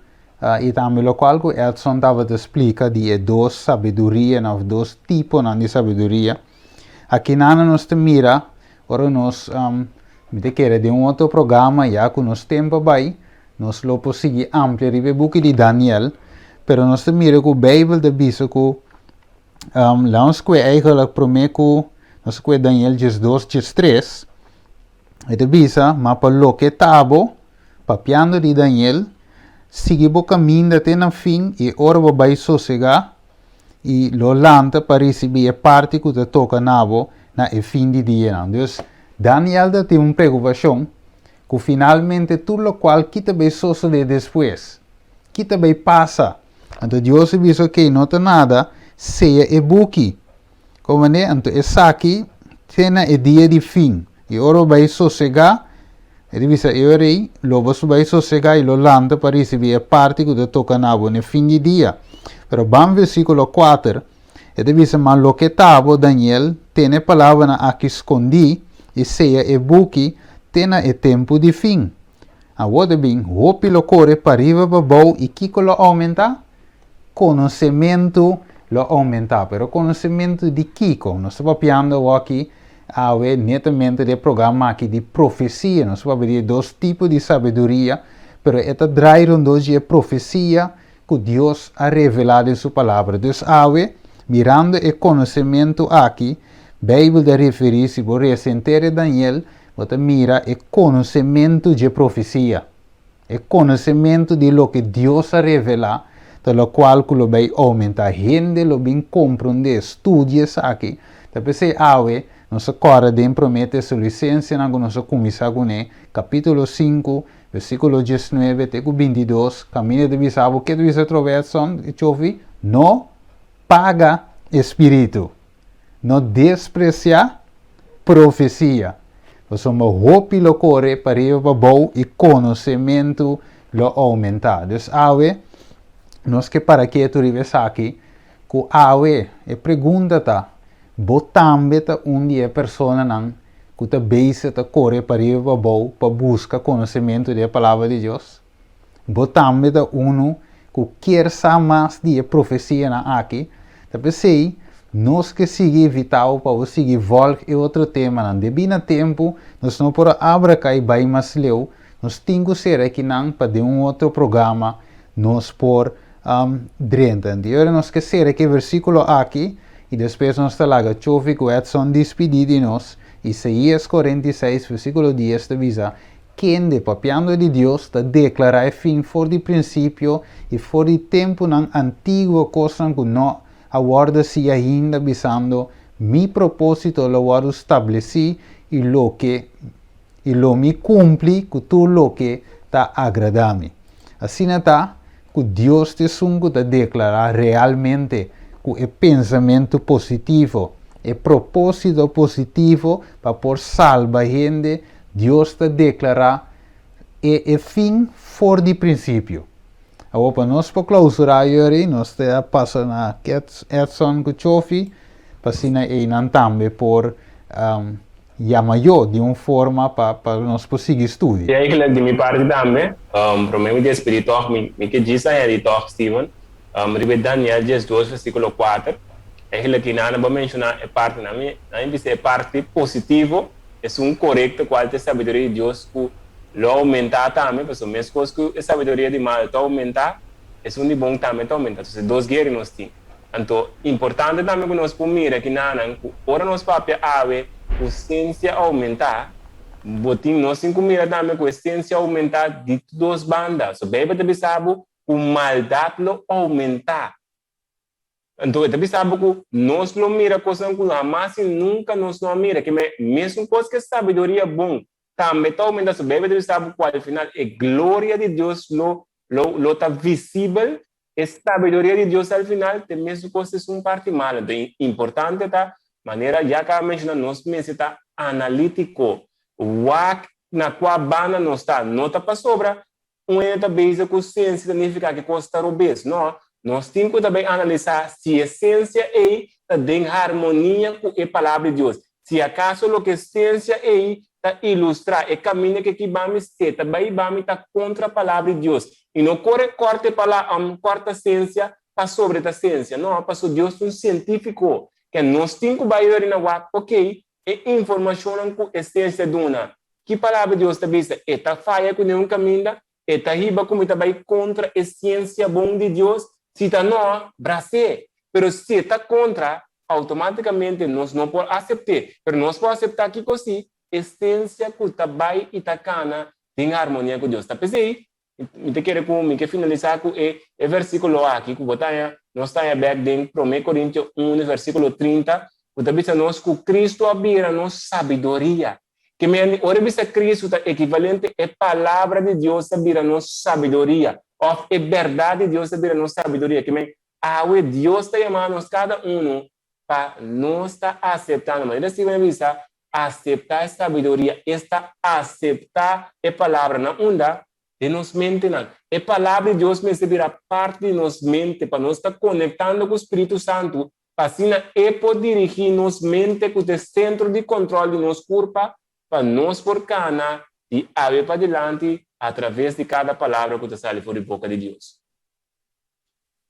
i tambe lokual ku Edson tabata splika di e dos sabidurianan of dos tiponan di sabiduria. Akinan nos ta mira Ora nos, mi ta kere den un otro programa ya ku nos tempu a bai, nos lo por sigui amplia riba e buki di Daniel, pero nos ta mira ku Beibel ta bisa ku laat nos kue eigenlijk promé ku nos kue Daniel 12, 13, e ta bisa, ma pa loke ta bo, papiando di Daniel, sigui bo kaminda te na fin i ora bo bai sosegá, i lo lanta pa risibí e parti ku ta toka na bo na e fin di dianan. Dus, Daniel ta tin un preokupashon ku finalmente tur lokual ki ta bai sosodé despues, ki ta bai pasa. Anto Dios a bisa, Okey, no ta nada, seya e buki. Komand'é, anto esaki te na e dia di fin. I ora bo bai sosegá, e ta bisa e ora ei, lo bo bai sosegá i lo lanta pa risibí e parti ku ta toka na bo na e fin di dia. Pero ban versíkulo kuater, e ta bisa, Ma loke ta bo, Daniel, tene e palabranan aki skondí i seya e buki te na e tempu di fin. Awor ta bin, hopi lo kore pariba pabou i kiko lo oumentá? Konosementu lo oumentá. Pero konosementu di kiko? Nos ta papiando awor aki awe netamente di e programa aki di profesia. Nos ta papia di e dos tipo di sabiduria, pero e ta drai rondó dje e profesia ku Dios a revelá den su Palabra. Dus awe, mirando e konosementu aki, Beibel ta referí, si bo resa henter e Daniel, bo ta mira e konosementu dje profesia. E konosementu di loke Dios a revelá ta lokual ku lo bai oumentá. Hende lo bin komprondé, studia esaki. Ta p'esei awe nos a kòrda den Promé Tesalonisensenan ku nos a kuminsá kuné, kapítulo sinku, versíkulo diesnuebe te ku bintidos, kaminda ta bisa bo ke ta bisa atrobe Edson Chofi, No paga e spiritu. No despresiá profesia, pasobra hopi lo kore pariba pabou i konosementu lo oumentá. Dus awe nos ke para ketu riba esaki, ku awe e pregunta ta, Bo tambe ta un di e personanan ku ta bezig ta kore pariba pabou pa buska konosementu di e Palabra di Dios? Bo tambe ta unu ku kier sa mas di e profesianan aki? Ta p'esei, nos ke sigui invitá bo pa bo sigui vòlg e otro temanan. Debí na tempu, nos no por a abraká i bai mas leu. Nos tin ku sera akinan pa den un otro programa nos por drenta. Di ora nos ke sera ku e versíkulo aki i despues nos ta laga Chofi ku Edson dispidí di nos. Isaías 46, versíkulo 10 ta bisa, Kende, papiando di Dios, ta deklará e fin for di prinsipio i for di tempunan antiguo kosnan ku no a wòrdu hasi ainda, bisando, Mi propósito lo wòrdu stablesí i loke i lo mi kumpli ku tur loke ta agradá mi. Asina ta ku Dios ta esun ku ta deklará realmente ku e pensamentu positivo, e propósito positivo pa por salba hende. Dios ta deklará e e fin for di prinsipio. Awor pa nos por klausurá yori, nos ta pasa na Edson ku Chofi, pa asina einan tambe por yama yo di un forma pa pa nos por sigui studia. I eigenlijk di mi parti tambe, promé mi despedí tòg mi mi ke djis añadí tòg, Steven, riba e Daniel diesdos versíkulo kuater, eigenlijk einan bo a menshoná e parti, nan mi nan mi bisa e parti positivo, Esun korekto kual ta e sabiduria di Dios ku lo oumentá tambe, pasobra meskos ku e sabiduria di mal ta oumentá, esun di bon tambe ta oumentá. Entonces dos guera nos tin. Anto, importante tambe ku nos por mira kinanan ku ora nos papia awe ku siensia a oumentá, bo tin nos tin ku mira tambe ku e siensia a oumentá di tur dos banda. So Beibel ta bisa bo ku maldat lo oumentá. Anto e ta bisa bo ku nos lo mira kosnan ku hamas i nunka nos no a mira. Ke me mesun kos ku e sabiduria bon tambe ta oumenta. So Beibel ta bisa bo ku al final e gloria di Dios lo lo lo ta visibel. E sabiduria di Dios al final ta e mesun kos esun parti malo. Anto importante ta manera ya kaba menshona nos mester ta analítiko. Wak na kua banda nos ta. No ta pasobra Un hende ta bezig ku siensia ta nifiká ku e kos ta robes. No, nos tin ku ta bai analisá si e siensia ei ta den harmonia ku e Palabra di Dios. Si akaso loke siensia ei ta ilustrá e kaminda ku e kibami se ta bai bami ta kontra Palabra di Dios. I no kore kòrta e pala kòrta siensia pasobra e ta siensia. No, pasobra Dios ta un sientífiko. Ke nos tin ku bai yori na wak, okey, e informashonnan ku e siensia duna Ki palabra Dios ta bisa? E ta faya ku ningun kaminda? E ta hiba ku mi ta bai kontra e siensia bon di Dios? Si ta no, bras'é. Pero si e ta kontra, outomátikamente nos no por asept'é. Pero nos por aseptá kiko si? E siensia ku ta bai i ta kana den harmonia ku Dios. Ta p'esei, mi ta kere ku mi ke finalisá ku e e versíkulo aki ku bo ta haña, nos ta haña bèk den Promé Korintio un, versíkulo 30, ku ta bisa nos ku Kristu a bira nos sabiduria. Ke men, ora e bisa Kristu ta ekivalente e Palabra di Dios ta bira nos sabiduria, òf e bèrdat di Dios ta bira nos sabiduria. Ke men, awe Dios ta yama nos kada unu pa nos ta aseptá, na manera Steven a bisa, aseptá e sabiduria, esta aseptá e Palabra. Na unda? Den nos mentenan. E Palabra di Dios mester bira parti di nos mente pa nos ta konektando ku Spiritu Santu pa asina e por dirigí nos mente ku ta e sentro di kòntròl di nos kurpa pa nos por kana di awe padilanti atraves di kada palabra ku ta sali for di boka di Dios.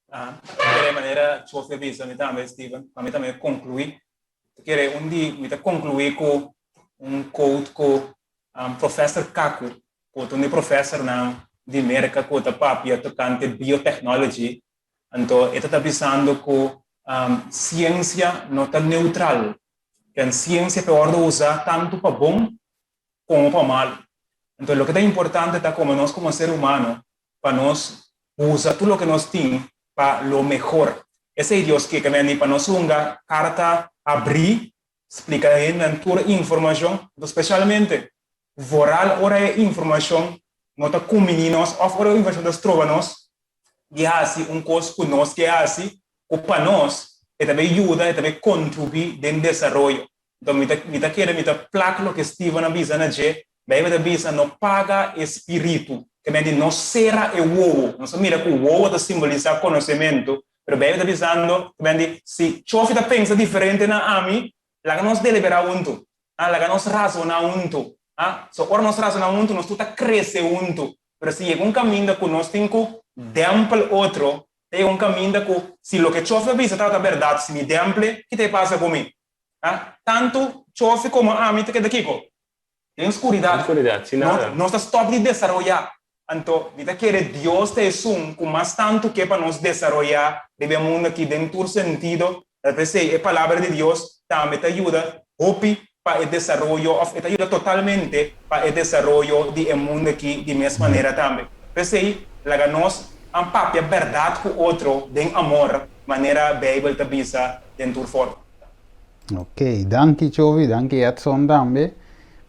Ta kere manera Chofi a bisa mi tambe, Steven, pa mi tambe konkluí. Ta kere un di mi ta konkluí ku un quote ku Professor Kaku, ku ta un di professornan di Merka ku ta papia tokante biotechnology, Anto e ta ta bisando ku siensia no ta neutral. Ken siensia ta wòrdu usá tantu pa bon komo pa malu. Anto loke ta importante ta komo nos komo ser humano pa nos usa tur loke nos tin pa lo mehor. Esei Dios ke, ke mende pa nos hunga karta abrí, splika hendenan tur informashon, anto spesialmente vooral ora e informashon no ta kumbiní nos òf ora e informashon ta stroba nos di hasi un kos ku nos ke hasi, ku pa nos e ta bay yuda, e ta bay kontribuí den desaroyo. Anto mi ta mi ta kere mi ta plak loke Steven a bisa na dje, Bijbel ta bisa no paga e spiritu, ke men di no sera e wowo. Nos a mira ku wowo ta simbolisá konosementu, pero Bijbel ta bisando ke men di si Chofi ta pensa diferente na ami, laga nos deliberá huntu, ah, laga nos razoná huntu. Ah, so ora nos razoná huntu nos tur ta krese huntu. Pero si yega un kaminda ku nos tin ku dèmpel otro, ta yega un kaminda ku si loke Chofi a bisa tabata bèrdat, si mi dèmple, ki ta e pasa ku mi? Ah, tantu Chofi komo ami ta keda kiko? Den skuridat. Den skuridat, sin nada. Nos ta stòp di desaroyá. Anto, mi ta kere Dios ta esun ku mas tantu ke pa nos desaroyá riba e mundu akí den tur sentido. Ta p'esei e Palabra di Dios tambe ta yuda hopi pa e desaroyo òf e ta yuda totalmente pa e desaroyo di e mundu akí di mes manera tambe. P'esei, laga nos a papia bèrdat ku otro den amor, manera Beibel ta bisa den tur forma. Ok, danki Chovi, danki Edson tambe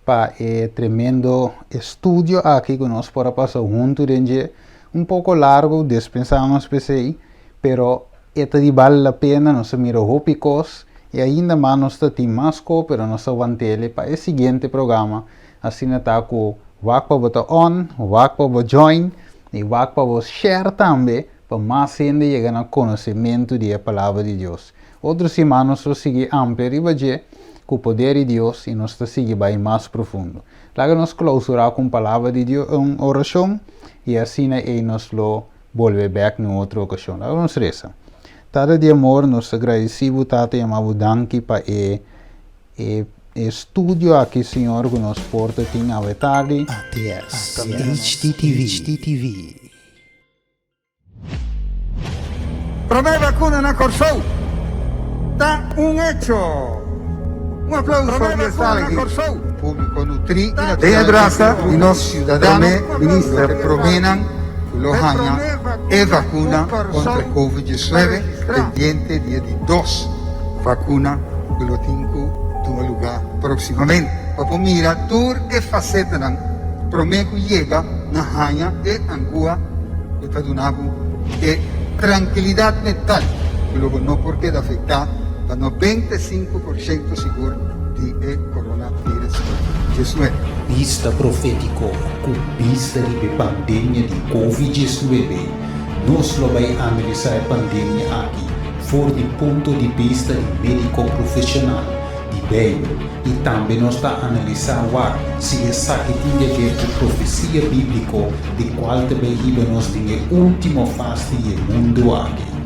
pa e tremendo estudio aki ku nos por a pasa huntu den dje. Un poko largu, despensá nos p'esei, pero e ta di bal la pena, nos a mira hopi kos i ainda mas nos ta tin mas ko, pero nos a want'ele pa e siguiente programa. Asina ta ku wak pa bo ta on, wak pa bo join i wak pa bo share tambe pa mas hende yega na konosementu di e Palabra di Dios. Otro siman nos lo sigui amplia riba dje ku poder di Dios i nos ta sigui bai mas profundo. Laga nos klausurá ku un palabra di Dios, un orashon, i asina ei nos lo bolbe bèk na un otro okashon. Laga nos resa. Tata di amor, nos ta gradisí bo, Tata, i ama bo danki pa e e estudio aki, Señor, ku nos por ta tin awe tardi. ATS HDTV. Promé vakuna na Kòrsou ta un echo! Un aplauso di e sala aki. Públiko nutrí i naturalmente. Den e brasa di nos siudadano, Minister proménan ku lo haña e vakuna kontra e Covid 19 pendiente di e di dos vakuna ku lo tin ku tuma lugá próksimamente. Pa por mira tur e fasetanan promé ku yega na haña e angua. Ku ta duna bo e trankilidat mental ku lo bo no por keda afektá pa 95% sigur di e coronavirus 19. Bista profétiko ku bista riba e pandemia di Covid 19, nos lo bai analisá e pandemia aki for di punto di bista di médiko profeshonal, di Beibel i tambe nos ta analisá wak si esaki tin di haber ku profesia bíbliko di kual ta bai hiba nos den e último fase di e mundu aki.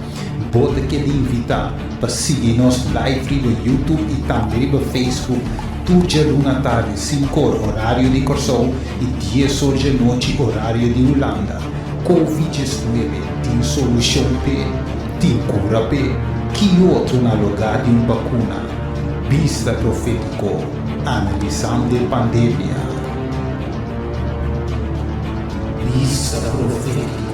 Bo ta keda invitá pa sigui nos live riba YouTube i tambe riba Facebook tur djaluna tardi sinkor orario di Kòrsou i dies or djanochi orario di Hulanda. Covid 19 tin solushon p'e? Tin kura p'e? Ki otro na lugá di un bakuna? Bista profétiko analisando e pandemia. Bista profétiko.